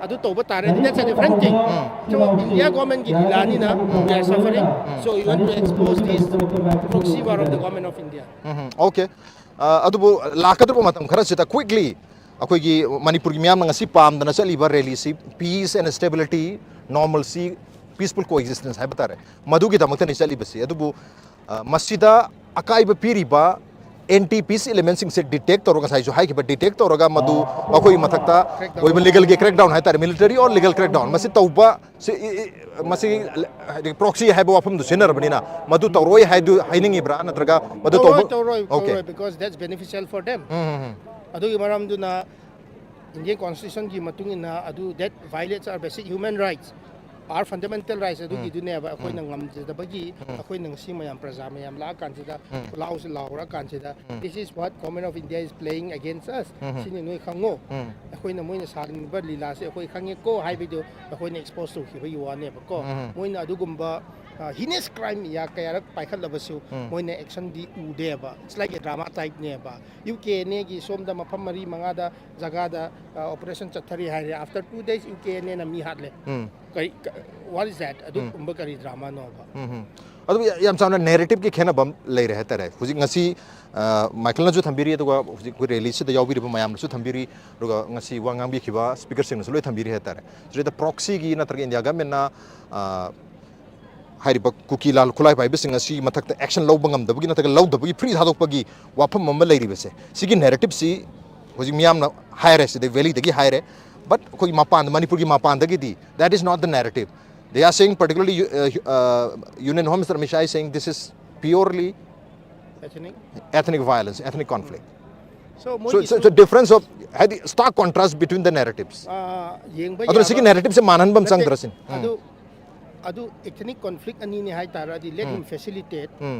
ꯑꯗꯨ ꯇꯧꯕ ꯇꯥꯔꯗꯤ, that's a different thing. So, India government ꯒꯤ ꯂꯤꯂꯥꯅꯤꯅ, we are suffering. So, you want to expose this proxy war of the government of India. Okay. ꯑ, ꯑꯗꯨꯕꯨ ꯂꯥꯛꯀꯗꯧꯕ ꯃꯇꯝ ꯈꯔꯁꯤꯗ quickly ꯑꯩꯈꯣꯏꯒꯤ ꯃꯅꯤꯄꯨꯔꯒꯤ ꯃꯤꯌꯥꯝꯅ ꯉꯁꯤ ꯄꯥꯝꯗꯅ ꯆꯠꯂꯤꯕ ꯔꯦꯂꯤꯁꯤ peace and stability, normalcy, peaceful coexistence ꯍꯥꯏꯕ ꯇꯥꯔꯦ, ꯃꯗꯨꯒꯤꯗꯃꯛꯇꯅꯤ ꯆꯠꯂꯤꯕꯁꯤ꯫ ꯑꯗꯨꯕꯨ, ꯑ, ꯃꯁꯤꯗ ꯑꯀꯥꯏꯕ ꯄꯤꯔꯤꯕ ꯑꯦꯟꯇꯤ ꯄꯤꯁ ꯏꯂꯤꯃꯦꯟꯁꯤꯡꯁꯦ ꯗꯤꯇꯦꯛ ꯇꯧꯔꯒ, ꯉꯁꯥꯏꯁꯨ ꯍꯥꯏꯈꯤꯕ, ꯗꯤꯇꯦꯛ ꯇꯧꯔꯒ ꯃꯗꯨ ꯃꯈꯣꯏꯒꯤ ꯃꯊꯛꯇ ꯑꯣꯏꯕ ꯂꯤꯒꯦꯜꯒꯤ ꯀ꯭ꯔꯦꯛꯗꯥꯎꯟ ꯍꯥꯏꯇꯥꯔꯦ, ꯃꯤꯂꯤꯇꯔꯤ ꯑꯣꯔ ꯂꯤꯒꯦꯜ ꯀ꯭ꯔꯦꯛꯗꯥꯎꯟ ꯃꯁꯤ ꯇꯧꯕ ꯁꯤ, ꯏ- ꯏ- ꯃꯁꯤ ꯍꯥꯏꯗꯤ ꯄ꯭ꯔꯣꯛꯁꯤ ꯍꯥꯏꯕ ꯋꯥꯐꯝꯗꯨ ꯁꯤꯖꯤꯟꯅꯔꯕꯅꯤꯅ ꯃꯗꯨ ꯇꯧꯔꯣꯏ ꯍꯥꯏꯗꯨ ꯍꯥꯏꯅꯤꯡꯉꯤꯕ꯭ꯔꯥ, ꯅꯠꯇ꯭ꯔꯒ ꯃꯗꯨ ꯇꯧꯕ? ꯇꯧꯔꯣꯏ, ꯇꯧꯔꯣꯏ, Okay. ꯇꯧꯔꯣꯏ, because that's beneficial for them. ꯎꯝ, ꯎꯝ, ꯎꯝ. ꯑꯗꯨꯒꯤ ꯃꯔꯝꯗꯨꯅ Indian Constitution ꯒꯤ ꯃꯇꯨꯡ ꯏꯟꯅ ꯑꯗꯨ that violates our basic human rights, our fundamental rights ꯑꯗꯨꯒꯤꯗꯨꯅꯦꯕ ꯑꯩꯈꯣꯏꯅ ꯉꯝꯖꯗꯕꯒꯤ ꯑꯩꯈꯣꯏꯅ ꯉꯁꯤ ꯃꯌꯥꯝ ꯄ꯭ꯔꯖꯥ ꯃꯌꯥꯝ ꯂꯥꯛꯑꯀꯥꯟꯁꯤꯗ ꯈꯨꯂꯥꯎꯁꯤ ꯂꯥꯎꯔꯀꯥꯟꯁꯤꯗ, "This is what Government of India is playing against us." ꯁꯤꯅꯤ ꯅꯣꯏ ꯈꯪꯉꯣ꯫ ꯑꯩꯈꯣꯏꯅ ꯃꯣꯏꯅ ꯁꯥꯅꯤꯡꯕ ꯂꯤꯂꯥꯁꯦ ꯑꯩꯈꯣꯏ ꯈꯪꯉꯦꯀꯣ ꯍꯥꯏꯕꯗꯨ ꯑꯩꯈꯣꯏꯅ expose ꯇꯧꯈꯤꯕꯒꯤ ꯋꯥꯅꯦꯕꯀꯣ꯫ ꯃꯣꯏꯅ ꯑꯗꯨꯒꯨꯝꯕ ꯍꯤꯅꯦꯁ ꯀ꯭ꯔꯥꯏꯝ ꯀꯌꯥꯔꯛ ꯄꯥꯏꯈꯠꯂꯕꯁꯨ ꯃꯣꯏꯅ ꯑꯦꯛꯁꯟꯗꯤ ꯎꯗꯦꯕ꯫ It's like a drama type ꯅꯦꯕ꯫ ꯌꯨ ꯀꯦ ꯑꯦꯟ ꯑꯦꯒꯤ ꯁꯣꯝꯗ ꯃꯐꯝ ꯃꯔꯤ ꯃꯉꯥꯗ ꯖꯒꯥꯗ ꯑꯣꯄꯔꯦꯁꯟ ꯆꯠꯊꯔꯤ ꯍꯥꯏꯔꯦ, after two days U K N ꯑꯦꯅ ꯃꯤ ꯍꯥꯠꯂꯦ꯫ ꯎꯝ. ꯀꯔꯤ, what is that? ꯑꯗꯨꯒꯨꯝꯕ ꯀꯔꯤ ꯗ꯭ꯔꯃꯥꯅꯣꯕ? ꯎꯝ, ꯎꯝ. ꯑꯗꯨ ꯌꯥ- ꯌꯥꯝ ꯆꯥꯎꯅ ꯅꯦꯔꯦꯇꯤꯞꯀꯤ ꯈꯦꯠꯅꯕ ꯑꯃ ꯂꯩꯔꯦ ꯍꯥꯏꯇꯥꯔꯦ꯫ ꯍꯧꯖꯤꯛ ꯉꯁꯤ ꯑ, ꯃꯥꯏꯀꯜꯅꯁꯨ ꯊꯝꯕꯤꯔꯤ, ꯑꯗꯨꯒ ꯍꯧꯖꯤꯛ ꯑꯩꯈꯣꯏ ꯔꯦꯂꯤꯁꯤꯗ ꯌꯥꯎꯕꯤꯔꯤꯕ ꯃꯌꯥꯝꯅꯁꯨ ꯊꯝꯕꯤꯔꯤ, ꯑꯗꯨꯒ ꯉꯁꯤ ꯋꯥ ꯉꯥꯡꯕꯤꯈꯤꯕ ꯁ꯭ꯄꯤꯀꯔꯁꯤꯡꯅꯁꯨ ꯂꯣꯏ ꯊꯝꯕꯤꯔꯤ ꯍꯥꯏꯇꯥꯔꯦ꯫ ꯁꯤꯗ ꯄ꯭ꯔꯣꯛꯁꯤꯒꯤ ꯅꯠꯇ꯭ꯔꯒ ꯏꯟꯗꯤꯌꯥ ꯒꯃꯦꯟꯅ ꯑ, ꯍꯥꯏꯔꯤꯕ ꯀꯨꯀꯤ ꯂꯥꯜ ꯈꯨꯠꯂꯥꯏ ꯄꯥꯏꯕꯁꯤꯡ ꯑꯁꯤ ꯃꯊꯛꯇ ꯑꯦꯛꯁꯟ ꯂꯧꯕ ꯉꯝꯗꯕꯒꯤ ꯅꯠꯇ꯭ꯔꯒ ꯂꯧꯗꯕꯒꯤ ꯐ꯭ꯔꯤ ꯊꯥꯗꯣꯛꯄꯒꯤ ꯋꯥꯐꯝ ꯑꯃ ꯂꯩꯔꯤꯕꯁꯦ, ꯁꯤꯒꯤ ꯅꯦꯔꯦꯇꯤꯞꯁꯤ ꯍꯧꯖꯤꯛ ꯃꯤꯌꯥꯝꯅ ꯍꯥꯏꯔꯦ, ꯁꯤꯗꯩ ꯚꯦꯂꯤꯗꯒꯤ ꯍꯥꯏꯔꯦ, ꯕꯠ ꯑꯩꯈꯣꯏꯒꯤ ꯃꯄꯥꯟꯗ, ꯃꯅꯤꯄꯨꯔꯒꯤ ꯃꯄꯥꯟꯗꯒꯤꯗꯤ that is not the narrative. They are saying, particularly, uh, uh, Union Home Minister Amit Shah is saying this is purely Ethnic? ethnic violence, ethnic conflict. So So it's, it's a ꯃꯣꯏꯒꯤꯁꯨ difference of, ꯍꯥꯏꯗꯤ, stark contrast between the narratives. ꯑꯥ, ꯌꯦꯡꯕ ꯑꯗꯨꯅ ꯁꯤꯒꯤ ꯌꯥꯕ ꯅꯦꯔꯦꯇꯤꯞꯁꯦ ꯃꯥꯟꯍꯟꯕ ꯑꯃ ꯅꯠꯇꯦ, ꯆꯪꯗ꯭ꯔꯁꯤꯅꯤ꯫ ꯎꯝ. ꯑꯗꯨ ꯑꯗꯨ ethnic conflict ꯑꯅꯤꯅꯤ ꯍꯥꯏꯇꯥꯔꯗꯤ, let ꯎꯝ. him facilitate, ꯎꯝ.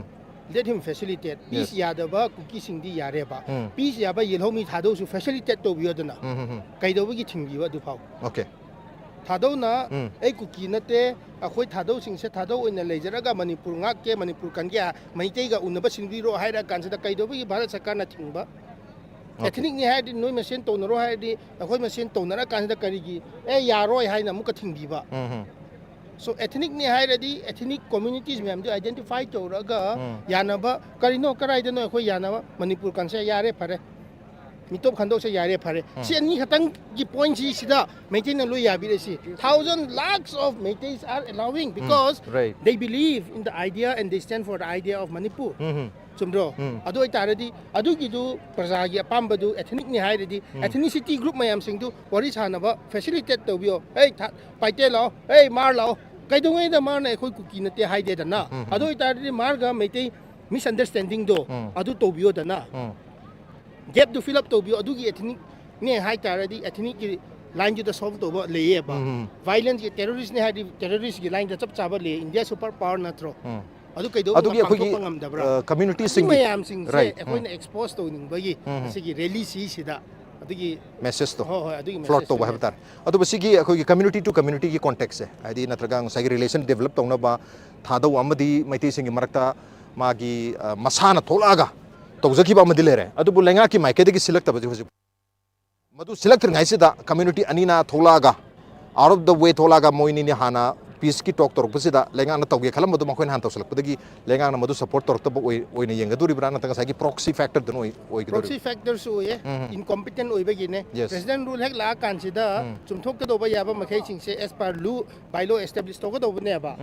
let him facilitate. Peace Yes. ꯌꯥꯗꯕ ꯀꯨꯀꯤꯁꯤꯡꯗꯤ ꯌꯥꯔꯦꯕ꯫ ꯎꯝ. Peace ꯌꯥꯕ ꯌꯦꯜꯍꯧꯃꯤ ꯊꯥꯗꯧꯁꯨ facilitate ꯇꯧꯕꯤꯌꯣꯗꯅ꯫ ꯎꯝ, ꯎꯝ, ꯎꯝ. ꯀꯩꯗꯧꯕꯒꯤ ꯊꯤꯡꯕꯤꯕ ꯑꯗꯨꯐꯥꯎ? Okay. ꯊꯥꯗꯧꯅ ꯎꯝ. "ꯑꯩ ꯀꯨꯀꯤ ꯅꯠꯇꯦ, ꯑꯩꯈꯣꯏ ꯊꯥꯗꯧꯁꯤꯡꯁꯦ ꯊꯥꯗꯧ ꯑꯣꯏꯅ ꯂꯩꯖꯔꯒ ꯃꯅꯤꯄꯨꯔ ꯉꯥꯛꯀꯦ, ꯃꯅꯤꯄꯨꯔ ꯀꯟꯒꯦ, ꯃꯩꯇꯩꯒ ꯎꯅꯕ ꯁꯤꯟꯕꯤꯔꯣ" ꯍꯥꯏꯔ ꯀꯥꯟꯁꯤꯗ ꯀꯩꯗꯧꯕꯒꯤ ꯚꯥꯔꯠ ꯁꯔꯀꯥꯔꯅ ꯊꯤꯡꯕ? Okay. Ethnic ꯅꯤ ꯍꯥꯏꯔꯗꯤ, ꯅꯣꯏ ꯃꯁꯦꯟ ꯇꯧꯅꯔꯣ ꯍꯥꯏꯔꯗꯤ, ꯑꯩꯈꯣꯏ ꯃꯁꯦꯟ ꯇꯧꯅꯔ ꯀꯥꯟꯁꯤꯗ ꯀꯔꯤꯒꯤ "ꯑꯦ, ꯌꯥꯔꯣꯏ" ꯍꯥꯏꯅ ꯑꯃꯨꯛꯀ ꯊꯤꯡꯕꯤꯕ? ꯎꯝ, ꯎꯝ. So ethnic ꯅꯤ ꯍꯥꯏꯔꯗꯤ ethnic communities ꯃꯌꯥꯝꯗꯨ identify ꯇꯧꯔꯒ ꯎꯝ. ꯌꯥꯅꯕ, ꯀꯔꯤꯅꯣ, ꯀꯗꯥꯏꯗꯅꯣ ꯑꯩꯈꯣꯏ ꯌꯥꯅꯕ? ꯃꯅꯤꯄꯨꯔ ꯀꯟꯁꯦ, ꯌꯥꯔꯦ, ꯐꯔꯦ, ꯃꯤꯇꯣꯞ ꯈꯟꯗꯣꯛꯁꯦ, ꯌꯥꯔꯦ, ꯐꯔꯦ꯫ ꯎꯝ. ꯁꯤ ꯑꯅꯤ ꯈꯛꯇꯪꯒꯤ ꯄꯣꯏꯟꯁꯤ ꯁꯤꯗ ꯃꯩꯇꯩꯅ ꯂꯣꯏ ꯌꯥꯕꯤꯔꯁꯤ꯫ Thousand lakhs of Meiteis are allowing because Right. they believe in the idea and they stand for the idea of Manipur. ꯎꯝ, ꯎꯝ. ꯆꯨꯝꯗ꯭ꯔꯣ? ꯑꯗꯨ ꯑꯣꯏꯇꯥꯔꯗꯤ ꯑꯗꯨꯒꯤꯗꯨ ꯄ꯭ꯔꯖꯥꯒꯤ ꯑꯄꯥꯝꯕꯗꯨ ethnicꯅꯤ ꯍꯥꯏꯔꯗꯤ ethnicity group ꯃꯌꯥꯝꯁꯤꯡꯗꯨ ꯋꯥꯔꯤ ꯁꯥꯟꯅꯕ facilitate ꯇꯧꯕꯤꯌꯣ꯫ "ꯍꯦ ꯄꯥꯏꯇꯦ ꯂꯥꯛꯑꯣ, ꯍꯦ ꯃꯥꯔ ꯂꯥꯛꯑꯣ", ꯀꯩꯗꯧꯉꯩꯗ ꯃꯥꯔꯅ "ꯑꯩꯈꯣꯏ ꯀꯨꯀꯤ ꯅꯠꯇꯦ" ꯍꯥꯏꯗꯦꯗꯅ? ꯑꯗꯨ ꯑꯣꯏꯇꯥꯔꯗꯤ ꯃꯥꯔꯒ ꯃꯩꯇꯩ misunderstandingꯗꯣ ꯑꯗꯨ ꯇꯧꯕꯤꯌꯣꯗꯅ꯫ Gapꯗꯨ fill up ꯇꯧꯕꯤꯌꯣ꯫ ꯑꯗꯨꯒꯤ ethnicꯅꯦ ꯍꯥꯏꯇꯥꯔꯗꯤ ethnicꯀꯤ lineꯗꯨꯗ solve ꯇꯧꯕ ꯂꯩꯌꯦꯕ꯫ Violenceꯀꯤ terroristꯅꯦ ꯍꯥꯏꯔꯗꯤ terroristꯀꯤ lineꯗ ꯆꯞ ꯆꯥꯕ ꯂꯩꯌꯦ꯫ꯏꯟꯗꯤꯌꯥ super power ꯅꯠꯇ꯭ꯔꯣ? ꯑꯗꯨ ꯀꯩꯗꯧꯕ ꯑꯗꯨꯒꯤ ꯑꯩꯈꯣꯏꯒꯤ ꯄꯥꯡꯊꯣꯛꯄ ꯉꯝꯗꯕ꯭ꯔꯥ? Communityꯁꯤꯡꯒꯤ ꯃꯌꯥꯝꯁꯤꯡꯁꯦ ꯑꯩꯈꯣꯏꯅ expose ꯇꯧꯅꯤꯡꯕꯒꯤ ꯑꯁꯤꯒꯤ rally ꯁꯤꯁꯤꯗ ꯑꯗꯨꯒꯤ messageꯇꯣ ꯍꯣꯏ, ꯍꯣꯏ, ꯑꯗꯨꯒꯤ float ꯇꯧꯕ ꯍꯥꯏꯕ ꯇꯥꯔꯦ꯫ ꯑꯗꯨꯕꯨ ꯁꯤꯒꯤ ꯑꯩꯈꯣꯏꯒꯤ community to communityꯒꯤ contactꯁꯦ, ꯍꯥꯏꯗꯤ ꯅꯠꯇ꯭ꯔꯒ ꯉꯁꯥꯏꯒꯤ relation develop ꯇꯧꯅꯕ ꯊꯥꯗꯧ ꯑꯃꯗꯤ ꯃꯩꯇꯩꯁꯤꯡꯒꯤ ꯃꯔꯛꯇ ꯃꯥꯒꯤ, ꯑ, ꯃꯁꯥꯅ ꯊꯣꯛꯂꯛꯑꯒ ꯇꯧꯖꯈꯤꯕ ꯑꯃꯗꯤ ꯂꯩꯔꯦ꯫ ꯑꯗꯨꯕꯨ ꯂꯩꯉꯥꯛꯀꯤ ꯃꯥꯏꯀꯩꯗꯒꯤ ꯁꯤꯜꯂꯛꯇꯕꯁꯦ ꯍꯧꯖꯤꯛ ꯃꯗꯨ ꯁꯤꯜꯂꯛꯇ꯭ꯔꯤꯉꯩꯁꯤꯗ community ꯑꯅꯤꯅ ꯊꯣꯛꯂꯛꯑꯒ, out of the way ꯊꯣꯛꯂꯛꯑꯒ, ꯃꯣꯏꯅꯤꯅꯤ ꯍꯥꯟꯅ peaceꯀꯤ talk ꯇꯧꯔꯛꯄꯁꯤꯗ ꯂꯩꯉꯥꯛꯅ ꯇꯧꯒꯦ ꯈꯜꯂꯝꯕꯗꯨ ꯃꯈꯣꯏꯅ ꯍꯥꯟꯅ ꯇꯧꯁꯤꯜꯂꯛꯄꯗꯒꯤ ꯂꯩꯉꯥꯛꯅ ꯃꯗꯨ support ꯇꯧꯔꯛꯇꯕ ꯑꯣꯏ-, ꯑꯣꯏꯅ ꯌꯦꯡꯒꯗꯣꯔꯤꯕ꯭ꯔꯥ, ꯅꯠꯇ꯭ꯔꯒ ꯉꯁꯥꯏꯒꯤ proxy factorꯗꯨꯅ ꯑꯣꯏ-, ꯑꯣꯏꯒꯗꯣꯔꯤꯕ꯭ꯔꯥ? Proxy factorꯁꯨ ꯑꯣꯏꯌꯦ꯫ Incompetent ꯑꯣꯏꯕꯒꯤꯅꯦ꯫ Yes꯫ President rule ꯍꯦꯛ ꯂꯥꯛꯑꯀꯥꯟꯁꯤꯗ ꯆꯨꯝꯊꯣꯛꯀꯗꯧꯕ ꯌꯥꯕ ꯃꯈꯩꯁꯤꯡꯁꯦ as per law, bylaw establish ꯇꯧꯒꯗꯧꯕꯅꯦꯕ꯫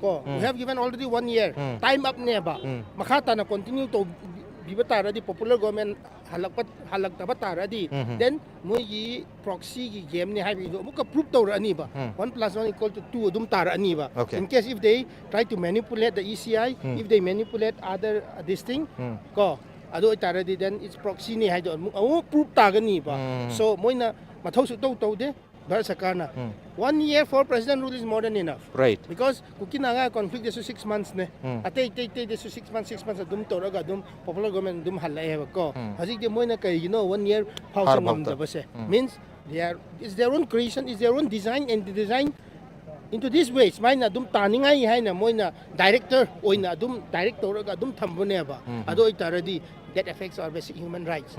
ꯀꯣ, we have given already one year, time upꯅꯦꯕ꯫ ꯃꯈꯥ ꯇꯥꯅ continue ꯇꯧꯕꯤꯕ ꯇꯥꯔꯗꯤ, popular government ꯍꯜꯂꯛꯄ, ꯍꯜꯂꯛꯇꯕ ꯇꯥꯔꯗꯤ, then ꯃꯣꯏꯒꯤ proxyꯒꯤ gameꯅꯦ ꯍꯥꯏꯕꯒꯤꯗꯣ ꯑꯃꯨꯛꯀ prove ꯇꯧꯔꯛꯑꯅꯤꯕ꯫ One plus one equal to two ꯑꯗꯨꯝ ꯇꯥꯔꯛꯑꯅꯤꯕ꯫ Okay꯫ In case if they try to manipulate the E C I, if they manipulate other, uh, this thing, ꯀꯣ, ꯑꯗꯨ ꯑꯣꯏꯇꯥꯔꯗꯤ then it's proxyꯅꯦ ꯍꯥꯏꯗꯣ ꯑꯃꯨꯛ, ꯑꯃꯨꯛ prove ꯇꯥꯒꯅꯤꯕ꯫ So ꯃꯣꯏꯅ ꯃꯊꯧ ꯁꯨꯛꯇꯧ ꯇꯧꯗꯦ꯫ ꯚꯥꯔꯠ ꯁꯔꯀꯥꯔꯅ, one year for president rule is more than enough꯫ Right꯫ Because Kuki Naga conflictꯗꯁꯨ six monthsꯅꯦ꯫ ꯑꯇꯩ, ꯑꯇꯩ, ꯑꯇꯩꯗꯁꯨ six months, six months ꯑꯗꯨꯝ ꯇꯧꯔꯒ ꯑꯗꯨꯝ popular government ꯑꯗꯨꯝ ꯍꯜꯂꯛꯑꯦꯕꯀꯣ꯫ ꯍꯧꯖꯤꯛꯇꯤ ꯃꯣꯏꯅ ꯀꯩꯒꯤꯅꯣ one year ꯐꯥꯎꯁꯦ ꯐꯥꯔ ꯐꯥꯎꯗ꯫ ꯉꯝꯗꯕꯁꯦ? Means they are, it's their own creation, it's their own design and design into this way, ꯁꯨꯃꯥꯏꯅ ꯑꯗꯨꯝ ꯇꯥꯅꯤꯡꯉꯥꯏ ꯍꯥꯏꯅ ꯃꯣꯏꯅ director ꯑꯣꯏꯅ ꯑꯗꯨꯝ direct ꯇꯧꯔꯒ ꯑꯗꯨꯝ ꯊꯝꯕꯅꯦꯕ꯫ ꯑꯗꯨ ꯑꯣꯏꯇꯥꯔꯗꯤ that affects our basic human rights꯫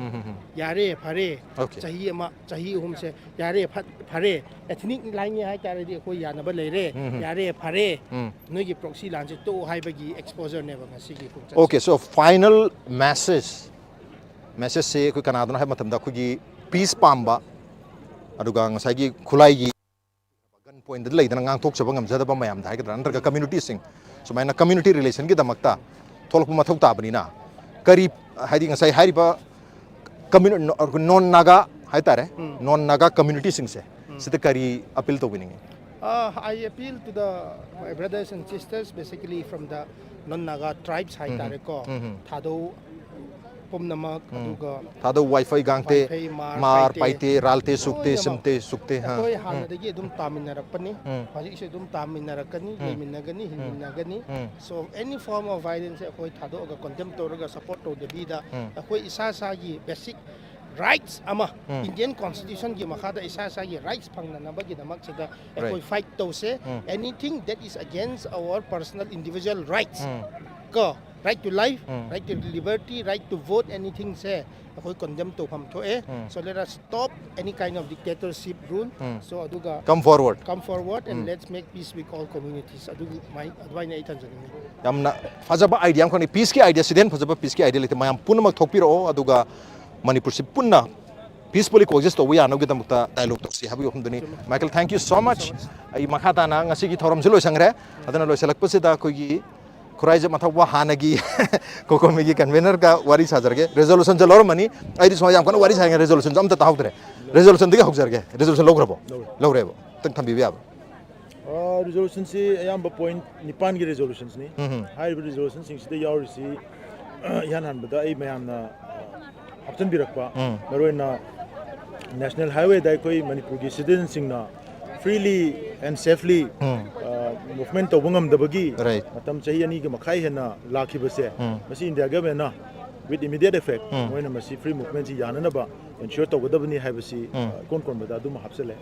ꯌꯥꯔꯦ, ꯐꯔꯦ꯫ Okay꯫ ꯆꯍꯤ ꯑꯃ, ꯆꯍꯤ ꯑꯍꯨꯝꯁꯦ ꯌꯥꯔꯦ, ꯐꯠ-, ꯐꯔꯦ, ethnic lineꯅꯦ ꯍꯥꯏꯇꯥꯔꯗꯤ ꯑꯩꯈꯣꯏ ꯌꯥꯅꯕ ꯂꯩꯔꯦ꯫ ꯌꯥꯔꯦ, ꯐꯔꯦ, ꯅꯣꯏꯒꯤ proxy ꯂꯥꯟꯁꯦ ꯇꯣꯛꯑꯣ ꯍꯥꯏꯕꯒꯤ exposureꯅꯦꯕ ꯉꯁꯤꯒꯤ ꯈꯣꯡꯆꯠꯁꯦ꯫ Okay, so final message, messageꯁꯦ ꯑꯩꯈꯣꯏ ꯀꯅꯥꯗꯅꯣ ꯍꯥꯏꯕ ꯃꯇꯝꯗ ꯑꯩꯈꯣꯏꯒꯤ peace ꯄꯥꯝꯕ, ꯑꯗꯨꯒ ꯉꯁꯥꯏꯒꯤ ꯈꯨꯠꯂꯥꯏꯒꯤ gun pointꯗ ꯂꯩꯗꯅ ꯉꯥꯡꯊꯣꯛꯆꯕ ꯉꯝꯖꯗꯕ ꯃꯌꯥꯝꯗ ꯍꯥꯏꯒꯗ꯭ꯔꯥ, ꯅꯠꯇ꯭ꯔꯒ communityꯁꯤꯡ, ꯁꯨꯃꯥꯏꯅ community relationꯒꯤꯗꯃꯛꯇ ꯊꯣꯛꯂꯛꯄ ꯃꯊꯧ ꯇꯥꯕꯅꯤꯅ, ꯀꯔꯤ, ꯍꯥꯏꯗꯤ ꯉꯁꯥꯏ ꯍꯥꯏꯔꯤꯕ ꯀꯝꯃ꯭ꯌꯨꯅꯤ-, ꯅꯣꯟ ꯅꯥꯒꯥ ꯍꯥꯏꯇꯥꯔꯦ, ꯎꯝ꯫ ꯅꯣꯟ ꯅꯥꯒꯥ ꯀꯝꯃ꯭ꯌꯨꯅꯤꯇꯤꯁꯤꯡꯁꯦ ꯎꯝ꯫ ꯁꯤꯗ ꯀꯔꯤ appeal ꯇꯧꯕꯤꯅꯤꯡꯉꯤ? Uh, I appeal to the, my brothers and sisters, basically from the non Naga tribes ꯎꯝ꯫ ꯍꯥꯏꯇꯥꯔꯦꯀꯣ꯫ ꯎꯝ꯫ ꯊꯥꯗꯧ ꯄꯨꯝꯅꯃꯛ, ꯎꯝ꯫ ꯑꯗꯨꯒ ꯊꯥꯗꯧ ꯋꯥꯏꯐꯩ ꯒꯥꯡꯇꯦ, ꯋꯥꯏꯐꯩ, ꯃꯥꯔ, ꯃꯥꯔ, ꯄꯥꯏꯇꯦ, ꯄꯥꯏꯇꯦ, ꯔꯥꯜꯇꯦ, ꯁꯨꯛꯇꯦ, ꯂꯣꯏꯅꯃꯛ ꯁꯤꯝꯇꯦ, ꯁꯨꯛꯇꯦ, ꯍꯥ꯫ ꯑꯩꯈꯣꯏ ꯎꯝ꯫ ꯍꯥꯟꯅꯗꯒꯤ ꯑꯗꯨꯝ ꯇꯥꯃꯤꯟꯅꯔꯛꯄꯅꯤ꯫ ꯎꯝ꯫ ꯍꯧꯖꯤꯛꯁꯨ ꯑꯗꯨꯝ ꯇꯥꯃꯤꯟꯅꯔꯛꯀꯅꯤ, ꯎꯝ꯫ ꯂꯩꯃꯤꯟꯅꯒꯅꯤ, ꯎꯝ꯫ ꯍꯤꯡꯃꯤꯟꯅꯒꯅꯤ꯫ ꯎꯝ꯫ So any form of violence ꯑꯩꯈꯣꯏ ꯊꯥꯗꯣꯛꯑꯒ condemn ꯇꯧꯔꯒ support ꯇꯧꯗꯕꯤꯗ ꯎꯝ꯫ ꯑꯩꯈꯣꯏ ꯏꯁꯥ ꯏꯁꯥꯒꯤ basic rights ꯑꯃ ꯎꯝ꯫ Indian Constitution ꯒꯤ ꯃꯈꯥꯗ ꯏꯁꯥ ꯏꯁꯥꯒꯤ rights ꯐꯪꯅꯅꯕꯒꯤꯗꯃꯛꯁꯤꯗ ꯑꯩꯈꯣꯏ Right. Fight ꯇꯧꯁꯦ꯫ ꯎꯝ꯫ Anything that is against our personal individual rights, ꯎꯝ꯫ ꯀꯣ, right to life, um. Right to liberty, right to vote, anything ꯁꯦ ꯑꯩꯈꯣꯏ condemn ꯇꯧꯐꯝ ꯊꯣꯛꯑꯦ꯫ ꯎꯝ꯫ So let us stop any kind of dictatorship rule. Um. So ꯑꯗꯨꯒ Come forward. Come forward and um. Let's make peace with all communities. ꯑꯗꯨꯒꯤ ꯃꯥꯏ-, ꯑꯗꯨꯃꯥꯏꯅ ꯑꯩ ꯊꯝꯖꯅꯤꯡꯉꯤ꯫ ꯌꯥꯝꯅ ꯐꯖꯕ idea ꯑꯃꯈꯛꯅꯤ꯫ Peace ꯀꯤ idea ꯁꯤꯗꯩ ꯍꯦꯟꯅ ꯐꯖꯕ peace ꯀꯤ idea ꯂꯩꯇꯦ꯫ ꯃꯌꯥꯝ ꯄꯨꯝꯅꯃꯛ ꯊꯣꯛꯄꯤꯔꯛꯑꯣ, ꯑꯗꯨꯒ ꯃꯅꯤꯄꯨꯔꯁꯤ ꯄꯨꯟꯅ peacefully coexist ꯇꯧꯕ ꯌꯥꯅꯕꯒꯤꯗꯃꯛꯇ dialogue ꯇꯧꯁꯤ ꯍꯥꯏꯕꯒꯤ ꯋꯥꯐꯝꯗꯨꯅꯤ꯫ ꯆꯨꯝꯃꯤ꯫ Michael, thank you so much꯫ ꯑꯩ ꯃꯈꯥ ꯇꯥꯅ ꯉꯁꯤꯒꯤ ꯊꯧꯔꯝꯁꯤ ꯂꯣꯏꯁꯟꯈ꯭ꯔꯦ꯫ ꯑꯗꯨꯅ ꯂꯣꯏꯁꯤꯜꯂꯛꯄꯁꯤꯗ ꯑꯩꯈꯣꯏꯒꯤ ꯈꯨꯔꯥꯏꯖꯝ ꯑꯊꯧꯕ ꯍꯥꯟꯅꯒꯤ COCOMI ꯒꯤ convener ꯒ ꯋꯥꯔꯤ ꯁꯥꯖꯔꯒꯦ꯫ Resolution ꯁꯦ ꯂꯧꯔꯝꯃꯅꯤ꯫ ꯑꯩꯗꯤ ꯁꯨꯃꯥꯏꯅ ꯌꯥꯝ ꯀꯟꯅ ꯋꯥꯔꯤ ꯁꯥꯔꯤꯉꯩ resolution ꯁꯨ ꯑꯝꯇ ꯇꯥꯍꯧꯗ꯭ꯔꯦ꯫ Resolution ꯗꯒꯤ ꯍꯧꯖꯔꯒꯦ꯫ Resolution ꯂꯧꯈ꯭ꯔꯕꯣ? ꯂꯧꯔꯦ꯫ ꯂꯧꯔꯦꯕ꯫ ꯑꯝꯇꯪ ꯊꯝꯕꯤꯕ ꯌꯥꯕ꯭ꯔꯥ? ꯑ, resolution ꯁꯤ ꯑꯌꯥꯝꯕ point ꯅꯤꯄꯥꯟꯒꯤ resolution ꯁꯤꯅꯤ꯫ ꯎꯝ ꯍꯝ꯫ ꯍꯥꯏꯔꯤꯕ resolution ꯁꯤꯡꯁꯤꯗ ꯌꯥꯎꯔꯤꯁꯤ, ꯏꯍꯥꯟ ꯍꯥꯟꯕꯗ ꯑꯩ ꯃꯌꯥꯝꯅ, ꯑ, ꯍꯥꯞꯆꯤꯟꯕꯤꯔꯛꯄ, ꯎꯝ꯫ ꯃꯔꯨꯑꯣꯏꯅ National Highway ꯗ ꯑꯩꯈꯣꯏ ꯃꯅꯤꯄꯨꯔꯒꯤ citizen ꯁꯤꯡꯅ freely and safely, ꯎꯝ꯫ ꯑ, movement ꯇꯧꯕ ꯉꯝꯗꯕꯒꯤ Right. ꯃꯇꯝ ꯆꯍꯤ ꯑꯅꯤꯒ ꯃꯈꯥꯏ ꯍꯦꯟꯅ ꯂꯥꯛꯈꯤꯕꯁꯦ, ꯎꯝ꯫ ꯃꯁꯤ India government ꯅ with immediate effect ꯎꯝ꯫ ꯃꯣꯏꯅ ꯃꯁꯤ free movement ꯁꯤ ꯌꯥꯅꯅꯕ ensure ꯇꯧꯒꯗꯕꯅꯤ ꯍꯥꯏꯕꯁꯤ, ꯎꯝ꯫ ꯑ, ꯏꯀꯣꯟ ꯀꯣꯟꯕꯗ ꯑꯗꯨꯃ ꯍꯥꯞꯆꯜꯂꯦ꯫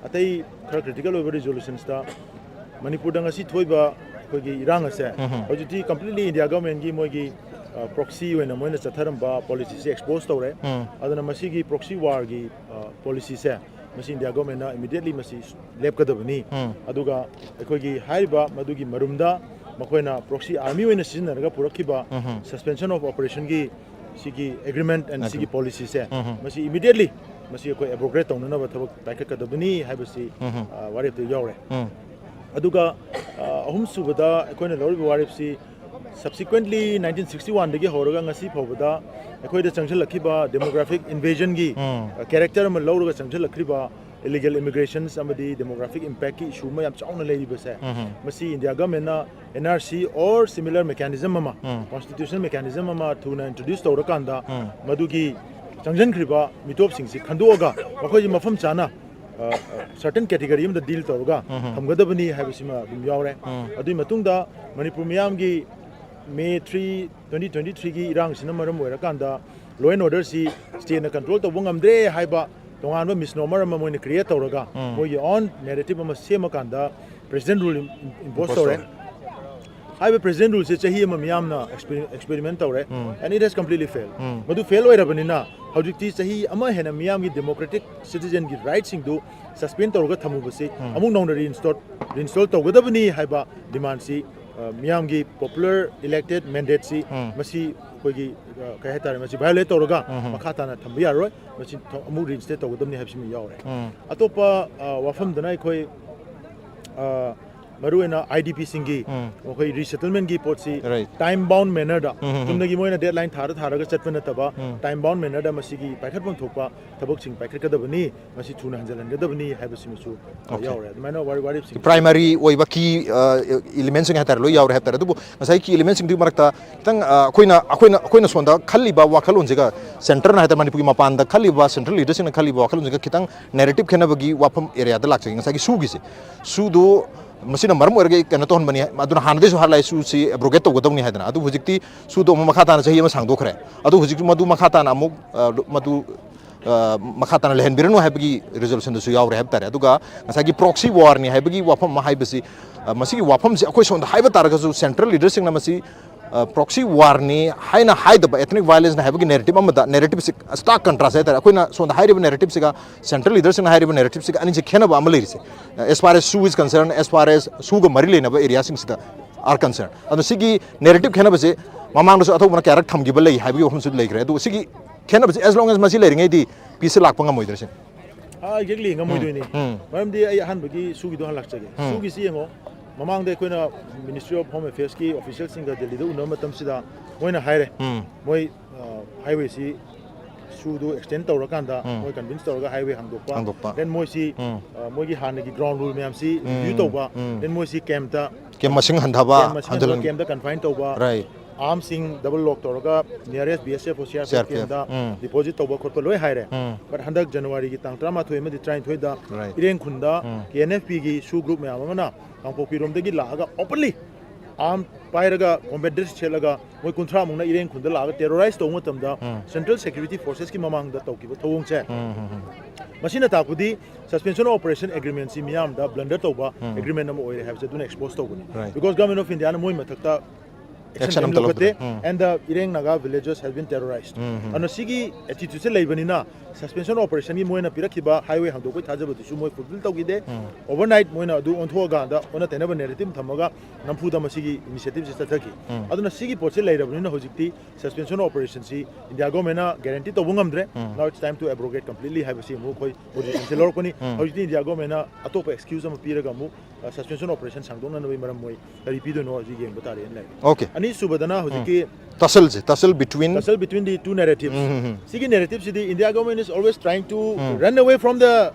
ꯑꯇꯩ ꯈꯔ critical ꯑꯣꯏꯕ resolutions ꯇ ꯃꯅꯤꯄꯨꯔꯗ ꯉꯁꯤ ꯊꯣꯛꯏꯕ ꯑꯩꯈꯣꯏꯒꯤ ꯏꯔꯥꯡ ꯑꯁꯦ ꯎꯝ꯫ ꯍꯧꯖꯤꯛꯇꯤ completely India government ꯒꯤ ꯃꯣꯏꯒꯤ, ꯑ, proxy ꯑꯣꯏꯅ ꯃꯣꯏꯅ ꯆꯠꯊꯔꯝꯕ policy ꯁꯦ expose ꯇꯧꯔꯦ꯫ ꯎꯝ꯫ ꯑꯗꯨꯅ ꯃꯁꯤꯒꯤ proxy war ꯒꯤ, ꯑ, policy ꯁꯦ ꯃꯁꯤ India government ꯅ immediately ꯃꯁꯤ ꯂꯦꯞꯀꯗꯕꯅꯤ꯫ ꯎꯝ꯫ ꯑꯗꯨꯒ ꯑꯩꯈꯣꯏꯒꯤ ꯍꯥꯏꯔꯤꯕ ꯃꯗꯨꯒꯤ ꯃꯔꯨꯝꯗ ꯃꯈꯣꯏꯅ proxy army ꯑꯣꯏꯅ ꯁꯤꯖꯤꯟꯅꯔꯒ ꯄꯨꯔꯛꯈꯤꯕ ꯎꯝ꯫ Suspension of operation ꯒꯤ ꯁꯤꯒꯤ agreement and ꯁꯤꯒꯤ Agreement. Policy ꯁꯦ ꯎꯝ꯫ ꯃꯁꯤ immediately ꯃꯁꯤ ꯑꯩꯈꯣꯏ abrogate ꯇꯧꯅꯅꯕ ꯊꯕꯛ ꯄꯥꯏꯈꯠꯀꯗꯕꯅꯤ ꯍꯥꯏꯕꯁꯤ, ꯎꯝ꯫ ꯑ, ꯋꯥꯔꯦꯞꯇ ꯌꯥꯎꯔꯦ꯫ ꯎꯝ꯫ ꯑꯗꯨꯒ, ꯑ, ꯑꯍꯨꯝꯁꯨꯕꯗ ꯑꯩꯈꯣꯏꯅ ꯂꯧꯔꯤꯕ ꯋꯥꯔꯦꯞꯁꯤ Subsequently, nineteen sixty-one ꯗꯒꯤ ꯍꯧꯔꯒ ꯉꯁꯤ ꯐꯥꯎꯕꯗ ꯑꯩꯈꯣꯏꯗ ꯆꯪꯁꯤꯜꯂꯛꯈꯤꯕ demographic invasion ꯒꯤ, ꯎꯝ. ꯑ, character ꯑꯃ ꯂꯧꯔꯒ ꯆꯪꯁꯤꯜꯂꯛꯈ꯭ꯔꯤꯕ illegal immigrations ꯑꯃꯗꯤ demographic impact ꯀꯤ issue ꯑꯃ ꯌꯥꯝ ꯆꯥꯎꯅ ꯂꯩꯔꯤꯕꯁꯦ, ꯎꯝ. ꯃꯁꯤ ꯏꯟꯗꯤꯌꯥ government ꯅ N R C or similar mechanism ꯑꯃ, ꯎꯝ. constitutional mechanism ꯑꯃ ꯊꯨꯅ introduce ꯇꯧꯔꯀꯥꯟꯗ, ꯎꯝ. ꯃꯗꯨꯒꯤ ꯆꯪꯁꯤꯟꯈ꯭ꯔꯤꯕ ꯃꯤꯇꯣꯞꯁꯤꯡꯁꯤ ꯈꯟꯗꯣꯛꯑꯒ ꯃꯈꯣꯏꯁꯤ ꯃꯐꯝ ꯆꯥꯅ, ꯑ, ꯑ, certain category ꯑꯃꯗ deal ꯇꯧꯔꯒ ꯎꯝ. ꯊꯝꯒꯗꯕꯅꯤ ꯍꯥꯏꯕꯁꯤꯃ ꯑꯗꯨꯝ ꯌꯥꯎꯔꯦ꯫ ꯎꯝ. ꯑꯗꯨꯒꯤ ꯃꯇꯨꯡꯗ ꯃꯅꯤꯄꯨꯔ ꯃꯤꯌꯥꯝꯒꯤ May three, twenty twenty-three ꯒꯤ ꯏꯔꯥꯡꯁꯤꯅ ꯃꯔꯝ ꯑꯣꯏꯔꯀꯥꯟꯗ law and order ꯁꯤ state ꯅ control ꯇꯧꯕ ꯉꯝꯗ꯭ꯔꯦ ꯍꯥꯏꯕ ꯇꯣꯉꯥꯟꯕ misnomer ꯑꯃ ꯃꯣꯏꯅ create ꯇꯧꯔꯒ, ꯎꯝ. ꯃꯣꯏꯒꯤ own narrative ꯑꯃ ꯁꯦꯝꯃꯀꯥꯟꯗ president rule impose Impose ꯇꯧꯔꯦ꯫ ꯇꯧꯔꯦ. ꯍꯥꯏꯔꯤꯕ president rule ꯁꯦ ꯆꯍꯤ ꯑꯃ ꯃꯤꯌꯥꯝꯅ exper-, experiment ꯇꯧꯔꯦ, ꯎꯝ. and it has completely failed. ꯎꯝ. ꯃꯗꯨ fail ꯑꯣꯏꯔꯕꯅꯤꯅ ꯍꯧꯖꯤꯛꯇꯤ ꯆꯍꯤ ꯑꯃ ꯍꯦꯟꯅ ꯃꯤꯌꯥꯝꯒꯤ democratic citizen ꯒꯤ right ꯁꯤꯡꯗꯨ suspend ꯇꯧꯔꯒ ꯊꯝꯃꯨꯕꯁꯤ ꯎꯝ. ꯑꯃꯨꯛ ꯅꯧꯅ reinstall, reinstall ꯇꯧꯒꯗꯕꯅꯤ ꯍꯥꯏꯕ demand ꯁꯤ, ꯑ, ꯃꯤꯌꯥꯝꯒꯤ popular elected mandate ꯁꯤ ꯎꯝ. ꯃꯁꯤ ꯑꯩꯈꯣꯏꯒꯤ, ꯑ, ꯀꯩ ꯍꯥꯏꯇꯥꯔꯦ, ꯃꯁꯤ violate ꯇꯧꯔꯒ ꯎꯝ. ꯃꯈꯥ ꯇꯥꯅ ꯊꯝꯕ ꯌꯥꯔꯣꯏ, ꯃꯁꯤ ꯊ-, ꯑꯃꯨꯛ reinstate ꯇꯧꯒꯗꯕꯅꯤ ꯍꯥꯏꯕꯁꯤꯃ ꯌꯥꯎꯔꯦ꯫ ꯎꯝ. ꯑꯇꯣꯞꯄ, ꯑ, ꯋꯥꯐꯝꯗꯅ ꯑꯩꯈꯣꯏ, ꯑ, ꯃꯔꯨꯑꯣꯏꯅ I D P ꯁꯤꯡꯒꯤ ꯎꯝ. ꯃꯈꯣꯏ resettlement ꯀꯤ ꯄꯣꯠꯁꯤ Right. time bound manner ꯗ, ꯎꯝ, ꯎꯝ, ꯎꯝ. ꯆꯨꯝꯅꯒꯤ ꯃꯣꯏꯅ deadline ꯊꯥꯔ ꯊꯥꯔꯒ ꯆꯠꯄ ꯅꯠꯇꯕ, ꯎꯝ. time bound manner ꯗ ꯃꯁꯤꯒꯤ ꯄꯥꯏꯈꯠꯐꯝ ꯊꯣꯛꯄ ꯊꯕꯛꯁꯤꯡ ꯄꯥꯏꯈꯠꯀꯗꯕꯅꯤ, ꯃꯁꯤ ꯊꯨꯅ ꯍꯟꯖꯤꯜꯍꯟꯒꯗꯕꯅꯤ ꯍꯥꯏꯕꯁꯤꯃꯁꯨ, ꯑ, Okay. ꯌꯥꯎꯔꯦ꯫ ꯑꯗꯨꯃꯥꯏꯅ ꯋꯥꯔꯤ, ꯋꯥꯔꯦꯞꯁꯤꯡ Primary ꯑꯣꯏꯕ key, ꯑ, element ꯁꯤꯡ ꯍꯥꯏꯇꯥꯔꯦ, ꯂꯣꯏ ꯌꯥꯎꯔꯦ ꯍꯥꯏꯕ ꯇꯥꯔꯦ꯫ ꯑꯗꯨꯕꯨ ꯉꯁꯥꯏ key element ꯁꯤꯡꯗꯨꯒꯤ ꯃꯔꯛꯇ ꯈꯤꯇꯪ, ꯑ, ꯑꯩꯈꯣꯏꯅ, ꯑꯩꯈꯣꯏꯅ, ꯑꯩꯈꯣꯏꯅ ꯁꯣꯝꯗ ꯈꯜꯂꯤꯕ ꯋꯥꯈꯜꯂꯣꯟꯁꯤꯒ centre ꯅ ꯍꯥꯏꯇꯥꯔꯦ, ꯃꯅꯤꯄꯨꯔꯒꯤ ꯃꯄꯥꯟꯗ ꯈꯜꯂꯤꯕ central leader ꯁꯤꯡꯅ ꯈꯜꯂꯤꯕ ꯋꯥꯈꯜꯂꯣꯟꯁꯤꯒ ꯈꯤꯇꯪ narrative ꯈꯦꯠꯅꯕꯒꯤ ꯋꯥꯐꯝ area ꯗ ꯂꯥꯛꯆꯒꯦ꯫ ꯉꯁꯥꯏꯒꯤ ꯁꯨꯒꯤꯁꯦ, ꯁꯨꯗꯨ ꯃꯁꯤꯅ ꯃꯔꯝ ꯑꯣꯏꯔꯒ ꯑꯩ ꯀꯩꯅꯣ ꯇꯧꯍꯟꯕꯅꯤ, ꯑꯗꯨꯅ ꯍꯥꯟꯅꯗꯩꯁꯨ ꯍꯥꯏꯔ ꯂꯥꯛꯑꯦ, ꯁꯨꯁꯤ abrogate ꯇꯧꯒꯗꯕꯅꯤ ꯍꯥꯏꯗꯅ꯫ ꯑꯗꯨ ꯍꯧꯖꯤꯛꯇꯤ ꯁꯨꯗꯣ ꯑꯃꯨꯛ ꯃꯈꯥ ꯇꯥꯅ ꯆꯍꯤ ꯑꯃ ꯁꯥꯡꯗꯣꯛꯈ꯭ꯔꯦ꯫ ꯑꯗꯨ ꯍꯧꯖꯤꯛ ꯃꯗꯨ ꯃꯈꯥ ꯇꯥꯅ ꯑꯃꯨꯛ, ꯑ, ꯃꯗꯨ, ꯑ, ꯃꯈꯥ ꯇꯥꯅ ꯂꯩꯍꯟꯕꯤꯔꯅꯨ ꯍꯥꯏꯕꯒꯤ resolution ꯗꯁꯨ ꯌꯥꯎꯔꯦ ꯍꯥꯏꯕ ꯇꯥꯔꯦ꯫ ꯑꯗꯨꯒ ꯉꯁꯥꯏꯒꯤ proxy war ꯅꯤ ꯍꯥꯏꯕꯒꯤ ꯋꯥꯐꯝ ꯑꯃ ꯍꯥꯏꯕꯁꯤ, ꯑ, ꯃꯁꯤꯒꯤ ꯋꯥꯐꯝꯁꯤ ꯑꯩꯈꯣꯏ ꯁꯣꯝꯗ ꯍꯥꯏꯕ ꯇꯥꯔꯒꯁꯨ central leader ꯁꯤꯡꯅ ꯃꯁꯤ, ꯑ, proxy war ꯅꯤ ꯍꯥꯏꯅ ꯍꯥꯏꯗꯕ, ethnic violence ꯅꯤ ꯍꯥꯏꯕꯒꯤ narrative ꯑꯃꯗ, narrative ꯁꯤ stark contrast ꯍꯥꯏꯇꯥꯔꯦ꯫ ꯑꯩꯈꯣꯏꯅ ꯁꯣꯝꯗ ꯍꯥꯏꯔꯤꯕ narrative ꯁꯤꯒ central leader ꯁꯤꯡꯅ ꯍꯥꯏꯔꯤꯕ narrative ꯁꯤꯒ ꯑꯅꯤꯁꯤ ꯈꯦꯠꯅꯕ ꯑꯃ ꯂꯩꯔꯤꯁꯦ꯫ As far as SoO is concerned, as far as SoO ꯒ ꯃꯔꯤ ꯂꯩꯅꯕ area ꯁꯤꯡꯁꯤꯗ are concerned꯫ ꯑꯗꯣ ꯁꯤꯒꯤ narrative ꯈꯦꯠꯅꯕꯁꯦ ꯃꯃꯥꯡꯗꯁꯨ ꯑꯊꯧꯕꯅ ꯀꯌꯥꯔꯛ ꯊꯝꯈꯤꯕ ꯂꯩ ꯍꯥꯏꯕꯒꯤ ꯋꯥꯐꯝꯁꯨ ꯂꯩꯈ꯭ꯔꯦ꯫ ꯑꯗꯨꯒ ꯁꯤꯒꯤ ꯈꯦꯠꯅꯕꯁꯦ, as long as ꯃꯁꯤ ꯂꯩꯔꯤꯉꯩꯗꯤ peace ꯁꯦ ꯂꯥꯛꯄ ꯉꯝꯃꯣꯏꯗ꯭ꯔꯥ ꯁꯤꯅꯤ? ꯑꯥ, exactly, ꯉꯝꯃꯣꯏꯗꯣꯏꯅꯤ꯫ ꯎꯝ. ꯃꯔꯝꯗꯤ ꯑꯩ ꯑꯍꯥꯟꯕꯒꯤ ꯁꯨꯒꯤꯗꯣ ꯍꯜꯂꯛꯆꯒꯦ꯫ ꯎꯝ. ꯁꯨꯒꯤꯁꯤ ꯌꯦꯡꯉꯣ, ꯃꯃꯥꯡꯗ ꯑꯩꯈꯣꯏꯅ Ministry of Home Affairs ꯀꯤ official ꯁꯤꯡꯒ ꯗꯦꯜꯂꯤꯗ ꯎꯅꯕ ꯃꯇꯝꯁꯤꯗ ꯃꯣꯏꯅ ꯍꯥꯏꯔꯦ, ꯎꯝ ꯃꯣꯏ highway ꯁꯤ ꯁꯨꯗꯨ extend ꯇꯧꯔꯀꯥꯟꯗ ꯎꯝ. ꯃꯣꯏ convince ꯇꯧꯔꯒ highway ꯍꯥꯡꯗꯣꯛꯄ. ꯍꯥꯡꯗꯣꯛꯄ. Then ꯃꯣꯏꯁꯤ ꯎꯝ. ꯑ, ꯃꯣꯏꯒꯤ ꯍꯥꯟꯅꯒꯤ ground rule ꯃꯌꯥꯝꯁꯤ ꯎꯝ. review ꯇꯧꯕ. ꯎꯝ. Then ꯃꯣꯏꯁꯤ camp ꯇ camp ꯃꯁꯤꯡ ꯍꯟꯊꯕ, camp ꯃꯁꯤꯡ ꯍꯟꯊꯕ, ꯍꯟꯊꯍꯟ- camp ꯇ confine ꯇꯧꯕ. Right. Arms ꯁꯤꯡ double lock ꯇꯧꯔꯒ nearest B S F or C R P F C R P F. camp ꯇ ꯎꯝ. deposit ꯇꯧꯕ ꯈꯣꯠꯄ ꯂꯣꯏ ꯍꯥꯏꯔꯦ. ꯎꯝ. But ꯍꯟꯗꯛ January ꯒꯤ ꯇꯥꯡ ꯇꯔꯥꯃꯥꯊꯣꯏ ꯑꯃꯗꯤ ꯇꯔꯥꯅꯤꯊꯣꯏꯗ Right. ꯏꯔꯦꯡꯈꯨꯜꯗ ꯎꯝ. K N F P ꯒꯤ SoO group ꯃꯌꯥꯝ ꯑꯃꯅ ꯀꯥꯡꯄꯣꯛꯄꯤꯔꯣꯝꯗꯒꯤ ꯂꯥꯛꯑꯒ openly arm ꯄꯥꯏꯔꯒ combat dress ꯁꯦꯠꯂꯒ ꯃꯣꯏ ꯀꯨꯟꯊ꯭ꯔꯥ ꯃꯨꯛꯅ ꯏꯔꯦꯡꯈꯨꯜꯗ ꯂꯥꯛꯑꯒ terrorize ꯇꯧꯕ ꯃꯇꯝꯗ ꯎꯝ. Central Security Forces ꯀꯤ ꯃꯃꯥꯡꯗ ꯇꯧꯈꯤꯕ ꯊꯧꯑꯣꯡꯁꯦ, ꯎꯝ, ꯎꯝ, ꯎꯝ. ꯃꯁꯤꯅ ꯇꯥꯛꯄꯗꯤ Suspension of Operation agreement ꯁꯤ ꯃꯤꯌꯥꯝꯗ blunder ꯇꯧꯕ ꯎꯝ. agreement ꯑꯃ ꯑꯣꯏꯔꯦ ꯍꯥꯏꯕꯁꯦ ꯑꯗꯨꯅ expose ꯇꯧꯕꯅꯤ. Right. Because Government of India ꯅ ꯃꯣꯏ ꯃꯊꯛꯇ action Action ꯀꯔꯤꯝ ꯑꯝꯇ ꯂꯧꯈꯠꯇꯦ. ꯂꯧꯗ꯭ꯔꯦ. ꯎꯝ. And the Ireng Naga villagers have been terrorized. ꯎꯝ, ꯎꯝ. ꯑꯗꯨꯅ ꯁꯤꯒꯤ attitude ꯁꯦ ꯂꯩꯕꯅꯤꯅ Suspension of Operation ꯒꯤ ꯃꯣꯏꯅ ꯄꯤꯔꯛꯈꯤꯕ highway ꯍꯥꯡꯗꯣꯛꯄꯒꯤ ꯊꯥꯖꯕꯗꯨꯁꯨ ꯃꯣꯏ fulfill ꯇꯧꯈꯤꯗꯦ. ꯎꯝ. Overnight ꯃꯣꯏꯅ ꯑꯗꯨ ꯑꯣꯟꯊꯣꯛꯑꯀꯥꯟꯗ ꯑꯣꯟꯅ ꯇꯩꯅꯕ narrative ꯊꯝꯃꯒ ꯅꯝꯐꯨꯗ ꯃꯁꯤꯒꯤ initiative ꯁꯦ ꯆꯠꯊꯈꯤ. ꯎꯝ. ꯑꯗꯨꯅ ꯁꯤꯒꯤ ꯄꯣꯠꯁꯦ ꯂꯩꯔꯕꯅꯤꯅ ꯍꯧꯖꯤꯛꯇꯤ Suspension of Operation ꯁꯤ India Government ꯅ guarantee ꯇꯧꯕ ꯉꯝꯗ꯭ꯔꯦ. ꯎꯝ. Now it's time to abrogate completely ꯍꯥꯏꯕꯁꯤ ꯑꯃꯨꯛ ꯑꯩꯈꯣꯏ position ꯁꯦ ꯂꯧꯔꯛꯄꯅꯤ. ꯎꯝ. ꯍꯧꯖꯤꯛꯇꯤ India Government ꯅ ꯑꯇꯣꯞꯄ excuse ꯑꯃ ꯄꯤꯔꯒ ꯑꯃꯨꯛ ꯑ, Suspension of Operation ꯁꯥꯡꯗꯣꯛꯅꯅꯕꯒꯤ ꯃꯔꯝ ꯃꯣꯏ ꯀꯔꯤ ꯄꯤꯗꯣꯏꯅꯣ ꯍꯧꯖꯤꯛ ꯌꯦꯡꯕ ꯇꯥꯔꯦꯅ ꯂꯩꯔꯦ. Okay. ꯑꯅꯤꯁꯨꯕꯗꯅ ꯍꯧꯖꯤꯛꯀꯤ tussle say, tussle between tussle between the two narratives. ꯎꯝ, ꯎꯝ, ꯎꯝ. ꯁꯤꯒꯤ narrative CD India Government is always trying to um. run away from the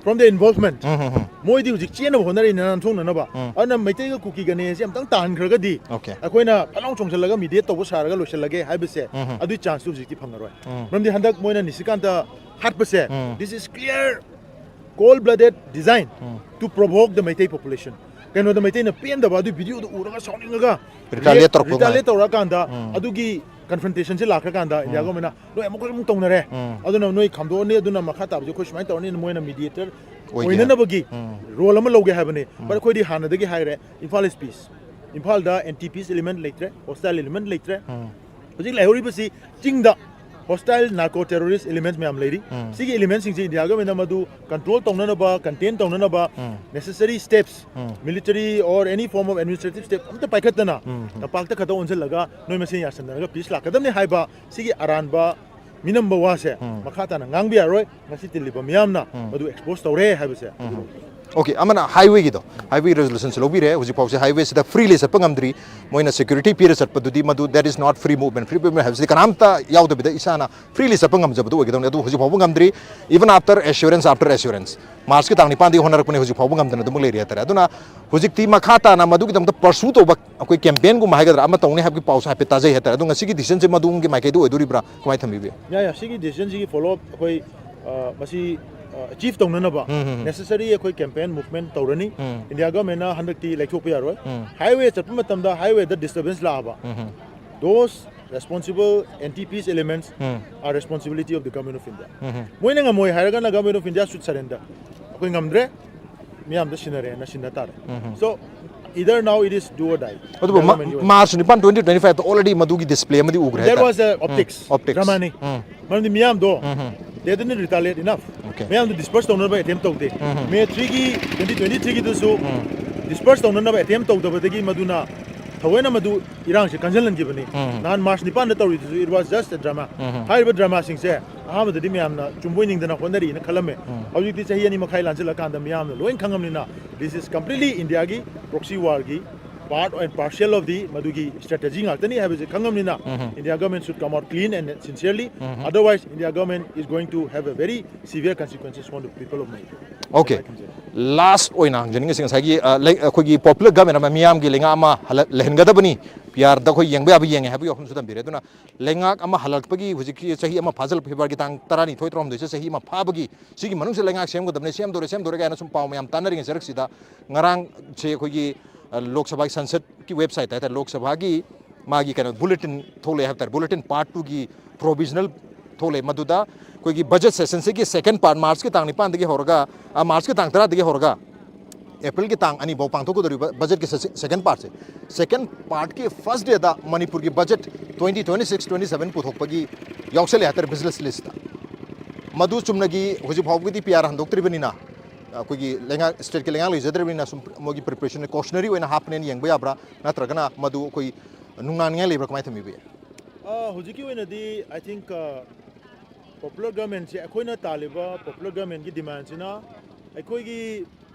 from the involvement. ꯎꯝ, ꯎꯝ, ꯎꯝ. ꯃꯣꯏꯗꯤ ꯍꯧꯖꯤꯛ ꯆꯦꯟꯅꯕ ꯍꯣꯠꯅꯔꯤꯅ ꯅꯥꯟꯊꯣꯛꯅꯅꯕ. ꯎꯝ. ꯑꯗꯨꯅ ꯃꯩꯇꯩꯒ ꯀꯨꯀꯤꯒꯅꯦꯁꯦ ꯑꯃꯇꯪ ꯇꯥꯍꯟꯈ꯭ꯔꯒꯗꯤ Okay. ꯑꯩꯈꯣꯏꯅ ꯐꯠ ꯂꯥꯎ ꯆꯣꯡꯁꯤꯜꯂꯒ mediate ꯇꯧꯕ ꯁꯥꯔꯒ ꯂꯣꯏꯁꯤꯜꯂꯒꯦ ꯍꯥꯏꯕꯁꯦ ꯎꯝ. ꯑꯗꯨꯒꯤ chance ꯇꯨ ꯍꯧꯖꯤꯛꯇꯤ ꯐꯪꯉꯔꯣꯏ. ꯎꯝ. ꯃꯔꯝꯗꯤ ꯍꯟꯗꯛ ꯃꯣꯏꯅ ꯅꯤꯁꯤꯀꯥꯟꯇ ꯍꯥꯠꯄꯁꯦ, ꯎꯝ. this is clear cold blooded design um. to provoke the Meitei population. ꯀꯩꯅꯣꯗ ꯃꯩꯇꯩꯅ ꯄꯦꯟꯗꯕ ꯑꯗꯨ video ꯗꯨ ꯎꯔꯒ ꯁꯥꯎꯅꯤꯡꯉꯒ Retaliate ꯇꯧꯔꯛꯄ retaliate ꯉꯥꯏ. ꯇꯧꯔꯛꯑꯀꯥꯟꯗ ꯎꯝ. ꯑꯗꯨꯒꯤ confrontation ꯁꯦ ꯂꯥꯛꯈ꯭ꯔꯀꯥꯟꯗ India Government ꯅ ꯅꯣꯏ ꯑꯃꯨꯛꯀ ꯑꯃꯨꯛ ꯇꯧꯅꯔꯦ, ꯎꯝ. ꯑꯗꯨꯅ ꯅꯣꯏ ꯈꯥꯝꯗꯣꯛꯑꯅꯤ, ꯑꯗꯨꯅ ꯃꯈꯥ ꯇꯥꯕꯁꯦ ꯑꯩꯈꯣꯏ ꯁꯨꯃꯥꯏꯅ ꯇꯧꯔꯅꯤ, ꯃꯣꯏꯅ mediator ꯑꯣꯏꯒꯦ. ꯑꯣꯏꯅꯅꯕꯒꯤ ꯎꯝ. role ꯑꯃ ꯂꯧꯒꯦ ꯍꯥꯏꯕꯅꯤ. But ꯑꯩꯈꯣꯏꯗꯤ ꯍꯥꯟꯅꯗꯒꯤ ꯍꯥꯏꯈ꯭ꯔꯦ, Imphal is peace. ꯏꯝꯐꯥꯜꯗ anti peace element ꯂꯩꯇ꯭ꯔꯦ, hostile element ꯂꯩꯇ꯭ꯔꯦ. ꯎꯝ. ꯍꯧꯖꯤꯛ ꯂꯩꯍꯧꯔꯤꯕꯁꯤ ꯆꯤꯡꯗ hostile narco terrorist elements ꯃꯌꯥꯝ ꯂꯩꯔꯤ. ꯎꯝ. ꯁꯤꯒꯤ element ꯁꯤꯡꯁꯤ India Government ꯅ ꯃꯗꯨ control ꯇꯧꯅꯅꯕ, contain ꯇꯧꯅꯅꯕ ꯎꯝ. necessary steps, um. military or any form of administrative step ꯑꯝꯇ ꯄꯥꯏꯈꯠꯇꯅ ꯎꯝ. ꯇꯝꯄꯥꯛꯇ ꯈꯛꯇ ꯑꯣꯟꯁꯤꯜꯂꯒ ꯅꯣꯏ ꯃꯁꯦꯟ ꯌꯥꯁꯟꯅꯔꯒ peace ꯂꯥꯛꯀꯗꯕꯅꯤ ꯍꯥꯏꯕ ꯁꯤꯒꯤ ꯑꯔꯥꯟꯕ ꯃꯤꯅꯝꯕ ꯋꯥꯁꯦ ꯎꯝ. ꯃꯈꯥ ꯇꯥꯅ ꯉꯥꯡꯕ ꯌꯥꯔꯣꯏ꯫ ꯉꯁꯤ ꯇꯤꯜꯂꯤꯕ ꯃꯤꯌꯥꯝꯅ ꯎꯝ. ꯃꯗꯨ expose ꯇꯧꯔꯦ ꯍꯥꯏꯕꯁꯦ꯫ ꯎꯝ. ꯑꯣꯀꯦ, ꯑꯃꯅ ꯍꯥꯏꯋꯦꯒꯤꯗꯣ, ꯍꯥꯏꯋꯦ ꯔꯦꯖꯨꯂꯦꯁꯟꯁꯨ ꯂꯧꯕꯤꯔꯦ꯫ ꯍꯧꯖꯤꯛ ꯐꯥꯎꯁꯦ ꯍꯥꯏꯋꯦꯁꯤꯗ ꯐ꯭ꯔꯤꯂꯤ ꯆꯠꯄ ꯉꯝꯗ꯭ꯔꯤ꯫ ꯃꯣꯏꯅ ꯁꯦꯀ꯭ꯌꯨꯔꯤꯇꯤ ꯄꯤꯔ ꯆꯠꯄꯗꯨꯗꯤ ꯃꯗꯨ, that is not free movement. Free movement ꯍꯥꯏꯕꯁꯤꯗꯤ ꯀꯅꯥꯝꯇ ꯌꯥꯎꯗꯕꯤꯗ ꯏꯁꯥꯅ ꯐ꯭ꯔꯤꯂꯤ ꯆꯠꯄ ꯉꯝꯖꯕꯗꯨ ꯑꯣꯏꯒꯗꯧꯅꯤ꯫ ꯑꯗꯨ ꯍꯧꯖꯤꯛ ꯐꯥꯎꯕ ꯉꯝꯗ꯭ꯔꯤ꯫ Even after assurance, after assurance, ꯃꯥꯔꯆꯀꯤ ꯇꯥꯡ ꯅꯤꯄꯥꯟꯗꯒꯤ ꯍꯣꯠꯅꯔꯛꯄꯅꯦ, ꯍꯧꯖꯤꯛ ꯐꯥꯎꯕ ꯉꯝꯗꯅ ꯑꯗꯨꯝ ꯂꯩꯔꯤ ꯍꯥꯏꯇꯥꯔꯦ꯫ ꯑꯗꯨꯅ ꯍꯧꯖꯤꯛꯇꯤ ꯃꯈꯥ ꯇꯥꯅ ꯃꯗꯨꯒꯤꯗꯃꯛꯇ ꯄꯔꯁꯨ ꯇꯧꯕ ꯑꯩꯈꯣꯏ ꯀꯦꯝꯄꯦꯟꯒꯨꯝꯕ ꯍꯥꯏꯒꯗ꯭ꯔꯥ ꯑꯃ ꯇꯧꯅꯤ ꯍꯥꯏꯕꯒꯤ ꯄꯥꯎꯁꯨ ꯍꯥꯏꯐꯦꯠ ꯇꯥꯖꯩ ꯍꯥꯏꯇꯥꯔꯦ꯫ ꯑꯗꯣ ꯉꯁꯤꯒꯤ ꯗꯤꯁꯤꯖꯟꯁꯦ ꯃꯗꯨꯒꯤ ꯃꯥꯏꯀꯩꯗ ꯑꯣꯏꯗꯣꯔꯤꯕ꯭ꯔꯥ, ꯀꯃꯥꯏꯅ ꯊꯝꯕꯤꯕꯤ? ꯌꯥꯏ, ꯌꯥꯏ, ꯁꯤꯒꯤ ꯗꯤꯁꯤꯖꯟꯁꯤꯒꯤ ꯐꯣꯂꯣ ꯑꯞ ꯑꯩꯈꯣꯏ, ꯑ, ꯃꯁꯤ ꯑꯆꯤꯞ ꯇꯧꯅꯅꯕ ꯎꯝ, ꯎꯝ, ꯎꯝ꯫ ꯅꯦꯁꯦꯁꯔꯤ ꯑꯩꯈꯣꯏ ꯀꯦꯝꯄꯦꯟ ꯃꯨꯚꯃꯦꯟ ꯇꯧꯔꯅꯤ꯫ ꯎꯝ꯫ ꯏꯟꯗꯤꯌꯥ ꯒꯚꯔꯟꯃꯦꯟꯅ ꯍꯟꯗꯛꯇꯤ ꯂꯩꯊꯣꯛꯄ ꯌꯥꯔꯣꯏ꯫ ꯎꯝ꯫ ꯍꯥꯏꯋꯦ ꯆꯠꯄ ꯃꯇꯝꯗ ꯍꯥꯏꯋꯦꯗ ꯗꯤꯁꯇꯔꯕꯦꯟꯁ ꯂꯥꯛꯑꯕ, ꯎꯝ, ꯎꯝ꯫ Those responsible anti peace elements um. Are responsibility of the Government of India. ꯎꯝ꯫ ꯃꯣꯏꯅ ꯉꯝꯃꯣꯏ ꯍꯥꯏꯔꯒꯅ Government of India should surrender. ꯑꯩꯈꯣꯏ ꯉꯝꯗ꯭ꯔꯦ, ꯃꯤꯌꯥꯝꯗ ꯁꯤꯟꯅꯔꯦꯅ ꯁꯤꯟꯅ ꯇꯥꯔꯦ꯫ ꯎꯝ꯫ So, either now it is do or die. ꯑꯗꯨꯕꯨ ꯃꯥ-, ꯃꯥꯔꯆ ꯅꯤꯄꯥꯟ, twenty twenty-five ꯇ already ꯃꯗꯨꯒꯤ ꯗꯤꯁꯄ꯭ꯂꯦ ꯑꯃꯗꯤ ꯎꯈ꯭ꯔꯦ ꯍꯥꯏꯇꯥꯔꯦ꯫ There was a um, optics, optics꯫ ꯗ꯭ꯔꯃꯥꯅꯤ꯫ ꯎꯝ꯫ ꯃꯔꯝꯗꯤ ꯃꯤꯌꯥꯝꯗꯣ ꯎꯝ꯫ They didn't retaliate enough. Okay. ꯃꯌꯥꯝꯗꯣ ꯗꯤꯁꯄꯔꯁ ꯇꯧꯅꯕ ꯑꯦꯇꯦꯝ ꯇꯧꯗꯦ꯫ ꯎꯝ꯫ ꯃꯦ ꯊ꯭ꯔꯤꯒꯤ, twenty twenty-threeꯒꯤꯗꯨꯁꯨ ꯎꯝ꯫ ꯗꯤꯁꯄꯔꯁ ꯇꯧꯅꯅꯕ ꯑꯦꯇꯦꯝ ꯇꯧꯗꯕꯗꯒꯤ ꯃꯗꯨꯅ ꯊꯑꯣꯏꯅ ꯃꯗꯨ ꯏꯔꯥꯡꯁꯦ ꯀꯟꯁꯤꯜꯍꯟꯈꯤꯕꯅꯤ꯫ ꯎꯝ꯫ ꯅꯍꯥꯟ ꯃꯥꯔꯆ ꯅꯤꯄꯥꯟꯗ ꯇꯧꯔꯤꯗꯨꯁꯨ it was just a drama꯫ ꯎꯝ꯫ ꯍꯥꯏꯔꯤꯕ ꯗ꯭ꯔꯃꯥꯁꯤꯡꯁꯦ ꯑꯍꯥꯟꯕꯗꯗꯤ ꯃꯌꯥꯝꯅ ꯆꯨꯝꯕꯣꯏ ꯅꯤꯡꯗꯅ ꯍꯣꯠꯅꯔꯤꯅ ꯈꯜꯂꯝꯃꯦ꯫ ꯎꯝ꯫ ꯍꯧꯖꯤꯛꯇꯤ ꯆꯍꯤ ꯑꯅꯤ ꯃꯈꯥꯏ ꯂꯥꯟꯁꯤꯜꯂꯀꯥꯟꯗ ꯃꯤꯌꯥꯝꯅ ꯂꯣꯏ ꯈꯪꯉꯝꯅꯤꯅ, this is completely Indiaꯒꯤ proxy warꯒꯤ part and parcel of the ꯃꯗꯨꯒꯤ strategy ꯉꯥꯛꯇꯅꯤ ꯍꯥꯏꯕꯁꯦ ꯈꯪꯉꯝꯅꯤꯅ, ꯎꯝ꯫ India government should come out clean and sincerely. Um. Otherwise, India government is going to have a very severe consequences on the people of Manipur꯫ Okay꯫ Last ꯑꯣꯏꯅ ꯍꯪꯖꯅꯤꯡꯉꯤꯁꯤ ꯉꯁꯥꯏꯒꯤ, ꯑ, ꯂꯩ-, ꯑꯩꯈꯣꯏꯒꯤ popular government ꯑꯃ, ꯃꯤꯌꯥꯝꯒꯤ ꯂꯩꯉꯥꯛ ꯑꯃ ꯍꯜꯂ-, ꯂꯩꯍꯟꯒꯗꯕꯅꯤ, P Rꯗ ꯑꯩꯈꯣꯏ ꯌꯦꯡꯕ ꯌꯥꯕ ꯌꯦꯡꯉꯦ ꯍꯥꯏꯕꯒꯤ ꯋꯥꯐꯝꯁꯨ ꯊꯝꯕꯤꯔꯦ꯫ ꯑꯗꯨꯅ ꯂꯩꯉꯥꯛ ꯑꯃ ꯍꯜꯂꯛꯄꯒꯤ ꯍꯧꯖꯤꯛꯀꯤ ꯆꯍꯤ ꯑꯃ ꯐꯥꯖꯤꯜꯂꯛꯄ, ꯐꯦꯕ꯭ꯔꯨꯋꯥꯔꯤꯒꯤ ꯇꯥꯡ ꯇꯔꯥꯅꯤꯊꯣꯏ, ꯇꯔꯥꯍꯨꯝꯗꯣꯏꯁꯦ ꯆꯍꯤ ꯑꯃ ꯐꯥꯕꯒꯤ, ꯁꯤꯒꯤ ꯃꯅꯨꯡꯁꯤꯗ ꯂꯩꯉꯥꯛ ꯁꯦꯝꯒꯗꯕꯅꯤ, ꯁꯦꯝꯗꯧꯔꯦ, ꯁꯦꯝꯗꯧꯔꯦ ꯀꯥꯏꯅ ꯁꯨꯝ ꯄꯥꯎ ꯃꯌꯥꯝ ꯇꯥꯅꯔꯤꯉꯩ ꯆꯔꯛꯁꯤꯗ, ꯉꯔꯥꯡꯁꯦ ꯑꯩꯈꯣꯏꯒꯤ, ꯑ, ꯂꯣꯛ ꯁꯚꯥꯒꯤ ꯁꯪꯁꯠꯀꯤ website ꯍꯥꯏꯇꯥꯔꯦ, ꯂꯣꯛ ꯁꯚꯥꯒꯤ ꯃꯥꯒꯤ ꯀꯩꯅꯣ bulletin ꯊꯣꯛꯂꯛꯑꯦ ꯍꯥꯏꯕ ꯇꯥꯔꯦ, bulletin part twoꯒꯤ provisional ꯊꯣꯛꯂꯛꯑꯦ꯫ ꯃꯗꯨꯗ ꯑꯩꯈꯣꯏꯒꯤ budget sessionꯁꯤꯒꯤ second part, ꯃꯥꯔꯆꯀꯤ ꯇꯥꯡ ꯅꯤꯄꯥꯟꯗꯒꯤ ꯍꯧꯔꯒ, ꯑ, ꯃꯥꯔꯆꯀꯤ ꯇꯥꯡ ꯇꯔꯥꯗꯒꯤ ꯍꯧꯔꯒ ꯑꯦꯄ꯭ꯔꯤꯜꯒꯤ ꯇꯥꯡ ꯑꯅꯤ ꯐꯥꯎ ꯄꯥꯡꯊꯣꯛꯀꯗꯧꯔꯤꯕ budgetꯀꯤ se-, second partꯁꯦ, second partꯀꯤ first dayꯗ ꯃꯅꯤꯄꯨꯔꯒꯤ budget twenty twenty-six twenty-seven ꯄꯨꯊꯣꯛꯄꯒꯤ ꯌꯥꯎꯁꯜꯂꯦ ꯍꯥꯏꯇꯥꯔꯦ, business listꯇ꯫ ꯃꯗꯨ ꯆꯨꯝꯅꯒꯤ ꯍꯧꯖꯤꯛ ꯐꯥꯎꯕꯒꯤꯗꯤ P R ꯍꯟꯗꯣꯛꯇ꯭ꯔꯤꯕꯅꯤꯅ, ꯑꯩꯈꯣꯏꯒꯤ ꯂꯩꯉꯥꯛ, stateꯀꯤ ꯂꯩꯉꯥꯛ ꯂꯩꯖꯗ꯭ꯔꯤꯕꯅꯤꯅ ꯁꯨꯝ ꯃꯣꯏꯒꯤ preparation cautionary ꯑꯣꯏꯅ ꯍꯥꯞꯄꯅꯦꯅ ꯌꯦꯡꯕ ꯌꯥꯕ꯭ꯔꯥ, ꯅꯠꯇ꯭ꯔꯒꯅ ꯃꯗꯨ ꯑꯩꯈꯣꯏ ꯅꯨꯡꯅꯥꯡꯅꯤꯡꯉꯥꯏ ꯂꯩꯕ꯭ꯔꯥ, ꯀꯃꯥꯏꯅ ꯊꯝꯕꯤꯕ ꯌꯥꯏ? ꯑ, ꯍꯧꯖꯤꯛꯀꯤ ꯑꯣꯏꯅꯗꯤ, I think, ꯑ, popular governmentꯁꯦ, ꯑꯩꯈꯣꯏꯅ ꯇꯥꯜꯂꯤꯕ popular governmentꯀꯤ demandꯁꯤꯅ ꯑꯩꯈꯣꯏꯒꯤ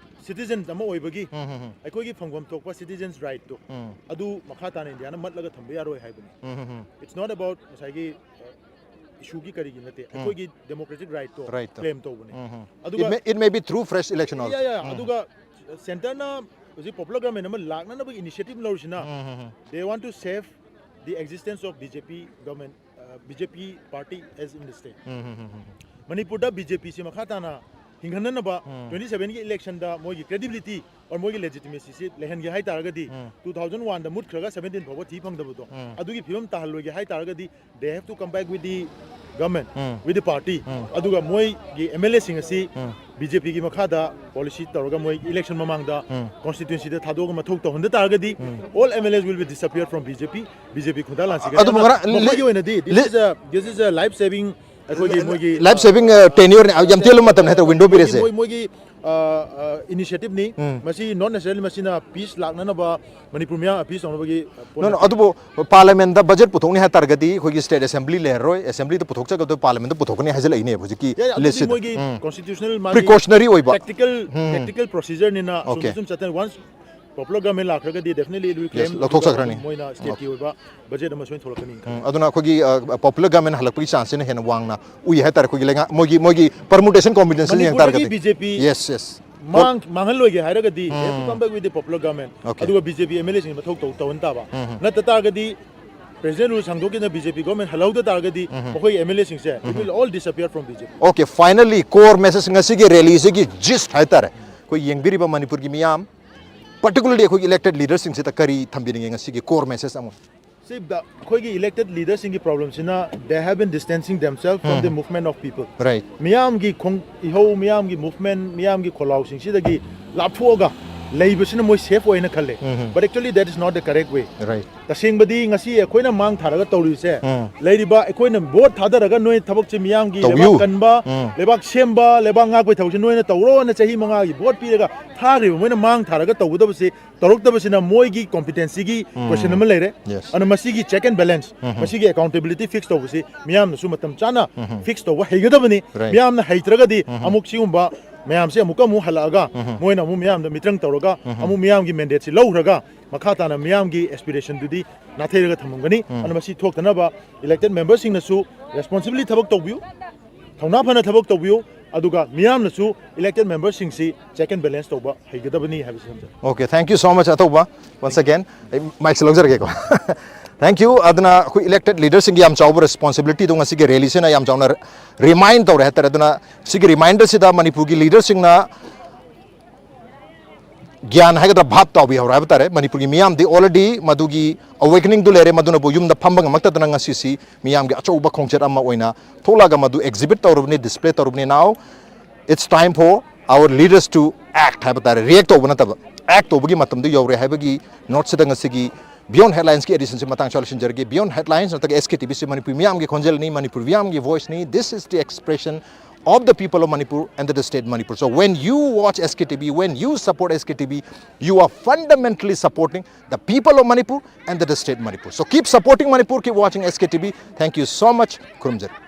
citizens ꯑꯃ ꯑꯣꯏꯕꯒꯤ ꯎꯝ, ꯎꯝ, ꯎꯝ, ꯑꯩꯈꯣꯏꯒꯤ ꯐꯪꯐꯝ ꯊꯣꯛꯄ citizens rightꯇꯣ ꯎꯝ, ꯑꯗꯨ ꯃꯈꯥ ꯇꯥꯅ ꯏꯟꯗꯤꯌꯥꯅ ꯃꯠꯂꯒ ꯊꯝꯕ ꯌꯥꯔꯣꯏ ꯍꯥꯏꯕꯅꯤ꯫ ꯎꯝ, ꯎꯝ, ꯎꯝ. It's not about ꯉꯁꯥꯏꯒꯤ issue ꯒꯤ ꯀꯔꯤꯒꯤ ꯅꯠꯇꯦ, ꯑꯩꯈꯣꯏꯒꯤ democratic rightꯇꯣ Rightꯇꯣ. claim ꯇꯧꯕꯅꯤ꯫ ꯎꯝ, ꯎꯝ. ꯑꯗꯨꯒ It may, it may be through fresh election also. Yeah, yeah, ꯎꯝ. ꯑꯗꯨꯒ centreꯅ ꯍꯧꯖꯤꯛ popular government ꯑꯃ ꯂꯥꯛꯅꯅꯕ initiative ꯂꯧꯔꯤꯁꯤꯅ um, um, um. They want to save the existence of BJP government, uh, BJP party as in the state. ꯎꯝ, ꯎꯝ, ꯎꯝ, ꯎꯝ. ꯃꯅꯤꯄꯨꯔꯗ BJPꯁꯤ ꯃꯈꯥ ꯇꯥꯅ ꯍꯤꯡꯍꯟꯅꯅꯕ ꯎꯝ. twenty sevenꯒꯤ electionꯗ ꯃꯣꯏꯒꯤ credibility or ꯃꯣꯏꯒꯤ legitimacyꯁꯤ ꯂꯩꯍꯟꯒꯦ ꯍꯥꯏꯇꯥꯔꯒꯗꯤ ꯎꯝ. two thousand oneꯗ ꯃꯨꯠꯈ꯭ꯔꯒ seventeen ꯐꯥꯎꯕ ꯊꯤ ꯐꯪꯗꯕꯗꯣ ꯎꯝ. ꯑꯗꯨꯒꯤ ꯐꯤꯕꯝ ꯇꯥꯍꯜꯂꯣꯏꯒꯦ ꯍꯥꯏꯇꯥꯔꯒꯗꯤ they have to come back with the government, um. with the party. ꯎꯝ. ꯑꯗꯨꯒ ꯃꯣꯏꯒꯤ MLAꯁꯤꯡ ꯑꯁꯤ ꯎꯝ. BJPꯒꯤ ꯃꯈꯥꯗ policy ꯇꯧꯔꯒ ꯃꯣꯏ election ꯃꯃꯥꯡꯗ ꯎꯝ. constituencyꯗ ꯊꯥꯗꯣꯛꯑꯒ ꯃꯊꯧ ꯇꯧꯍꯟꯗ ꯇꯥꯔꯒꯗꯤ ꯎꯝ. all MLAs will be disappear from BJP. BJP ꯈꯨꯟꯗꯥ ꯂꯥꯟꯁꯤꯒꯦ ꯑꯗꯨꯕꯨ ꯉꯔꯥꯡ ꯃꯈꯣꯏꯒꯤ li- ꯑꯣꯏꯅꯗꯤ this li- is a this is a life saving ꯑꯩꯈꯣꯏꯒꯤ ꯃꯣꯏꯒꯤ Life saving, uh, tenure ꯅꯦ, ꯌꯥꯝ ꯇꯦꯜꯂꯕ ꯃꯇꯝꯅꯦ ꯍꯥꯏꯇꯥꯔꯦ window ꯄꯤꯔꯤꯁꯦ. ꯃꯣꯏ ꯃꯣꯏꯒꯤ initiativeꯅꯤ꯫ ꯎꯝ. ꯃꯁꯤ not necessarily ꯃꯁꯤꯅ peace ꯂꯥꯛꯅꯅꯕ ꯃꯅꯤꯄꯨꯔ ꯃꯤꯌꯥꯝ peace ꯇꯧꯅꯕꯒꯤ No, no, ꯑꯗꯨꯕꯨ parliamentꯇ budget ꯄꯨꯊꯣꯛꯅꯤ ꯍꯥꯏ ꯇꯥꯔꯒꯗꯤ ꯑꯩꯈꯣꯏꯒꯤ state assembly ꯂꯩꯔꯔꯣꯏ, assemblyꯗ ꯄꯨꯊꯣꯛꯆꯒꯗꯕ parliamentꯇ ꯄꯨꯊꯣꯛꯀꯅꯤ ꯍꯥꯏꯖꯤꯜꯂꯛꯏꯅꯦ ꯍꯧꯖꯤꯛꯀꯤ ꯌꯥꯏ, ꯑꯗꯨꯗꯤ listꯁꯤꯗ. ꯃꯣꯏꯒꯤ ꯎꯝ. Constitutional ꯃꯥꯒꯤ Precautionary ꯑꯣꯏꯕ. Tactical ꯎꯝ. Tactical procedureꯅꯤꯅ Okay. ꯑꯁꯣꯝꯗ ꯁꯨꯝ ꯆꯠꯇꯅ once popular government ꯂꯥꯛꯈ꯭ꯔꯒꯗꯤ definitely it will Yes, claim ꯂꯧꯊꯣꯛꯆꯈ꯭ꯔꯅꯤ. ꯃꯣꯏꯅ stateꯀꯤ ꯑꯣꯏꯕ budget ꯑꯃ ꯁꯣꯏꯅ ꯊꯣꯛꯂꯛꯀꯅꯤ꯫ ꯎꯝ, ꯑꯗꯨꯅ ꯑꯩꯈꯣꯏꯒꯤ popular government ꯍꯜꯂꯛꯄꯒꯤ chanceꯁꯤꯅ ꯍꯦꯟꯅ ꯋꯥꯡꯅ ꯎꯏ ꯍꯥꯏꯇꯥꯔꯦ ꯑꯩꯈꯣꯏꯒꯤ ꯂꯩꯉꯥꯛ ꯃꯣꯏꯒꯤ ꯃꯣꯏꯒꯤ permutationꯒꯤ combinationꯁꯤ ꯌꯦꯡ ꯃꯅꯤꯄꯨꯔꯗꯗꯤ ꯇꯥꯔꯒꯗꯤ. BJP Yes, yes. ꯃꯥꯡ ꯃꯥꯡꯍꯜꯂꯣꯏꯒꯦ ꯍꯥꯏꯔꯒꯗꯤ they have to um. Come back with the popular government. Okay. ꯑꯗꯨꯒ BJP MLAꯁꯤꯡ ꯃꯊꯧ ꯇꯧ ꯇꯧꯍꯟ ꯇꯥꯕ꯫ ꯎꯝ. ꯅꯠꯇ ꯇꯥꯔꯒꯗꯤ president rule ꯁꯥꯡꯗꯣꯛꯈꯤꯗꯅ BJP government ꯍꯜꯍꯧꯗ ꯇꯥꯔꯒꯗꯤ ꯎꯝ. ꯃꯈꯣꯏꯒꯤ MLAꯁꯤꯡꯁꯦ it will all disappear from BJP. Okay, finally core message ꯉꯁꯤꯒꯤ rallyꯁꯤꯒꯤ gist ꯍꯥꯏꯇꯥꯔꯦ, ꯑꯩꯈꯣꯏ ꯌꯦꯡꯕꯤꯔꯤꯕ ꯃꯅꯤꯄꯨꯔꯒꯤ ꯃꯤꯌꯥꯝ, particularly ꯑꯩꯈꯣꯏꯒꯤ elected leaderꯁꯤꯡꯁꯤꯗ ꯀꯔꯤ ꯊꯝꯕꯤꯅꯤꯡꯉꯦ ꯉꯁꯤꯒꯤ core message ꯑꯃ? ꯁꯤ ꯕ- ꯑꯩꯈꯣꯏꯒꯤ elected leaderꯁꯤꯡꯒꯤ problemꯁꯤꯅ they have been distancing themselves from the movement of people. Right. ꯃꯤꯌꯥꯝꯒꯤ ꯈꯣꯡ ꯏꯍꯧ, ꯃꯤꯌꯥꯝꯒꯤ movement, ꯃꯤꯌꯥꯝꯒꯤ ꯈꯣꯜꯂꯥꯎꯁꯤꯡꯁꯤꯗꯒꯤ ꯂꯥꯞꯊꯣꯛꯑꯒ ꯂꯩꯕꯁꯤꯅ ꯃꯣꯏ safe ꯑꯣꯏꯅ ꯈꯜꯂꯦ. ꯎꯝ. But actually that is not the correct way. Right. ꯇꯁꯦꯡꯕꯗꯤ ꯉꯁꯤ ꯑꯩꯈꯣꯏꯅ ꯃꯥꯡ ꯊꯥꯔꯒ ꯇꯧꯔꯤꯁꯦ, ꯎꯝ. ꯂꯩꯔꯤꯕ ꯑꯩꯈꯣꯏꯅ vote ꯊꯥꯗꯔꯒ ꯅꯣꯏ ꯊꯕꯛꯁꯦ ꯃꯤꯌꯥꯝꯒꯤ ꯇꯧꯕꯤꯌꯨ. ꯂꯩꯕꯥꯛ ꯀꯟꯕ, ꯎꯝ. ꯂꯩꯕꯥꯛ ꯁꯦꯝꯕ, ꯂꯩꯕꯥꯛ ꯉꯥꯛꯄꯒꯤ ꯊꯕꯛꯁꯦ ꯅꯣꯏꯅ ꯇꯧꯔꯣꯅ ꯆꯍꯤ ꯃꯉꯥꯒꯤ vote ꯄꯤꯔꯒ ꯊꯥꯈ꯭ꯔꯤꯕ ꯃꯣꯏꯅ ꯃꯥꯡ ꯊꯥꯔꯒ ꯇꯧꯒꯗꯕꯁꯦ ꯇꯧꯔꯛꯇꯕꯁꯤꯅ ꯃꯣꯏꯒꯤ competencyꯒꯤ ꯎꯝ. question ꯑꯃ ꯂꯩꯔꯦ꯫ Yes. ꯑꯗꯨꯅ ꯃꯁꯤꯒꯤ check and balance, ꯎꯝ. ꯃꯁꯤꯒꯤ accountability fix ꯇꯧꯕꯁꯤ ꯃꯤꯌꯥꯝꯅꯁꯨ ꯃꯇꯝ ꯆꯥꯅ ꯎꯝ. fix ꯇꯧꯕ ꯍꯩꯒꯗꯕꯅꯤ꯫ Right. ꯃꯤꯌꯥꯝꯅ ꯍꯩꯇ꯭ꯔꯒꯗꯤ ꯎꯝ. ꯑꯃꯨꯛ ꯁꯤꯒꯨꯝꯕ ꯃꯌꯥꯝꯁꯦ ꯑꯃꯨꯛꯀ ꯑꯃꯨꯛ ꯍꯜꯂꯛꯑꯒ ꯃꯣꯏꯅ ꯑꯃꯨꯛ ꯃꯤꯌꯥꯝꯗ ꯃꯤꯇ꯭ꯔꯪ ꯇꯧꯔꯒ ꯑꯃꯨꯛ ꯃꯤꯌꯥꯝꯒꯤ ꯃꯦꯟꯗꯦꯠꯁꯤ ꯂꯧꯈ꯭ꯔꯒ ꯃꯈꯥ ꯇꯥꯅ ꯃꯤꯌꯥꯝꯒꯤ ꯑꯦꯁꯄꯤꯔꯦꯁꯟꯗꯨꯗꯤ ꯅꯥꯊꯩꯔꯒ ꯊꯝꯃꯝꯒꯅꯤ꯫ ꯑꯗꯨꯅ ꯃꯁꯤ ꯊꯣꯛꯇꯅꯕ ꯏꯂꯦꯛꯇꯦꯠ ꯃꯦꯝꯕꯔꯁꯤꯡꯅꯁꯨ ꯔꯦꯁꯄꯣꯟꯁꯤꯕꯂꯤ ꯊꯕꯛ ꯇꯧꯕꯤꯌꯨ, ꯊꯧꯅꯥ ꯐꯅ ꯊꯕꯛ ꯇꯧꯕꯤꯌꯨ, ꯑꯗꯨꯒ ꯃꯤꯌꯥꯝꯅꯁꯨ ꯏꯂꯦꯛꯇꯦꯠ ꯃꯦꯝꯕꯔꯁꯤꯡꯁꯤ ꯆꯦꯛ ꯑꯦꯟ ꯕꯦꯂꯦꯟꯁ ꯇꯧꯕ ꯍꯩꯒꯗꯕꯅꯤ ꯍꯥꯏꯕꯁꯤ ꯊꯝꯖꯒꯦ꯫ Okay, thank you so much, ꯑꯇꯧꯕ, once again꯫ ꯑꯩ ꯃꯥꯏꯛꯁꯦ ꯂꯧꯖꯔꯒꯦꯀꯣ꯫ Thank you꯫ ꯑꯗꯨꯅ ꯑꯩꯈꯣꯏ ꯏꯂꯦꯛꯇꯦꯠ ꯂꯤꯗꯔꯁꯤꯡꯒꯤ ꯌꯥꯝ ꯆꯥꯎꯕ ꯔꯦꯁꯄꯣꯟꯁꯤꯕꯤꯂꯤꯇꯤꯗꯣ ꯉꯁꯤꯒꯤ ꯔꯦꯂꯤꯁꯤꯅ ꯌꯥꯝ ꯆꯥꯎꯅ ꯔꯤꯃꯥꯏꯟ ꯇꯧꯔꯦ ꯍꯥꯏꯇꯥꯔꯦ꯫ ꯑꯗꯨꯅ ꯁꯤꯒꯤ ꯔꯤꯃꯥꯏꯟꯗꯔꯁꯤꯗ ꯃꯅꯤꯄꯨꯔꯒꯤ ꯂꯤꯗꯔꯁꯤꯡꯅ ꯒ꯭ꯌꯥꯟ ꯍꯥꯏꯒꯗ꯭ꯔꯥ, ꯚꯥꯞ ꯇꯥꯎꯕꯤꯍꯧꯔꯦ ꯍꯥꯏꯕ ꯇꯥꯔꯦ꯫ ꯃꯅꯤꯄꯨꯔꯒꯤ ꯃꯤꯌꯥꯝꯗꯤ already ꯃꯗꯨꯒꯤ awakeningꯗꯨ ꯂꯩꯔꯦ, ꯃꯗꯨꯅꯕꯨ ꯌꯨꯝꯗ ꯐꯝꯕ ꯉꯝꯃꯛꯇꯗꯅ ꯉꯁꯤꯁꯤ ꯃꯤꯌꯥꯝꯒꯤ ꯑꯆꯧꯕ ꯈꯣꯡꯆꯠ ꯑꯃ ꯑꯣꯏꯅ ꯊꯣꯛꯂꯛꯑꯒ ꯃꯗꯨ exhibit ꯇꯧꯔꯕꯅꯤ, display ꯇꯧꯔꯕꯅꯤ꯫ Now it's time for our leaders to act ꯍꯥꯏꯕ ꯇꯥꯔꯦ꯫ React ꯇꯧꯕ ꯅꯠꯇꯕ, act ꯇꯧꯕꯒꯤ ꯃꯇꯝꯗꯨ ꯌꯧꯔꯦ ꯍꯥꯏꯕꯒꯤ ꯅꯣꯠꯁꯤꯗ ꯉꯁꯤꯒꯤ Beyond Headlinesꯀꯤ editionꯁꯤ ꯃꯇꯥꯡ ꯑꯁꯤꯗ ꯂꯣꯏꯁꯤꯟꯖꯔꯒꯦ꯫ Beyond Headlines ꯅꯠꯇ꯭ꯔꯒ S K T Vꯁꯤ ꯃꯅꯤꯄꯨꯔꯤ ꯃꯤꯌꯥꯝꯒꯤ ꯈꯣꯟꯖꯦꯜꯅꯤ, ꯃꯅꯤꯄꯨꯔ ꯃꯤꯌꯥꯝꯒꯤ voiceꯅꯤ꯫ This is the expression of the people of Manipur and the state Manipur. So when you watch S K T V, when you support S K T V, you are fundamentally supporting the people of Manipur and the state Manipur. So keep supporting Manipur, keep watching S K T V. Thank you so much. ꯈꯨꯔꯨꯝꯖꯔꯤ꯫